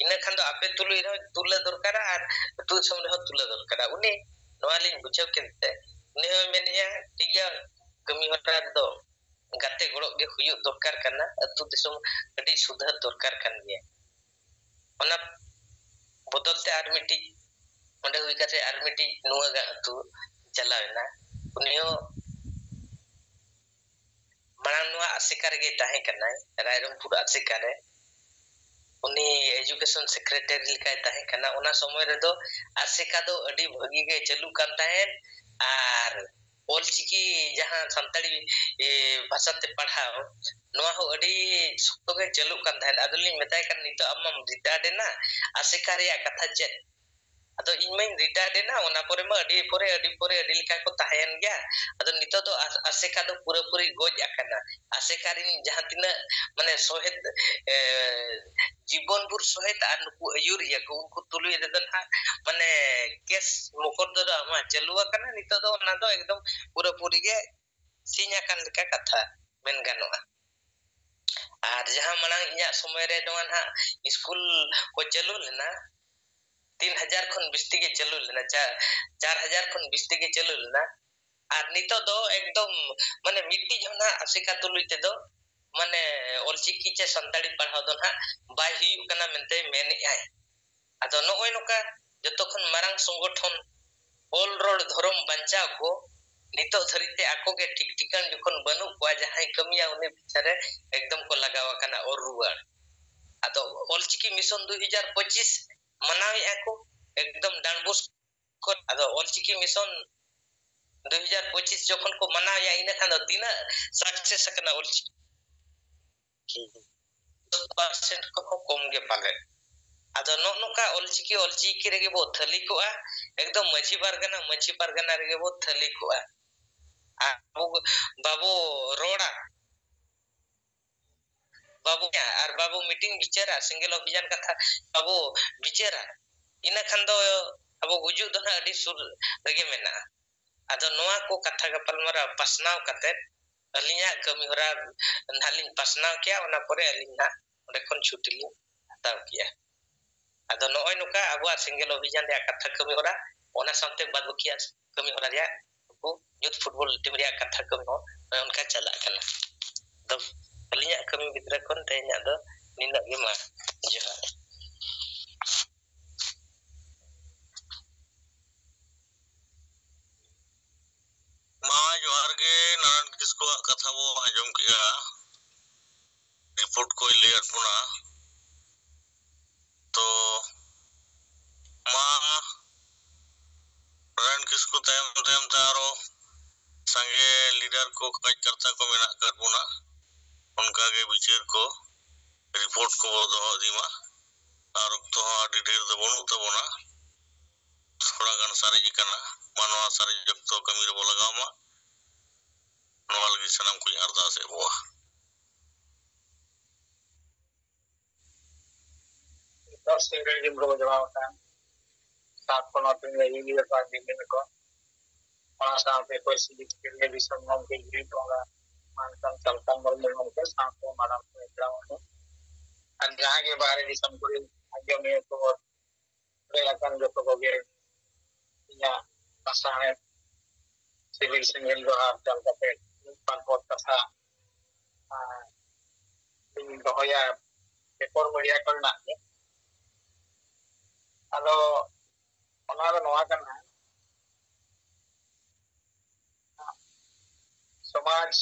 ᱤᱱᱟᱹ ᱠᱷᱟᱱ ᱫᱚ ᱟᱯᱮ ᱛᱩᱞᱩᱡ ᱨᱮᱦᱚᱸ ᱛᱩᱞᱟᱹ ᱫᱚᱨᱠᱟᱨᱟ ᱟᱨ ᱟᱹᱛᱩ ᱫᱤᱥᱚᱢ ᱨᱮᱦᱚᱸ ᱛᱩᱞᱟᱹ ᱫᱚᱨᱠᱟᱨᱟ᱾ ᱩᱱᱤ ᱱᱚᱣᱟ ᱞᱤᱧ ᱵᱩᱡᱷᱟᱹᱣ ᱠᱮᱫ ᱛᱮ, ᱩᱱᱤ ᱦᱚᱸᱭ ᱢᱮᱱᱮᱫᱼᱟ, "ᱴᱷᱤᱠ ᱜᱮᱭᱟ, ᱠᱟᱹᱢᱤ ᱦᱚᱨᱟ ᱨᱮᱫᱚ ᱜᱟᱛᱮ ᱜᱚᱲᱚ ᱜᱮ ᱦᱩᱭᱩᱜ ᱫᱚᱨᱠᱟᱨ ᱠᱟᱱᱟ, ᱟᱹᱛᱩ ᱫᱤᱥᱚᱢ ᱠᱟᱹᱴᱤᱡ ᱥᱩᱫᱷᱟᱹᱨ ᱫᱚᱨᱠᱟᱨ ᱠᱟᱱ ᱜᱮᱭᱟ᱾" ᱚᱱᱟ ᱵᱚᱫᱚᱞ ᱛᱮ ᱟᱨ ᱢᱤᱫᱴᱤᱡ ᱚᱸᱰᱮ ᱦᱩᱭ ᱠᱟᱛᱮ ᱟᱨ ᱢᱤᱫᱴᱤᱡ ᱱᱩᱣᱟᱹᱜᱟᱜ ᱟᱹᱛᱩ ᱪᱟᱞᱟᱣ ᱮᱱᱟ᱾ ᱩᱱᱤ ᱦᱚᱸ ᱢᱟᱲᱟᱝ ᱱᱚᱣᱟ ᱟᱥᱮᱠᱟ ᱨᱮᱜᱮ ᱛᱟᱦᱮᱸ ᱠᱟᱱᱟᱭ, ᱨᱟᱭᱨᱚᱝᱯᱩᱨ ᱟᱥᱮᱠᱟ ᱨᱮ᱾ ᱩᱱᱤ education secretary ᱞᱮᱠᱟᱭ ᱛᱟᱦᱮᱸ ᱠᱟᱱᱟ᱾ ᱚᱱᱟ ᱥᱚᱢᱚᱭ ᱨᱮᱫᱚ ᱟᱥᱮᱠᱟ ᱫᱚ ᱟᱹᱰᱤ ᱵᱷᱟᱹᱜᱤ ᱜᱮ ᱪᱟᱹᱞᱩᱜ ᱠᱟᱱ ᱛᱟᱦᱮᱸᱫ, ᱟᱨ ᱚᱞᱪᱤᱠᱤ ᱡᱟᱦᱟᱸ ᱥᱟᱱᱛᱟᱲᱤ, ᱮ, ᱵᱷᱟᱥᱟᱛᱮ ᱯᱟᱲᱦᱟᱣ, ᱱᱚᱣᱟ ᱦᱚᱸ ᱟᱹᱰᱤ ᱥᱚᱠᱛᱚ ᱜᱮ ᱪᱟᱹᱞᱩᱜ ᱠᱟᱱ ᱛᱟᱦᱮᱸᱫ᱾ ᱟᱫᱚᱞᱤᱧ ᱢᱮᱛᱟᱭ ᱠᱟᱱ, "ᱱᱤᱛᱚᱜ ᱟᱢ ᱢᱟᱢ retired ᱮᱱᱟ, ᱟᱥᱮᱠᱟ ᱨᱮᱭᱟᱜ ᱠᱟᱛᱷᱟ ᱪᱮᱫ?" ᱟᱫᱚ ᱤᱧ ᱢᱟᱧ retired ᱮᱱᱟ, ᱚᱱᱟ ᱯᱚᱨᱮ ᱢᱟ ᱟᱹᱰᱤ ᱯᱚᱨᱮ, ᱟᱹᱰᱤ ᱯᱚᱨᱮ ᱟᱹᱰᱤ ᱞᱮᱠᱟ ᱠᱚ ᱛᱟᱦᱮᱸᱭᱮᱱ ᱜᱮᱭᱟ᱾ ᱟᱫᱚ ᱱᱤᱛᱚᱜ ᱫᱚ ᱟᱥ-, ᱟᱥᱮᱠᱟ ᱫᱚ ᱯᱩᱨᱟᱹᱯᱩᱨᱤ ᱜᱚᱡ ᱟᱠᱟᱱᱟ᱾ ᱟᱥᱮᱠᱟ ᱨᱮᱱ ᱡᱟᱦᱟᱸ ᱛᱤᱱᱟᱹᱜ, ᱢᱟᱱᱮ, ᱥᱚᱦᱮᱫ, ᱮ, ᱡᱤᱵᱚᱱ ᱵᱷᱳᱨ ᱥᱚᱦᱮᱫ ᱟᱨ ᱱᱩᱠᱩ ᱟᱹᱭᱩᱨᱤᱭᱟᱹ ᱠᱚ, ᱩᱱᱠᱩ ᱛᱩᱞᱩᱡ ᱨᱮᱫᱚ ᱱᱟᱦᱟᱜ, ᱢᱟᱱᱮ, case ᱢᱚᱠᱚᱫᱫᱚᱨᱟ ᱢᱟ ᱪᱟᱹᱞᱩ ᱟᱠᱟᱱᱟ᱾ ᱱᱤᱛᱚᱜ ᱫᱚ ᱚᱱᱟ ᱫᱚ ᱮᱠᱫᱚᱢ ᱯᱩᱨᱟᱹᱯᱩᱨᱤ ᱜᱮ ᱥᱤᱧ ᱟᱠᱟᱱ ᱞᱮᱠᱟ ᱠᱟᱛᱷᱟ ᱢᱮᱱ ᱜᱟᱱᱚᱜᱼᱟ᱾ ᱟᱨ ᱡᱟᱦᱟᱸ ᱢᱟᱲᱟᱝ ᱤᱧᱟᱹᱜ ᱥᱚᱢᱚᱭ ᱨᱮ ᱱᱚᱣᱟ ᱱᱟᱦᱟᱜ ᱥᱠᱩᱞ ᱠᱚ ᱪᱟᱹᱞᱩ ᱞᱮᱱᱟ, ᱛᱤᱱ ᱦᱟᱡᱟᱨ ᱠᱷᱚᱱ ᱵᱤᱥᱛᱤ ᱜᱮ ᱪᱟᱹᱞᱩ ᱞᱮᱱᱟ, ᱪᱟ-, ᱪᱟᱨ ᱦᱟᱡᱟᱨ ᱠᱷᱚᱱ ᱵᱤᱥᱛᱤ ᱜᱮ ᱪᱟᱹᱞᱩ ᱞᱮᱱᱟ᱾ ᱟᱨ ᱱᱤᱛᱚᱜ ᱫᱚ ᱮᱠᱫᱚᱢ, ᱢᱟᱱᱮ, ᱢᱤᱫᱴᱤᱡ ᱦᱚᱸ ᱱᱟᱦᱟᱜ ᱟᱥᱮᱠᱟ ᱛᱩᱞᱩᱡ ᱛᱮᱫᱚ, ᱢᱟᱱᱮ, ᱚᱞᱪᱤᱠᱤ ᱪᱮ ᱥᱟᱱᱛᱟᱲᱤ ᱯᱟᱲᱦᱟᱣ ᱫᱚ ᱱᱟᱦᱟᱜ ᱵᱟᱭ ᱦᱩᱭᱩᱜ ᱠᱟᱱᱟ ᱢᱮᱱᱛᱮ ᱢᱮᱱᱮᱫᱼᱟᱭ᱾ ᱟᱫᱚ ᱱᱚᱜᱼᱚᱭ ᱱᱚᱝᱠᱟ ᱡᱚᱛᱚ ᱠᱷᱚᱱ ᱢᱟᱨᱟᱝ ᱥᱚᱝᱜᱚᱴᱷᱚᱱ ᱚᱞ ᱨᱚᱲ ᱫᱷᱚᱨᱚᱢ ᱵᱟᱧᱪᱟᱣ ᱠᱚ ᱱᱤᱛᱚᱜ ᱫᱷᱟᱹᱨᱤᱡ ᱛᱮ ᱟᱠᱚ ᱜᱮ ᱴᱷᱤᱠ ᱴᱷᱤᱠᱟᱹᱱ ᱡᱚᱠᱷᱚᱱ ᱵᱟᱹᱱᱩᱜ ᱠᱚᱣᱟ, ᱡᱟᱦᱟᱸᱭ ᱠᱟᱹᱢᱤᱭᱟ ᱩᱱᱤ ᱯᱤᱪᱷᱟ ᱨᱮ ᱮᱠᱫᱚᱢ ᱠᱚ ᱞᱟᱜᱟᱣ ᱟᱠᱟᱱᱟ ᱚᱨ ᱨᱩᱣᱟᱹᱲ᱾ ᱟᱫᱚ ᱚᱞᱪᱤᱠᱤ mission ᱫᱩ ᱦᱟᱡᱟᱨ ᱯᱚᱸᱪᱤᱥ ᱢᱟᱱᱟᱣᱮᱫᱼᱟ ᱠᱚ ᱮᱠᱫᱚᱢ ᱰᱟᱸᱰᱵᱩᱥ ᱠᱚ᱾ ᱟᱫᱚ ᱚᱞᱪᱤᱠᱤ mission ᱫᱩ ᱦᱟᱡᱟᱨ ᱯᱚᱸᱪᱤᱥ ᱡᱚᱠᱷᱚᱱ ᱠᱚ ᱢᱟᱱᱟᱣᱮᱫᱼᱟ, ᱤᱱᱟᱹ ᱠᱷᱟᱱ ᱫᱚ ᱛᱤᱱᱟᱹᱜ success ᱟᱠᱟᱱᱟ ᱚᱞᱪᱤᱠᱤ? ᱫᱚᱥ percent ᱠᱷᱚᱱ ᱦᱚᱸ ᱠᱚᱢ ᱜᱮ ᱯᱟᱞᱮ᱾ ᱟᱫᱚ ᱱᱚᱜᱼᱚ ᱱᱚᱝᱠᱟ ᱚᱞᱪᱤᱠᱤ, ᱚᱞᱪᱤᱠᱤ ᱨᱮᱜᱮ ᱵᱚ ᱛᱷᱟᱹᱞᱤ ᱠᱚᱜᱼᱟ, ᱮᱠᱫᱚᱢ ᱢᱟᱹᱡᱷᱤ ᱯᱟᱨᱜᱟᱱᱟ, ᱢᱟᱹᱡᱷᱤ ᱯᱟᱨᱜᱟᱱᱟ ᱨᱮᱜᱮ ᱵᱚ ᱛᱷᱟᱹᱞᱤ ᱠᱚᱜᱼᱟ᱾ ᱟᱨ ᱟᱵᱚ ᱵᱟᱵᱚ ᱨᱚᱲᱟ, ᱵᱟᱵᱚ, ᱟᱨ ᱵᱟᱵᱚ meeting ᱵᱤᱪᱟᱹᱨᱟ, ᱥᱮᱸᱜᱮᱞ ᱚᱵᱷᱤᱡᱟᱱ ᱠᱟᱛᱷᱟ ᱵᱟᱵᱚ ᱵᱤᱪᱟᱹᱨᱟ, ᱤᱱᱟᱹ ᱠᱷᱟᱱ ᱫᱚ ᱟᱵᱚ ᱜᱩᱡᱩᱜ ᱫᱚ ᱱᱟᱦᱟᱜ ᱟᱹᱰᱤ ᱥᱩᱨ ᱨᱮᱜᱮ ᱢᱮᱱᱟᱜᱼᱟ᱾ ᱟᱫᱚ ᱱᱚᱣᱟ ᱠᱚ ᱠᱟᱛᱷᱟ ᱜᱟᱯᱟᱞᱢᱟᱨᱟᱣ ᱯᱟᱥᱱᱟᱣ ᱠᱟᱛᱮ ᱟᱹᱞᱤᱧᱟᱜ ᱠᱟᱹᱢᱤ ᱦᱚᱨᱟ ᱱᱟᱦᱟᱜ ᱞᱤᱧ ᱯᱟᱥᱱᱟᱣ ᱠᱮᱜᱼᱟ, ᱚᱱᱟ ᱯᱚᱨᱮ ᱟᱹᱞᱤᱧ ᱱᱟᱦᱟᱜ ᱚᱸᱰᱮ ᱠᱷᱚᱱ ᱪᱷᱩᱴᱤ ᱞᱤᱧ ᱦᱟᱛᱟᱣ ᱠᱮᱜᱼᱟ᱾ ᱟᱫᱚ ᱱᱚᱜᱼᱚᱭ ᱱᱚᱝᱠᱟ ᱟᱵᱚᱣᱟᱜ ᱥᱮᱸᱜᱮᱞ ᱚᱵᱷᱤᱡᱟᱱ ᱨᱮᱭᱟᱜ ᱠᱟᱛᱷᱟ ᱠᱟᱹᱢᱤ ᱦᱚᱨᱟ, ᱚᱱᱟ ᱥᱟᱶᱛᱮ ᱵᱟᱫ ᱵᱟᱹᱠᱤᱭᱟᱜ ᱠᱟᱹᱢᱤ ᱦᱚᱨᱟ ᱨᱮᱭᱟᱜ ᱱᱩᱠᱩ youth football team ᱨᱮᱭᱟᱜ ᱠᱟᱛᱷᱟ ᱠᱟᱹᱢᱤ ᱦᱚᱸ ᱱᱚᱜᱼᱚ ᱱᱚᱝᱠᱟ ᱪᱟᱞᱟᱜ ᱠᱟᱱᱟ᱾ ᱟᱫᱚ ᱟᱹᱞᱤᱧᱟᱜ ᱠᱟᱹᱢᱤ ᱵᱷᱤᱛᱨᱤ ᱠᱷᱚᱱ ᱛᱮᱦᱮᱧᱟᱜ ᱫᱚ ᱱᱤᱱᱟᱹᱜ ᱜᱮ, ᱢᱟ ᱡᱚᱦᱟᱨ᱾ ᱠᱟᱛᱷᱟ ᱵᱚ ᱟᱸᱡᱚᱢ ᱠᱮᱜᱼᱟ, ᱨᱤᱯᱳᱨᱴ ᱠᱚᱭ ᱞᱟᱹᱭᱟᱫ ᱵᱚᱱᱟ᱾ ᱛᱚ ᱢᱟ ᱱᱟᱨᱟᱭᱚᱱ ᱠᱤᱥᱠᱩ ᱛᱟᱭᱚᱢ ᱛᱟᱭᱚᱢ ᱛᱮ ᱟᱨᱚ ᱥᱟᱸᱜᱮ ᱞᱤᱰᱟᱨ ᱠᱚ, ᱠᱟᱡᱽᱠᱟᱨᱛᱟ ᱠᱚ ᱢᱮᱱᱟᱜ ᱟᱠᱟᱫ ᱵᱚᱱᱟ᱾ ᱚᱱᱠᱟ ᱜᱮ ᱵᱤᱪᱟᱹᱨ ᱠᱚ, ᱨᱤᱯᱳᱨᱴ ᱠᱚ ᱵᱚ ᱫᱚᱦᱚ ᱤᱫᱤ ᱢᱟ᱾ ᱟᱨ ᱚᱠᱛᱚ ᱦᱚᱸ ᱟᱹᱰᱤ ᱰᱷᱮᱨ ᱫᱚ ᱵᱟᱹᱱᱩᱜ ᱛᱟᱵᱚᱱᱟ, ᱛᱷᱚᱲᱟ ᱜᱟᱱ ᱥᱟᱨᱮᱡ ᱟᱠᱟᱱᱟ᱾ ᱢᱟ ᱱᱚᱣᱟ ᱥᱟᱨᱮᱡ ᱚᱠᱛᱚ ᱠᱟᱹᱢᱤ ᱨᱮᱵᱚ ᱞᱟᱜᱟᱣ ᱢᱟ᱾ ᱱᱚᱣᱟ ᱞᱟᱹᱜᱤᱫ ᱥᱟᱱᱟᱢ ᱠᱚᱧ ᱟᱨᱫᱟᱥ ᱮᱫ ᱵᱚᱣᱟ᱾ ᱱᱤᱛᱚᱜ ᱥᱤᱸᱜᱟᱹᱲ ᱫᱤᱱ ᱨᱮᱵᱚ ᱡᱚᱲᱟᱣ ᱟᱠᱟᱱ ᱥᱟᱛ ᱯᱚᱱᱚᱛ ᱨᱮᱱ ᱟᱹᱭᱩᱨᱤᱭᱟᱹ ᱠᱚ ᱟᱨ ᱵᱤᱵᱷᱤᱱᱱᱚ ᱠᱚ, ᱚᱱᱟ ᱥᱟᱶᱛᱮ ᱯᱟᱹᱨᱥᱤ ᱡᱤᱛᱠᱟᱹᱨᱤᱭᱟᱹ ᱫᱤᱥᱚᱢ ᱜᱚᱢᱠᱮ ᱜᱤᱨᱤ ᱠᱚ, ᱚᱱᱟ ᱢᱟᱱᱠᱟᱱ ᱥᱟᱞᱠᱷᱟᱱ ᱢᱩᱨᱢᱩ ᱜᱚᱢᱠᱮ ᱥᱟᱶᱛᱮ ᱢᱟᱨᱟᱝ ᱯᱮᱲᱟ ᱢᱟᱹᱱᱩ ᱟᱨ ᱡᱟᱦᱟᱸ ᱜᱮ ᱵᱟᱦᱨᱮ ᱫᱤᱥᱚᱢ ᱠᱚᱨᱮ ᱟᱸᱡᱚᱢᱤᱭᱟᱹ ᱠᱚ ᱥᱮᱴᱮᱨ ᱟᱠᱟᱱ ᱡᱚᱛᱚ ᱠᱚᱜᱮ ᱤᱧᱟᱹᱜ ᱞᱟᱥᱟᱬᱦᱮᱫ ᱥᱤᱵᱤᱞ ᱥᱮᱸᱜᱮᱞ ᱡᱚᱦᱟᱨ ᱪᱟᱞ ᱠᱟᱛᱮ ᱢᱤᱫ ᱵᱟᱨ ᱯᱚᱫ ᱠᱟᱛᱷᱟ, ᱟᱨ, ᱤᱧ ᱫᱚᱦᱚᱭᱟ ᱯᱮᱯᱟᱨ ᱢᱤᱰᱤᱭᱟ ᱠᱚᱨᱮᱱᱟᱜ ᱜᱮ᱾ ᱟᱫᱚ ᱚᱱᱟ ᱫᱚ ᱱᱚᱣᱟ ᱠᱟᱱᱟ, ᱥᱚᱢᱟᱡᱽ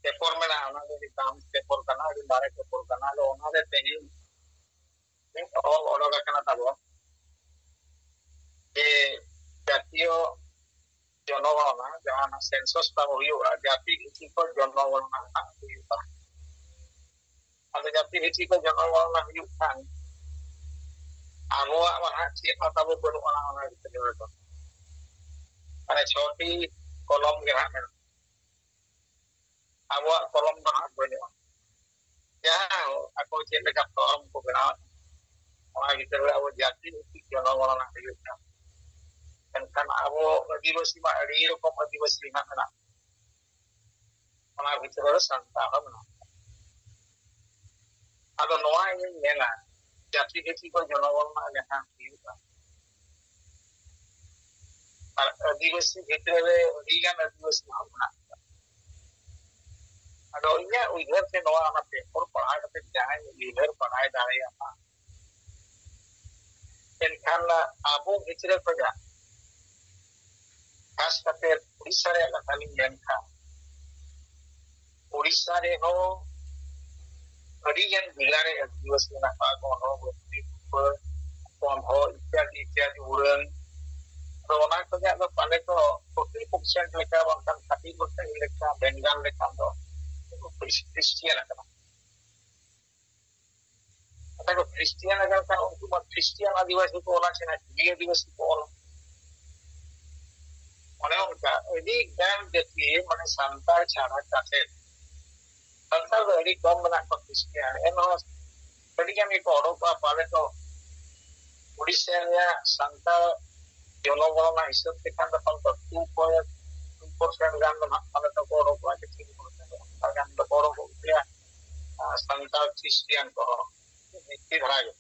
ᱯᱮᱯᱟᱨ ᱢᱮᱱᱟᱜᱼᱟ, ᱚᱱᱟ ᱫᱚ ᱟᱹᱰᱤ ᱫᱟᱢ ᱯᱮᱯᱟᱨ ᱠᱟᱱᱟ, ᱟᱹᱰᱤ ᱢᱟᱨᱮ ᱯᱮᱯᱟᱨ ᱠᱟᱱᱟ᱾ ᱟᱫᱚ ᱚᱱᱟᱨᱮ ᱛᱮᱦᱮᱧ ᱢᱤᱫ ᱚᱞ ᱚᱰᱚᱠ ᱟᱠᱟᱱᱟ ᱛᱟᱵᱚᱱ ᱡᱮ ᱡᱟᱛᱤᱭᱚ ᱡᱚᱱᱚᱜᱚᱬᱱᱟ, ᱡᱟᱦᱟᱸ ᱥᱮᱱᱥᱟᱥ ᱛᱟᱵᱚ ᱦᱩᱭᱩᱜᱼᱟ, ᱡᱟᱹᱛᱤ ᱵᱷᱤᱛᱤ ᱠᱚ ᱡᱚᱱᱚᱜᱚᱬᱱᱟ ᱦᱟᱸᱜ ᱦᱩᱭᱩᱜᱼᱟ᱾ ᱟᱫᱚ ᱡᱟᱹᱛᱤ ᱵᱷᱤᱛᱤ ᱠᱚ ᱡᱚᱱᱚᱜᱚᱬᱱᱟ ᱦᱩᱭᱩᱜ ᱠᱷᱟᱱ ᱟᱵᱚᱣᱟᱜ ᱢᱟ ᱦᱟᱸᱜ ᱪᱮᱫ ᱦᱚᱸ ᱛᱟᱵᱚ ᱵᱟᱹᱱᱩᱜ ᱟᱱᱟ ᱚᱱᱟ ᱵᱷᱤᱛᱨᱤ ᱨᱮᱫᱚ᱾ ᱢᱟᱱᱮ ᱪᱷᱚᱴᱤ ᱠᱚᱞᱚᱢ ᱜᱮ ᱦᱟᱸᱜ ᱢᱮᱱᱟᱜᱼᱟ᱾ ᱟᱵᱚᱣᱟᱜ ᱠᱚᱞᱚᱢ ᱫᱚ ᱦᱟᱸᱜ ᱵᱟᱹᱱᱩᱜᱼᱟ᱾ ᱡᱟᱦᱟᱸ ᱟᱠᱚ ᱪᱮᱫ ᱞᱮᱠᱟ ᱯᱷᱚᱨᱢ ᱠᱚ ᱵᱮᱱᱟᱣᱟ, ᱚᱱᱟ ᱵᱷᱤᱛᱨᱤ ᱨᱮ ᱟᱵᱚ ᱡᱟᱹᱛᱤ ᱵᱷᱤᱛᱤᱠ ᱡᱚᱱᱚᱜᱚᱬᱱᱟ ᱦᱩᱭᱩᱜ ᱠᱟᱱᱟ᱾ ᱢᱮᱱᱠᱷᱟᱱ ᱟᱵᱚ ᱟᱹᱫᱤᱵᱟᱹᱥᱤ ᱢᱟ ᱟᱹᱰᱤ ᱨᱚᱠᱚᱢ ᱟᱹᱫᱤᱵᱟᱹᱥᱤ ᱦᱟᱸᱜ ᱢᱮᱱᱟᱜ, ᱚᱱᱟ ᱵᱷᱤᱛᱨᱤ ᱨᱮ ᱥᱟᱱᱛᱟᱲ ᱦᱚᱸ ᱢᱮᱱᱟᱜ ᱠᱚᱣᱟ᱾ ᱟᱫᱚ ᱱᱚᱣᱟ ᱤᱧᱤᱧ ᱢᱮᱱᱟ, ᱡᱟᱹᱛᱤ ᱵᱷᱤᱛᱤ ᱠᱚ ᱡᱚᱱᱚᱜᱚᱬᱱᱟ ᱡᱟᱦᱟᱸ ᱦᱩᱭᱩᱜᱼᱟ, ᱟᱨ ᱟᱹᱫᱤᱵᱟᱹᱥᱤ ᱵᱷᱤᱛᱨᱤ ᱨᱮ ᱟᱹᱰᱤ ᱜᱟᱱ ᱟᱹᱫᱤᱵᱟᱹᱥᱤ ᱦᱚᱸ ᱢᱮᱱᱟᱜ ᱠᱚᱣᱟ᱾ ᱟᱫᱚ ᱤᱧᱟᱹᱜ ᱩᱭᱦᱟᱹᱨ ᱛᱮ ᱱᱚᱣᱟ, ᱚᱱᱟ ᱯᱮᱯᱟᱨ ᱯᱟᱲᱦᱟᱣ ᱠᱟᱛᱮ ᱡᱟᱦᱟᱸᱭ ᱩᱭᱦᱟᱹᱨ ᱵᱟᱲᱟᱭ ᱫᱟᱲᱮᱭᱟᱜᱼᱟ, ᱮᱱᱠᱷᱟᱱ ᱟᱵᱚ ᱵᱷᱤᱛᱨᱤ ᱠᱷᱚᱱᱟᱜ ᱠᱷᱟᱥ ᱠᱟᱛᱮ ᱩᱲᱤᱥᱥᱟ ᱨᱮᱭᱟᱜ ᱠᱟᱛᱷᱟ ᱞᱤᱧ ᱢᱮᱱ ᱠᱷᱟᱱ, ᱩᱲᱤᱥᱥᱟ ᱨᱮᱦᱚᱸ ᱟᱹᱰᱤ ᱜᱟᱱ ᱡᱮᱞᱟ ᱨᱮ ᱟᱹᱫᱤᱵᱟᱹᱥᱤ ᱢᱮᱱᱟᱜ ᱠᱚᱣᱟ, ᱜᱚᱱᱰᱚ, ᱵᱚᱥᱛᱤ, ᱠᱩᱲᱯᱟᱹ, ᱠᱚᱸᱫᱷᱚ ᱤᱛᱭᱟᱫᱤ ᱤᱛᱭᱟᱫᱤ, ᱩᱨᱟᱹᱱ᱾ ᱟᱫᱚ ᱚᱱᱟ ᱠᱚᱨᱮ ᱫᱚ ᱯᱟᱞᱮ ᱠᱚ forty percent ᱞᱮᱠᱟ ᱵᱟᱝᱠᱷᱟᱱ thirty percent ᱞᱮᱠᱟ ᱵᱮᱝᱜᱟᱞ ᱞᱮᱠᱷᱟᱱ ᱫᱚ ᱠᱷᱨᱤᱥᱴᱤᱭᱟᱱ ᱟᱠᱟᱱᱟ᱾ ᱟᱫᱚ ᱠᱷᱨᱤᱥᱴᱤᱭᱟᱱ ᱟᱠᱟᱱ ᱠᱷᱟᱱ ᱩᱱᱠᱩ ᱢᱟ ᱠᱷᱨᱤᱥᱴᱤᱭᱟᱱ ᱟᱹᱫᱤᱵᱟᱹᱥᱤ ᱠᱚ ᱚᱞᱟ ᱥᱮ ᱪᱤᱞᱤ ᱟᱹᱫᱤᱵᱟᱹᱥᱤ ᱠᱚ ᱚᱞᱟ? ᱚᱱᱮ ᱚᱱᱠᱟ ᱟᱹᱰᱤ ᱜᱟᱱ ᱡᱟᱹᱛᱤ, ᱢᱟᱱᱮ ᱥᱟᱱᱛᱟᱲ ᱪᱷᱟᱲᱟ ᱠᱟᱛᱮ ᱥᱟᱱᱛᱟᱲ ᱫᱚ ᱟᱹᱰᱤ ᱠᱚᱢ ᱢᱮᱱᱟᱜ ᱠᱚᱣᱟ ᱠᱷᱨᱤᱥᱴᱤᱭᱟᱱ, ᱮᱱᱦᱚᱸ ᱟᱹᱰᱤ ᱜᱟᱱ ᱜᱮᱠᱚ ᱚᱰᱚᱠᱚᱜᱼᱟ᱾ ᱯᱟᱞᱮ ᱫᱚ ᱩᱲᱤᱥᱥᱟ ᱨᱮᱭᱟᱜ ᱥᱟᱱᱛᱟᱲ ᱡᱚᱱᱚᱜᱚᱱᱚᱱᱟ ᱦᱤᱥᱟᱹᱵ ᱛᱮᱠᱷᱟᱱ ᱫᱚ ᱯᱟᱞᱮ ᱫᱚ two point two percent ᱜᱟᱱ ᱫᱚ ᱱᱟᱦᱟᱜ ᱯᱟᱞᱮ ᱫᱚᱠᱚ ᱚᱰᱚᱠᱚᱜᱼᱟ, ᱥᱮ three percent ᱚᱱᱠᱟ ᱜᱟᱱ ᱫᱚᱠᱚ ᱚᱰᱚᱠᱚᱜ ᱜᱮᱭᱟ᱾ ᱟᱨ ᱥᱟᱱᱛᱟᱲ ᱠᱷᱨᱤᱥᱴᱤᱭᱟᱱ ᱠᱚᱦᱚᱸ ᱡᱟᱹᱥᱛᱤ ᱫᱷᱟᱨᱟ ᱜᱮ᱾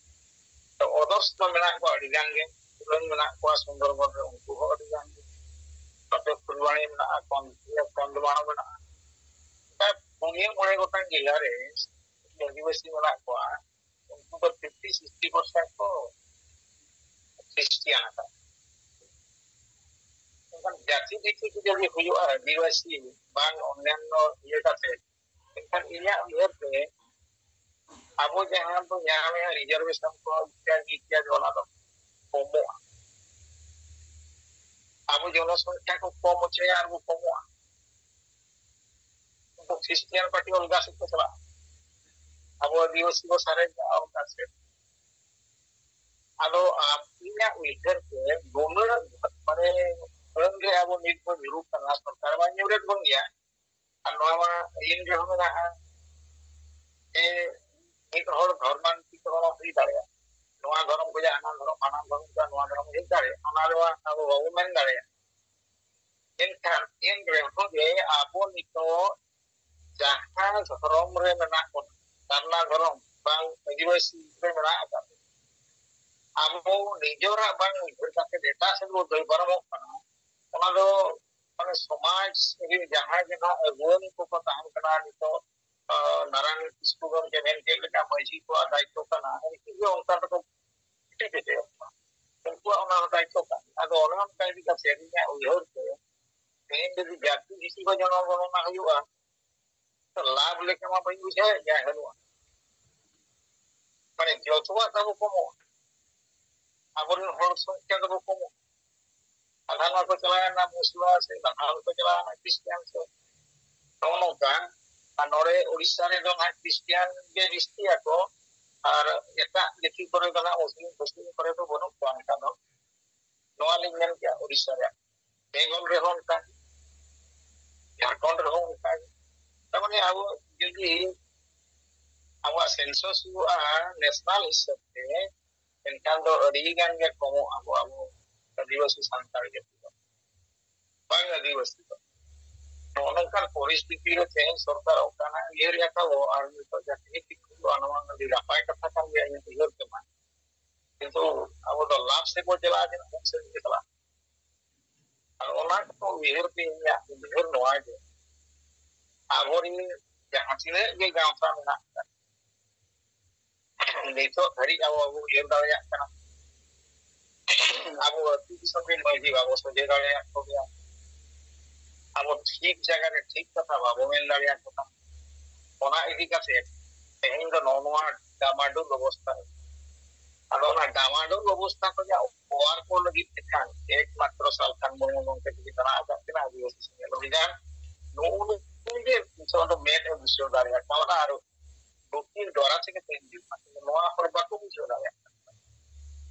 ᱛᱚ others ᱫᱚ ᱢᱮᱱᱟᱜ ᱠᱚᱣᱟ ᱟᱹᱰᱤ ᱜᱟᱱ ᱜᱮ, ᱩᱨᱟᱹᱝ ᱢᱮᱱᱟᱜ ᱠᱚᱣᱟ ᱥᱩᱱᱫᱚᱨᱵᱚᱱ ᱨᱮ, ᱩᱱᱠᱩ ᱦᱚᱸ ᱟᱹᱰᱤ ᱜᱟᱱ ᱜᱮ᱾ ᱱᱚᱛᱮ ᱯᱷᱩᱞᱵᱟᱲᱤ ᱢᱮᱱᱟᱜᱼᱟ, ᱠᱚᱱ-, ᱤᱭᱟᱹ, ᱠᱚᱱᱫᱷᱚᱢᱟᱲᱟ ᱢᱮᱱᱟᱜᱼᱟ᱾ ᱚᱱᱠᱟ ᱯᱩᱱᱭᱟᱹ ᱢᱚᱬᱮ ᱜᱚᱴᱟᱝ ᱡᱮᱞᱟ ᱨᱮ ᱟᱹᱫᱤᱵᱟᱹᱥᱤ ᱢᱮᱱᱟᱜ ᱠᱚᱣᱟ, ᱩᱱᱠᱩ ᱫᱚ fifty sixty percent ᱠᱚ ᱠᱷᱨᱤᱥᱴᱤᱭᱟᱱ ᱟᱠᱟᱱᱟ᱾ ᱢᱮᱱᱠᱷᱟᱱ ᱡᱟᱹᱛᱤ ᱵᱷᱤᱛᱛᱤᱠ ᱡᱩᱫᱤ ᱦᱩᱭᱩᱜᱼᱟ, ᱟᱹᱫᱤᱵᱟᱹᱥᱤ ᱵᱟᱝ ᱚᱱᱱᱟᱱᱱᱚ ᱤᱭᱟᱹ ᱠᱟᱛᱮ, ᱮᱱᱠᱷᱟᱱ ᱤᱧᱟᱹᱜ ᱩᱭᱦᱟᱹᱨ ᱛᱮ ᱟᱵᱚ ᱡᱟᱦᱟᱸ ᱵᱚ ᱧᱟᱢᱮᱜᱼᱟ reservation ᱠᱚ ᱤᱛᱭᱟᱫᱤ ᱤᱛᱭᱟᱫᱤ, ᱚᱱᱟ ᱫᱚ ᱠᱚᱢᱚᱜᱼᱟ᱾ ᱟᱵᱚ ᱡᱚᱱᱚᱥᱚᱝᱠᱷᱟ ᱠᱚ ᱠᱚᱢ ᱦᱚᱪᱚᱭᱟ ᱟᱨ ᱵᱚ ᱠᱚᱢᱚᱜᱼᱟ᱾ ᱩᱱᱠᱩ ᱠᱷᱨᱤᱥᱴᱤᱭᱟᱱ ᱯᱟᱨᱴᱤ ᱚᱞᱜᱟ ᱥᱮᱫ ᱠᱚ ᱪᱟᱞᱟᱜᱼᱟ, ᱟᱵᱚ ᱟᱹᱫᱤᱵᱟᱹᱥᱤ ᱵᱚ ᱥᱟᱨᱮᱡᱚᱜᱼᱟ ᱚᱞᱜᱟ ᱥᱮᱫ᱾ ᱟᱫᱚ ᱟᱢ, ᱤᱧᱟᱹᱜ ᱩᱭᱦᱟᱹᱨ ᱛᱮ ᱱᱩᱱᱟᱹᱜ ᱢᱟᱱᱮ ᱟᱹᱱ ᱨᱮ ᱟᱵᱚ ᱱᱤᱛ ᱵᱚ ᱧᱩᱨᱩᱜ ᱠᱟᱱᱟ, ᱥᱚᱨᱠᱟᱨ ᱢᱟ ᱧᱩᱨᱮᱫ ᱵᱚᱱ ᱜᱮᱭᱟ, ᱟᱨ ᱱᱚᱣᱟ ᱢᱟ ᱟᱹᱭᱤᱱ ᱨᱮᱦᱚᱸ ᱢᱮᱱᱟᱜᱼᱟ ᱡᱮ ᱢᱤᱫ ᱦᱚᱲ ᱫᱷᱚᱨᱢᱟᱱᱛᱤᱛ ᱦᱚᱸ ᱦᱩᱭ ᱫᱟᱲᱮᱭᱟᱜᱼᱟ, ᱱᱚᱣᱟ ᱫᱷᱚᱨᱚᱢ ᱠᱷᱚᱱᱟᱜ ᱦᱟᱱᱟ ᱫᱷᱚᱨᱚᱢ, ᱦᱟᱱᱟ ᱫᱷᱚᱨᱚᱢ ᱠᱷᱚᱱᱟᱜ ᱱᱚᱣᱟ ᱫᱷᱚᱨᱚᱢ ᱦᱮᱡ ᱫᱟᱲᱮᱭᱟᱜᱼᱟ, ᱚᱱᱟ ᱨᱮᱢᱟ ᱟᱵᱚ ᱵᱟᱵᱚ ᱢᱮᱱ ᱫᱟᱲᱮᱭᱟᱜᱼᱟ᱾ ᱮᱱᱠᱷᱟᱱ ᱮᱱ ᱨᱮᱦᱚᱸ ᱡᱮ ᱟᱵᱚ ᱱᱤᱛᱚᱜ ᱡᱟᱦᱟᱸ ᱫᱷᱚᱨᱚᱢ ᱨᱮ ᱢᱮᱱᱟᱜ ᱵᱚᱱᱟ, ᱥᱟᱨᱱᱟ ᱫᱷᱚᱨᱚᱢ ᱵᱟᱝ ᱟᱹᱫᱤᱵᱟᱹᱥᱤ ᱨᱮ ᱢᱮᱱᱟᱜ ᱟᱠᱟᱫ ᱵᱚᱱᱟ, ᱟᱵᱚ ᱱᱤᱡᱮᱨᱟᱜ ᱵᱟᱝ ᱩᱭᱦᱟᱹᱨ ᱠᱟᱛᱮ ᱮᱴᱟᱜ ᱥᱮᱫ ᱵᱚ ᱫᱟᱹᱲ ᱯᱟᱨᱚᱢᱚᱜ ᱠᱟᱱᱟ, ᱚᱱᱟ ᱫᱚ ᱢᱟᱱᱮ ᱥᱚᱢᱟᱡᱽ ᱨᱮ ᱡᱟᱦᱟᱸᱭ ᱜᱮ ᱱᱟᱦᱟᱜ ᱟᱹᱜᱩᱣᱟᱹᱱ ᱠᱚᱠᱚ ᱛᱟᱦᱮᱱ ᱠᱟᱱᱟ ᱱᱤᱛᱚᱜ, ᱟᱸ, ᱱᱟᱨᱟᱭᱚᱱ ᱠᱤᱥᱠᱩ ᱜᱚᱢᱠᱮ ᱢᱮᱱ ᱠᱮᱫ ᱞᱮᱠᱟ ᱢᱟᱹᱡᱷᱤ ᱠᱚᱣᱟᱜ ᱫᱟᱭᱤᱛᱛᱚ ᱠᱟᱱᱟ, ᱩᱱᱠᱩ ᱜᱮ ᱚᱱᱠᱟ ᱫᱚᱠᱚ ᱠᱮᱴᱮᱡ ᱠᱮᱴᱮᱡᱚᱜ ᱠᱟᱱᱟ᱾ ᱩᱱᱠᱩᱣᱟᱜ ᱚᱱᱟ ᱫᱟᱭᱤᱛᱛᱚ ᱠᱟᱱᱟ᱾ ᱟᱫᱚ ᱚᱱᱮ ᱚᱱᱠᱟ ᱤᱫᱤ ᱠᱟᱛᱮ ᱤᱧᱟᱹᱜ ᱩᱭᱦᱟᱹᱨ ᱛᱮ ᱛᱮᱦᱮᱧ ᱡᱩᱫᱤ ᱡᱟᱹᱛᱤ ᱵᱷᱤᱛᱤ ᱠᱚ ᱡᱚᱱᱚᱜᱚᱱᱚᱱᱟ ᱦᱩᱭᱩᱜᱼᱟ, ᱞᱟᱵᱷ ᱞᱮᱠᱟ ᱢᱟ ᱵᱟᱹᱧ ᱵᱩᱡᱷᱟᱹᱣᱮᱫ ᱜᱮᱭᱟ, ᱵᱟᱹᱱᱩᱜᱼᱟ᱾ ᱢᱟᱱᱮ ᱡᱚᱛᱚᱣᱟᱜ ᱛᱟᱵᱚ ᱠᱚᱢᱚᱜᱼᱟ, ᱟᱵᱚᱨᱮᱱ ᱦᱚᱲ ᱥᱚᱝᱠᱷᱟ ᱫᱚᱵᱚ ᱠᱚᱢᱚᱜᱼᱟ᱾ ᱟᱫᱷᱟ ᱱᱚᱣᱟ ᱠᱚ ᱪᱟᱞᱟᱣᱮᱱᱟ ᱢᱩᱥᱞᱟ ᱥᱮ, ᱟᱫᱷᱟ ᱠᱚ ᱪᱟᱞᱟᱣᱮᱱᱟ ᱠᱷᱨᱤᱥᱴᱤᱭᱟᱱ ᱥᱮ, ᱱᱚᱜᱼᱚ ᱱᱚᱝᱠᱟ᱾ ᱟᱨ ᱱᱚᱰᱮ ᱳᱰᱤᱥᱟ ᱨᱮᱫᱚ ᱱᱟᱦᱟᱜ ᱠᱷᱨᱤᱥᱴᱤᱭᱟᱱ ᱜᱮ ᱡᱟᱹᱥᱛᱤᱭᱟᱠᱚ, ᱟᱨ ᱮᱴᱟᱜ ᱡᱟᱹᱛᱤ ᱠᱚᱨᱮ ᱫᱚ ᱱᱟᱦᱟᱜ ᱢᱩᱥᱞᱤᱢ, ᱢᱩᱥᱞᱤᱢ ᱠᱚᱨᱮ ᱫᱚ ᱵᱟᱹᱱᱩᱜ ᱠᱚᱣᱟ ᱚᱱᱠᱟ ᱫᱚ᱾ ᱱᱚᱣᱟ ᱞᱤᱧ ᱢᱮᱱ ᱠᱮᱭᱟ ᱳᱰᱤᱥᱟ ᱨᱮᱭᱟᱜ, ᱵᱮᱝᱜᱚᱞ ᱨᱮᱦᱚᱸ ᱚᱱᱠᱟ ᱜᱮ, ᱡᱷᱟᱲᱠᱷᱚᱸᱰ ᱨᱮᱦᱚᱸ ᱚᱱᱠᱟ ᱜᱮ᱾ ᱛᱟᱨ ᱢᱟᱱᱮ ᱟᱵᱚ ᱡᱩᱫᱤ ᱟᱵᱚᱣᱟᱜ ᱥᱮᱱᱥᱟᱥ ᱦᱩᱭᱩᱜᱼᱟ ᱱᱮᱥᱱᱟᱞ ᱦᱤᱥᱟᱹᱵ ᱛᱮ, ᱮᱱᱠᱷᱟᱱ ᱫᱚ ᱟᱹᱰᱤ ᱜᱟᱱ ᱜᱮ ᱠᱚᱢᱚᱜ ᱟᱵᱚ, ᱟᱵᱚ ᱟᱹᱫᱤᱵᱟᱹᱥᱤ ᱥᱟᱱᱛᱟᱲ ᱡᱟᱹᱛᱤ ᱫᱚ, ᱵᱟᱝ ᱟᱹᱫᱤᱵᱟᱹᱥᱤ ᱫᱚ᱾ ᱱᱚᱜᱼᱚ ᱱᱚᱝᱠᱟᱱ ᱯᱚᱨᱤᱥᱛᱷᱤᱛᱤ ᱨᱮ ᱛᱮᱦᱮᱧ ᱥᱚᱨᱠᱟᱨ ᱚᱠᱟᱱᱟᱜ ᱩᱭᱦᱟᱹᱨ ᱟᱠᱟᱫ ᱟᱨ ᱱᱤᱛᱚᱜ ᱡᱟᱹᱛᱤ ᱜᱮ ᱴᱷᱤᱠ ᱦᱩᱭᱩᱜᱼᱟ, ᱱᱚᱣᱟ ᱟᱹᱰᱤ ᱱᱟᱯᱟᱭ ᱠᱟᱛᱷᱟ ᱠᱟᱱ ᱜᱮᱭᱟ ᱤᱧᱟᱹᱜ ᱩᱭᱦᱟᱹᱨ ᱛᱮᱢᱟ᱾ ᱠᱤᱱᱛᱩ ᱟᱵᱚ ᱫᱚ ᱞᱟᱵᱷ ᱥᱮᱫ ᱵᱚ ᱪᱟᱞᱟᱜᱼᱟ, ᱡᱮ ᱱᱚᱜᱼᱚ ᱥᱮᱫ ᱜᱮ ᱪᱟᱞᱟᱜᱼᱟ᱾ ᱟᱨ ᱚᱱᱟ ᱠᱚ ᱩᱭᱦᱟᱹᱨ ᱛᱮ ᱤᱧᱟᱹᱜ ᱩᱭᱦᱟᱹᱨ ᱱᱚᱣᱟ ᱜᱮ, ᱟᱵᱚᱨᱮᱱ ᱡᱟᱦᱟᱸ ᱛᱤᱱᱟᱹᱜ ᱜᱮ ᱜᱟᱶᱛᱟ ᱢᱮᱱᱟᱜ ᱠᱚᱣᱟ, ᱱᱤᱛᱚᱜ ᱫᱷᱟᱹᱨᱤᱡ ᱟᱵᱚ ᱵᱟᱵᱚ ᱩᱭᱦᱟᱹᱨ ᱫᱟᱲᱮᱭᱟᱜ ᱠᱟᱱᱟ᱾ ᱟᱵᱚ ᱟᱹᱛᱩ ᱫᱤᱥᱚᱢ ᱨᱮᱱ ᱢᱟᱹᱡᱷᱤ ᱵᱟᱵᱚ ᱥᱚᱡᱷᱮ ᱫᱟᱲᱮᱭᱟᱜ ᱠᱚᱜᱮᱭᱟ᱾ ᱟᱵᱚ ᱴᱷᱤᱠ ᱡᱟᱭᱜᱟ ᱨᱮ ᱴᱷᱤᱠ ᱠᱟᱛᱷᱟ ᱵᱟᱵᱚ ᱢᱮᱱ ᱫᱟᱲᱮᱭᱟᱜ ᱠᱟᱱᱟ᱾ ᱚᱱᱟ ᱤᱫᱤ ᱠᱟᱛᱮ ᱛᱮᱦᱮᱧ ᱫᱚ ᱱᱚᱜᱼᱚ ᱱᱚᱣᱟ ᱰᱟᱢᱟᱰᱩᱞ ᱚᱵᱚᱥᱛᱷᱟ ᱨᱮ, ᱟᱫᱚ ᱚᱱᱟ ᱰᱟᱢᱟᱰᱩᱞ ᱚᱵᱚᱥᱛᱷᱟ ᱠᱷᱚᱱᱟᱜ ᱚᱣᱟᱨ ᱠᱚ ᱞᱟᱹᱜᱤᱫ ᱛᱮᱠᱷᱟᱱ ᱮᱠᱢᱟᱛᱨᱚ ᱥᱟᱞᱠᱷᱟᱱ ᱢᱩᱨᱢᱩ ᱜᱚᱢᱠᱮ ᱛᱟᱹᱠᱤᱱ ᱢᱮᱱᱟᱜ ᱟᱠᱟᱫ ᱠᱤᱱᱟ ᱟᱹᱫᱤᱵᱟᱹᱥᱤ ᱥᱮᱸᱜᱮᱞ ᱚᱵᱷᱤᱡᱟᱱ᱾ ᱱᱩᱜᱼᱩ ᱱᱩᱠᱩ ᱜᱮ ᱱᱤᱛᱚᱜ ᱫᱚ ᱢᱮᱫ ᱮ ᱵᱩᱡᱷᱟᱹᱣ ᱫᱟᱲᱮᱭᱟᱜ ᱠᱟᱱᱟ ᱟᱨ ᱱᱩᱠᱤᱱ ᱫᱚᱨᱟ ᱛᱮᱜᱮ ᱛᱮᱦᱮᱧ ᱦᱩᱭᱩᱜ ᱠᱟᱱᱟ, ᱱᱚᱣᱟ ᱦᱚᱲ ᱵᱟᱠᱚ ᱵᱩᱡᱷᱟᱹᱣ ᱫᱟᱲᱮᱭᱟᱜ ᱠᱟᱱᱟ᱾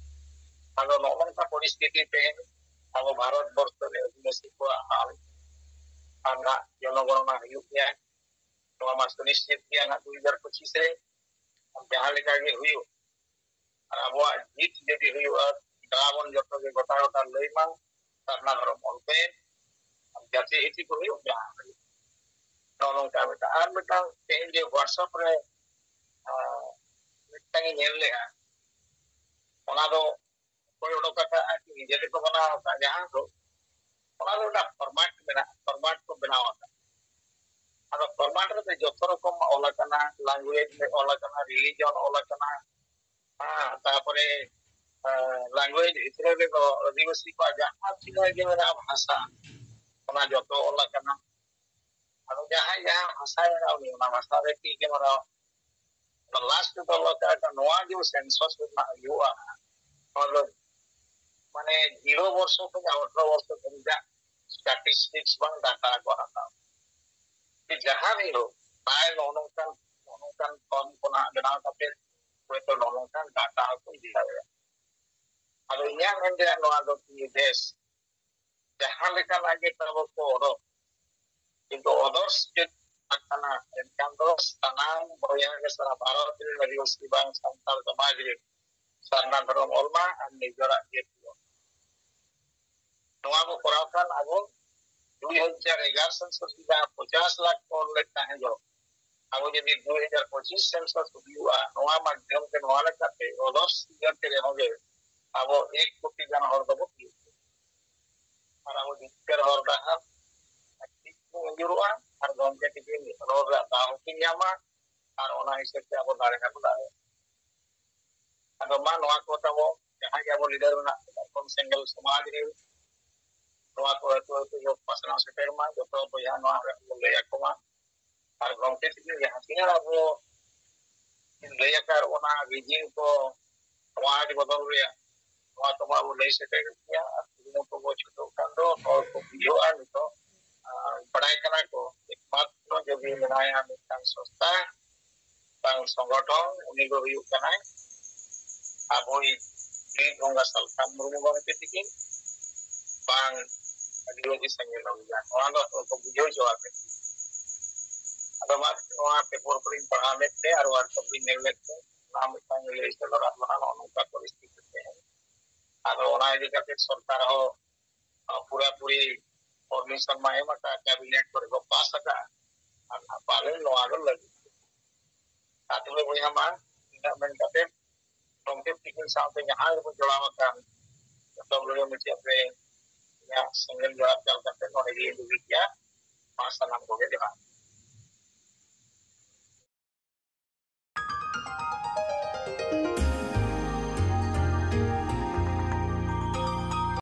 ᱟᱫᱚ ᱱᱚᱜᱼᱚ ᱱᱚᱝᱠᱟ ᱯᱚᱨᱤᱥᱛᱷᱤᱛᱤ ᱛᱮᱦᱮᱧ ᱟᱵᱚ ᱵᱷᱟᱨᱚᱛ ᱵᱚᱨᱥᱚ ᱨᱮ ᱟᱹᱫᱤᱵᱟᱹᱥᱤ ᱠᱚᱣᱟᱜ ᱦᱟᱞ ᱟᱨ ᱱᱟᱜ ᱡᱚᱱᱚᱜᱚᱬᱚᱱᱟ ᱦᱩᱭᱩᱜ ᱜᱮᱭᱟ᱾ ᱱᱚᱣᱟ ᱢᱟ ᱥᱩᱱᱤᱥᱪᱤᱛ ᱜᱮᱭᱟ ᱱᱟᱜ ᱫᱩ ᱦᱟᱡᱟᱨ ᱯᱚᱸᱪᱤᱥ ᱨᱮ ᱡᱟᱦᱟᱸ ᱞᱮᱠᱟ ᱜᱮ ᱦᱩᱭᱩᱜ, ᱟᱨ ᱟᱵᱚᱣᱟᱜ ᱡᱤᱛ ᱡᱩᱫᱤ ᱦᱩᱭᱩᱜᱼᱟ, ᱫᱟᱣ ᱵᱚᱱ ᱡᱚᱛᱚ ᱜᱮ ᱜᱚᱴᱟ ᱜᱚᱴᱟ ᱞᱟᱹᱭ ᱢᱟ, ᱥᱟᱨᱱᱟ ᱫᱷᱚᱨᱚᱢ ᱚᱞ ᱯᱮ, ᱡᱟᱹᱛᱤ ᱦᱤᱛᱤ ᱠᱚ ᱦᱩᱭᱩᱜ ᱡᱟᱦᱟᱸ ᱦᱩᱭᱩᱜ᱾ ᱱᱚᱜᱼᱚ ᱱᱚᱝᱠᱟ ᱢᱤᱫᱴᱟᱝ᱾ ᱟᱨ ᱢᱤᱫᱴᱟᱝ ᱛᱮᱦᱮᱧ ᱡᱮ WhatsApp ᱨᱮ, ᱟᱸ, ᱢᱤᱫᱴᱟᱝ ᱤᱧ ᱧᱮᱞ ᱞᱮᱜᱼᱟ, ᱚᱱᱟ ᱫᱚ ᱚᱠᱚᱭ ᱚᱰᱚᱠ ᱟᱠᱟᱫᱼᱟ, ᱱᱤᱡᱮ ᱛᱮᱠᱚ ᱵᱮᱱᱟᱣ ᱟᱠᱟᱫ ᱡᱟᱦᱟᱸ ᱫᱚ, ᱚᱱᱟ ᱫᱚ ᱢᱤᱫᱴᱟᱝ format ᱢᱮᱱᱟᱜᱼᱟ, format ᱠᱚ ᱵᱮᱱᱟᱣ ᱟᱠᱟᱫ᱾ ᱟᱫᱚ format ᱨᱮᱫᱚ ᱡᱚᱛᱚ ᱨᱚᱠᱚᱢ ᱚᱞ ᱟᱠᱟᱱᱟ, language ᱨᱮ ᱚᱞ ᱟᱠᱟᱱᱟ, religion ᱚᱞ ᱟᱠᱟᱱᱟ, ᱦᱮᱸ, ᱛᱟᱨᱯᱚᱨᱮ, ᱮᱸ, language ᱵᱷᱤᱛᱨᱤ ᱨᱮᱫᱚ ᱟᱹᱫᱤᱵᱟᱹᱥᱤ ᱠᱚᱣᱟᱜ ᱡᱟᱦᱟᱸ ᱛᱤᱱᱟᱹᱜ ᱜᱮ ᱢᱮᱱᱟᱜᱼᱟ ᱵᱷᱟᱥᱟ, ᱚᱱᱟ ᱡᱚᱛᱚ ᱚᱞ ᱟᱠᱟᱱᱟ᱾ ᱟᱫᱚ ᱡᱟᱦᱟᱸᱭ ᱡᱟᱦᱟᱸ ᱵᱷᱟᱥᱟᱭ ᱨᱚᱲᱟ, ᱩᱱᱤ ᱚᱱᱟ ᱵᱷᱟᱥᱟ ᱨᱮ ᱴᱷᱤᱠ ᱮ ᱢᱟᱱᱟᱣᱟ᱾ ᱞᱟᱥᱴ ᱫᱚ ᱞᱟᱜᱟᱜ ᱱᱚᱣᱟ ᱡᱮ ᱥᱮᱱᱥᱟᱥ ᱨᱮᱱᱟᱜ ᱦᱩᱭᱩᱜᱼᱟ, ᱱᱚᱣᱟ ᱫᱚ ᱢᱟᱱᱮ ᱡᱤᱨᱳ ᱵᱚᱨᱥᱚ ᱠᱷᱚᱱ ᱟᱴᱷᱨᱚ ᱵᱚᱨᱥᱚ ᱫᱷᱟᱹᱵᱤᱡᱟᱜ ᱥᱴᱟᱴᱤᱥᱴᱤᱠᱥ ᱵᱟᱝ ᱰᱟᱴᱟ ᱠᱚ ᱦᱟᱛᱟᱣ᱾ ᱡᱟᱦᱟᱸ ᱦᱤᱞᱳᱜ ᱵᱟᱭ ᱱᱚᱜᱼᱚ ᱱᱚᱝᱠᱟᱱ, ᱱᱚᱜᱼᱚ ᱱᱚᱝᱠᱟᱱ ᱯᱷᱚᱨᱢ ᱠᱚ ᱱᱟᱦᱟᱜ ᱵᱮᱱᱟᱣ ᱠᱟᱛᱮ ᱦᱚᱭᱛᱳ ᱱᱚᱜᱼᱚ ᱱᱚᱝᱠᱟᱱ ᱰᱟᱴᱟ ᱦᱚᱸᱠᱚ ᱤᱫᱤ ᱫᱟᱲᱮᱭᱟᱜᱼᱟ᱾ ᱟᱫᱚ ᱤᱧᱟᱹᱜ ᱢᱮᱱ ᱨᱮᱭᱟᱜ ᱱᱚᱣᱟ ᱫᱚ ᱠᱤ ᱵᱮᱥ ᱡᱟᱦᱟᱸ ᱞᱮᱠᱟᱱᱟᱜ ᱜᱮ ᱛᱟᱵᱚ ᱠᱚ ᱚᱰᱚᱠ, ᱠᱤᱱᱛᱩ ᱚᱫᱚᱨᱥ ᱡᱟᱹᱛ ᱠᱟᱱᱟ, ᱮᱱᱠᱷᱟᱱ ᱫᱚ ᱥᱟᱱᱟᱢ ᱵᱚᱭᱦᱟ ᱜᱮ ᱥᱟᱨᱟ ᱵᱷᱟᱨᱚᱛ ᱨᱮᱱ ᱟᱹᱫᱤᱵᱟᱹᱥᱤ ᱵᱟᱝ ᱥᱟᱱᱛᱟᱲ ᱥᱚᱢᱟᱡᱽ ᱨᱮ ᱥᱟᱨᱱᱟ ᱫᱷᱚᱨᱚᱢ ᱚᱞ ᱢᱟ ᱟᱨ ᱱᱤᱡᱮᱨᱟᱜ ᱜᱮ ᱯᱩᱨᱟᱹ᱾ ᱱᱚᱣᱟ ᱵᱚ ᱠᱚᱨᱟᱣ ᱠᱷᱟᱱ ᱟᱵᱚ ᱫᱩᱭ ᱦᱟᱡᱟᱨ ᱮᱜᱟᱨᱚ ᱥᱮᱱᱥᱟᱥ ᱨᱮ ᱡᱟᱦᱟᱸ ᱯᱚᱪᱟᱥ ᱞᱟᱠᱷ ᱠᱚ ᱚᱞ ᱞᱮᱫ ᱛᱟᱦᱮᱸ ᱫᱚ, ᱟᱵᱚ ᱡᱩᱫᱤ ᱫᱩᱭ ᱦᱟᱡᱟᱨ ᱯᱚᱸᱪᱤᱥ ᱥᱮᱱᱥᱟᱥ ᱦᱩᱭᱩᱜᱼᱟ, ᱱᱚᱣᱟ ᱢᱟᱫᱽᱫᱷᱚᱢ ᱛᱮ ᱱᱚᱣᱟ ᱞᱮᱠᱟᱛᱮ ᱚᱫᱚᱨᱥ ᱡᱟᱹᱛ ᱨᱮᱦᱚᱸ ᱜᱮ ᱟᱵᱚ ᱮᱠ ᱠᱳᱴᱤ ᱜᱟᱱ ᱦᱚᱲ ᱫᱚᱵᱚ ᱛᱤᱭᱳᱜ ᱠᱚᱣᱟ᱾ ᱟᱨ ᱟᱵᱚ ᱡᱤᱛᱠᱟᱹᱨ ᱦᱚᱨ ᱰᱟᱦᱟᱨ ᱴᱷᱤᱠ ᱵᱚ ᱟᱹᱭᱩᱨᱚᱜᱼᱟ ᱟᱨ ᱜᱚᱢᱠᱮ ᱛᱤᱠᱤᱱ ᱨᱚᱲ ᱨᱮᱭᱟᱜ ᱫᱟᱣ ᱦᱚᱸᱠᱤᱱ ᱧᱟᱢᱟ ᱟᱨ ᱚᱱᱟ ᱦᱤᱥᱟᱹᱵ ᱛᱮ ᱟᱵᱚ ᱫᱟᱲᱮ ᱦᱚᱸᱵᱚ ᱫᱟᱲᱮᱭᱟᱜᱼᱟ᱾ ᱟᱫᱚ ᱢᱟ ᱱᱚᱣᱟ ᱠᱚ ᱛᱟᱵᱚ ᱡᱟᱦᱟᱸᱭ ᱜᱮ ᱟᱵᱚ ᱞᱤᱰᱟᱨ ᱢᱮᱱᱟᱜ ᱠᱚᱣᱟ, ᱠᱚᱢ ᱥᱮᱸᱜᱮᱞ ᱥᱚᱢᱟᱡᱽ ᱨᱮ ᱱᱚᱣᱟ ᱠᱚ ᱟᱹᱛᱩ ᱟᱹᱛᱩ ᱡᱚᱛᱚ ᱯᱟᱥᱱᱟᱣ ᱥᱮᱴᱮᱨ ᱢᱟ, ᱡᱚᱛᱚ ᱵᱚᱭᱦᱟ ᱱᱚᱣᱟ ᱨᱮ ᱵᱚ ᱞᱟᱹᱭ ᱟᱠᱚ ᱢᱟ᱾ ᱟᱨ ᱜᱚᱢᱠᱮ ᱛᱤᱠᱤᱱ ᱡᱟᱦᱟᱸ ᱛᱤᱱᱟᱹᱜ ᱟᱵᱚ ᱞᱟᱹᱭ ᱟᱠᱟᱫ ᱚᱱᱟ ᱨᱤᱡᱤᱢ ᱠᱚ ᱥᱚᱢᱟᱡᱽ ᱵᱚᱫᱚᱞ ᱨᱮᱭᱟᱜ, ᱱᱚᱣᱟ ᱠᱚ ᱢᱟ ᱵᱚ ᱞᱟᱹᱭ ᱥᱮᱴᱮᱨ ᱜᱮᱭᱟ᱾ ᱟᱨ ᱠᱩᱨᱩᱢᱩᱴᱩ ᱵᱚ ᱪᱷᱩᱴᱟᱹᱣ ᱠᱷᱟᱱ ᱫᱚ ᱦᱚᱲ ᱠᱚ ᱵᱩᱡᱷᱟᱹᱣᱟ᱾ ᱱᱤᱛᱚᱜ ᱟᱨ ᱵᱟᱲᱟᱭ ᱠᱟᱱᱟ ᱠᱚ ᱮᱠᱢᱟᱛᱨᱚ ᱡᱩᱫᱤ ᱢᱮᱱᱟᱭᱟ ᱢᱤᱫᱴᱟᱝ ᱥᱚᱥᱛᱟ ᱵᱟᱝ ᱥᱚᱝᱜᱚᱴᱷᱚᱱ, ᱩᱱᱤ ᱫᱚ ᱦᱩᱭᱩᱜ ᱠᱟᱱᱟᱭ ᱟᱵᱚᱭᱤᱡ ᱵᱤᱨ ᱵᱚᱸᱜᱟ ᱥᱟᱞᱠᱷᱟᱱ ᱢᱩᱨᱢᱩ ᱜᱚᱢᱠᱮ ᱛᱤᱠᱤᱱ ᱵᱟᱝ ᱟᱹᱫᱤᱵᱟᱹᱥᱤ ᱥᱮᱸᱜᱮᱞ ᱚᱵᱷᱤᱡᱟᱱ᱾ ᱱᱚᱣᱟ ᱫᱚ ᱦᱚᱲ ᱠᱚ ᱵᱩᱡᱷᱟᱹᱣ ᱦᱚᱪᱚ ᱟᱠᱟᱫ ᱠᱚᱣᱟ᱾ ᱟᱫᱚ ᱢᱟ ᱱᱚᱣᱟ ᱯᱮᱯᱚᱨ ᱠᱚᱞᱤᱧ ᱯᱟᱲᱦᱟᱣ ᱞᱮᱫ ᱛᱮ ᱟᱨ WhatsApp ᱞᱤᱧ ᱧᱮᱞ ᱞᱮᱫ ᱛᱮ ᱚᱱᱟ ᱢᱤᱫᱴᱟᱝ ᱞᱟᱹᱭ ᱥᱚᱫᱚᱨᱟᱜ ᱵᱚᱱᱟ, ᱱᱚᱜᱼᱚ ᱱᱚᱝᱠᱟ ᱯᱚᱨᱤᱥᱛᱷᱤᱛᱤ ᱛᱮ᱾ ᱟᱫᱚ ᱚᱱᱟ ᱤᱫᱤ ᱠᱟᱛᱮ ᱥᱚᱨᱠᱟᱨ ᱦᱚᱸ ᱯᱩᱨᱟᱹᱯᱩᱨᱤ ᱯᱟᱨᱢᱤᱥᱚᱱ ᱢᱟ ᱮᱢ ᱟᱠᱟᱫ, ᱠᱮᱵᱤᱱᱮᱴ ᱠᱚᱨᱮ ᱠᱚ ᱯᱟᱥ ᱟᱠᱟᱫ, ᱟᱨ ᱯᱟᱞᱮᱱ ᱱᱚᱣᱟ ᱫᱚ ᱞᱟᱹᱜᱤᱫ᱾ ᱟᱨ ᱛᱚᱵᱮ ᱵᱚᱭᱦᱟ ᱢᱟ ᱤᱱᱟᱹᱜ ᱢᱮᱱ ᱠᱟᱛᱮ ᱜᱚᱢᱠᱮ ᱛᱤᱠᱤᱱ ᱥᱟᱶᱛᱮ ᱡᱟᱦᱟᱸ ᱜᱮᱵᱚᱱ ᱡᱚᱲᱟᱣ ᱟᱠᱟᱱ ᱡᱚᱛᱚ ᱵᱷᱤᱰᱤᱭᱳ ᱢᱩᱪᱟᱹᱫ ᱨᱮ ᱤᱧᱟᱹᱜ ᱥᱮᱸᱜᱮᱞ ᱡᱚᱦᱟᱨ ᱪᱟᱞ ᱠᱟᱛᱮ ᱱᱚᱰᱮ ᱜᱮ ᱤᱧ ᱫᱩᱜᱤ ᱜᱮᱭᱟ᱾ ᱢᱟ ᱥᱟᱱᱟᱢ ᱠᱚᱜᱮ ᱡᱚᱦᱟᱨ᱾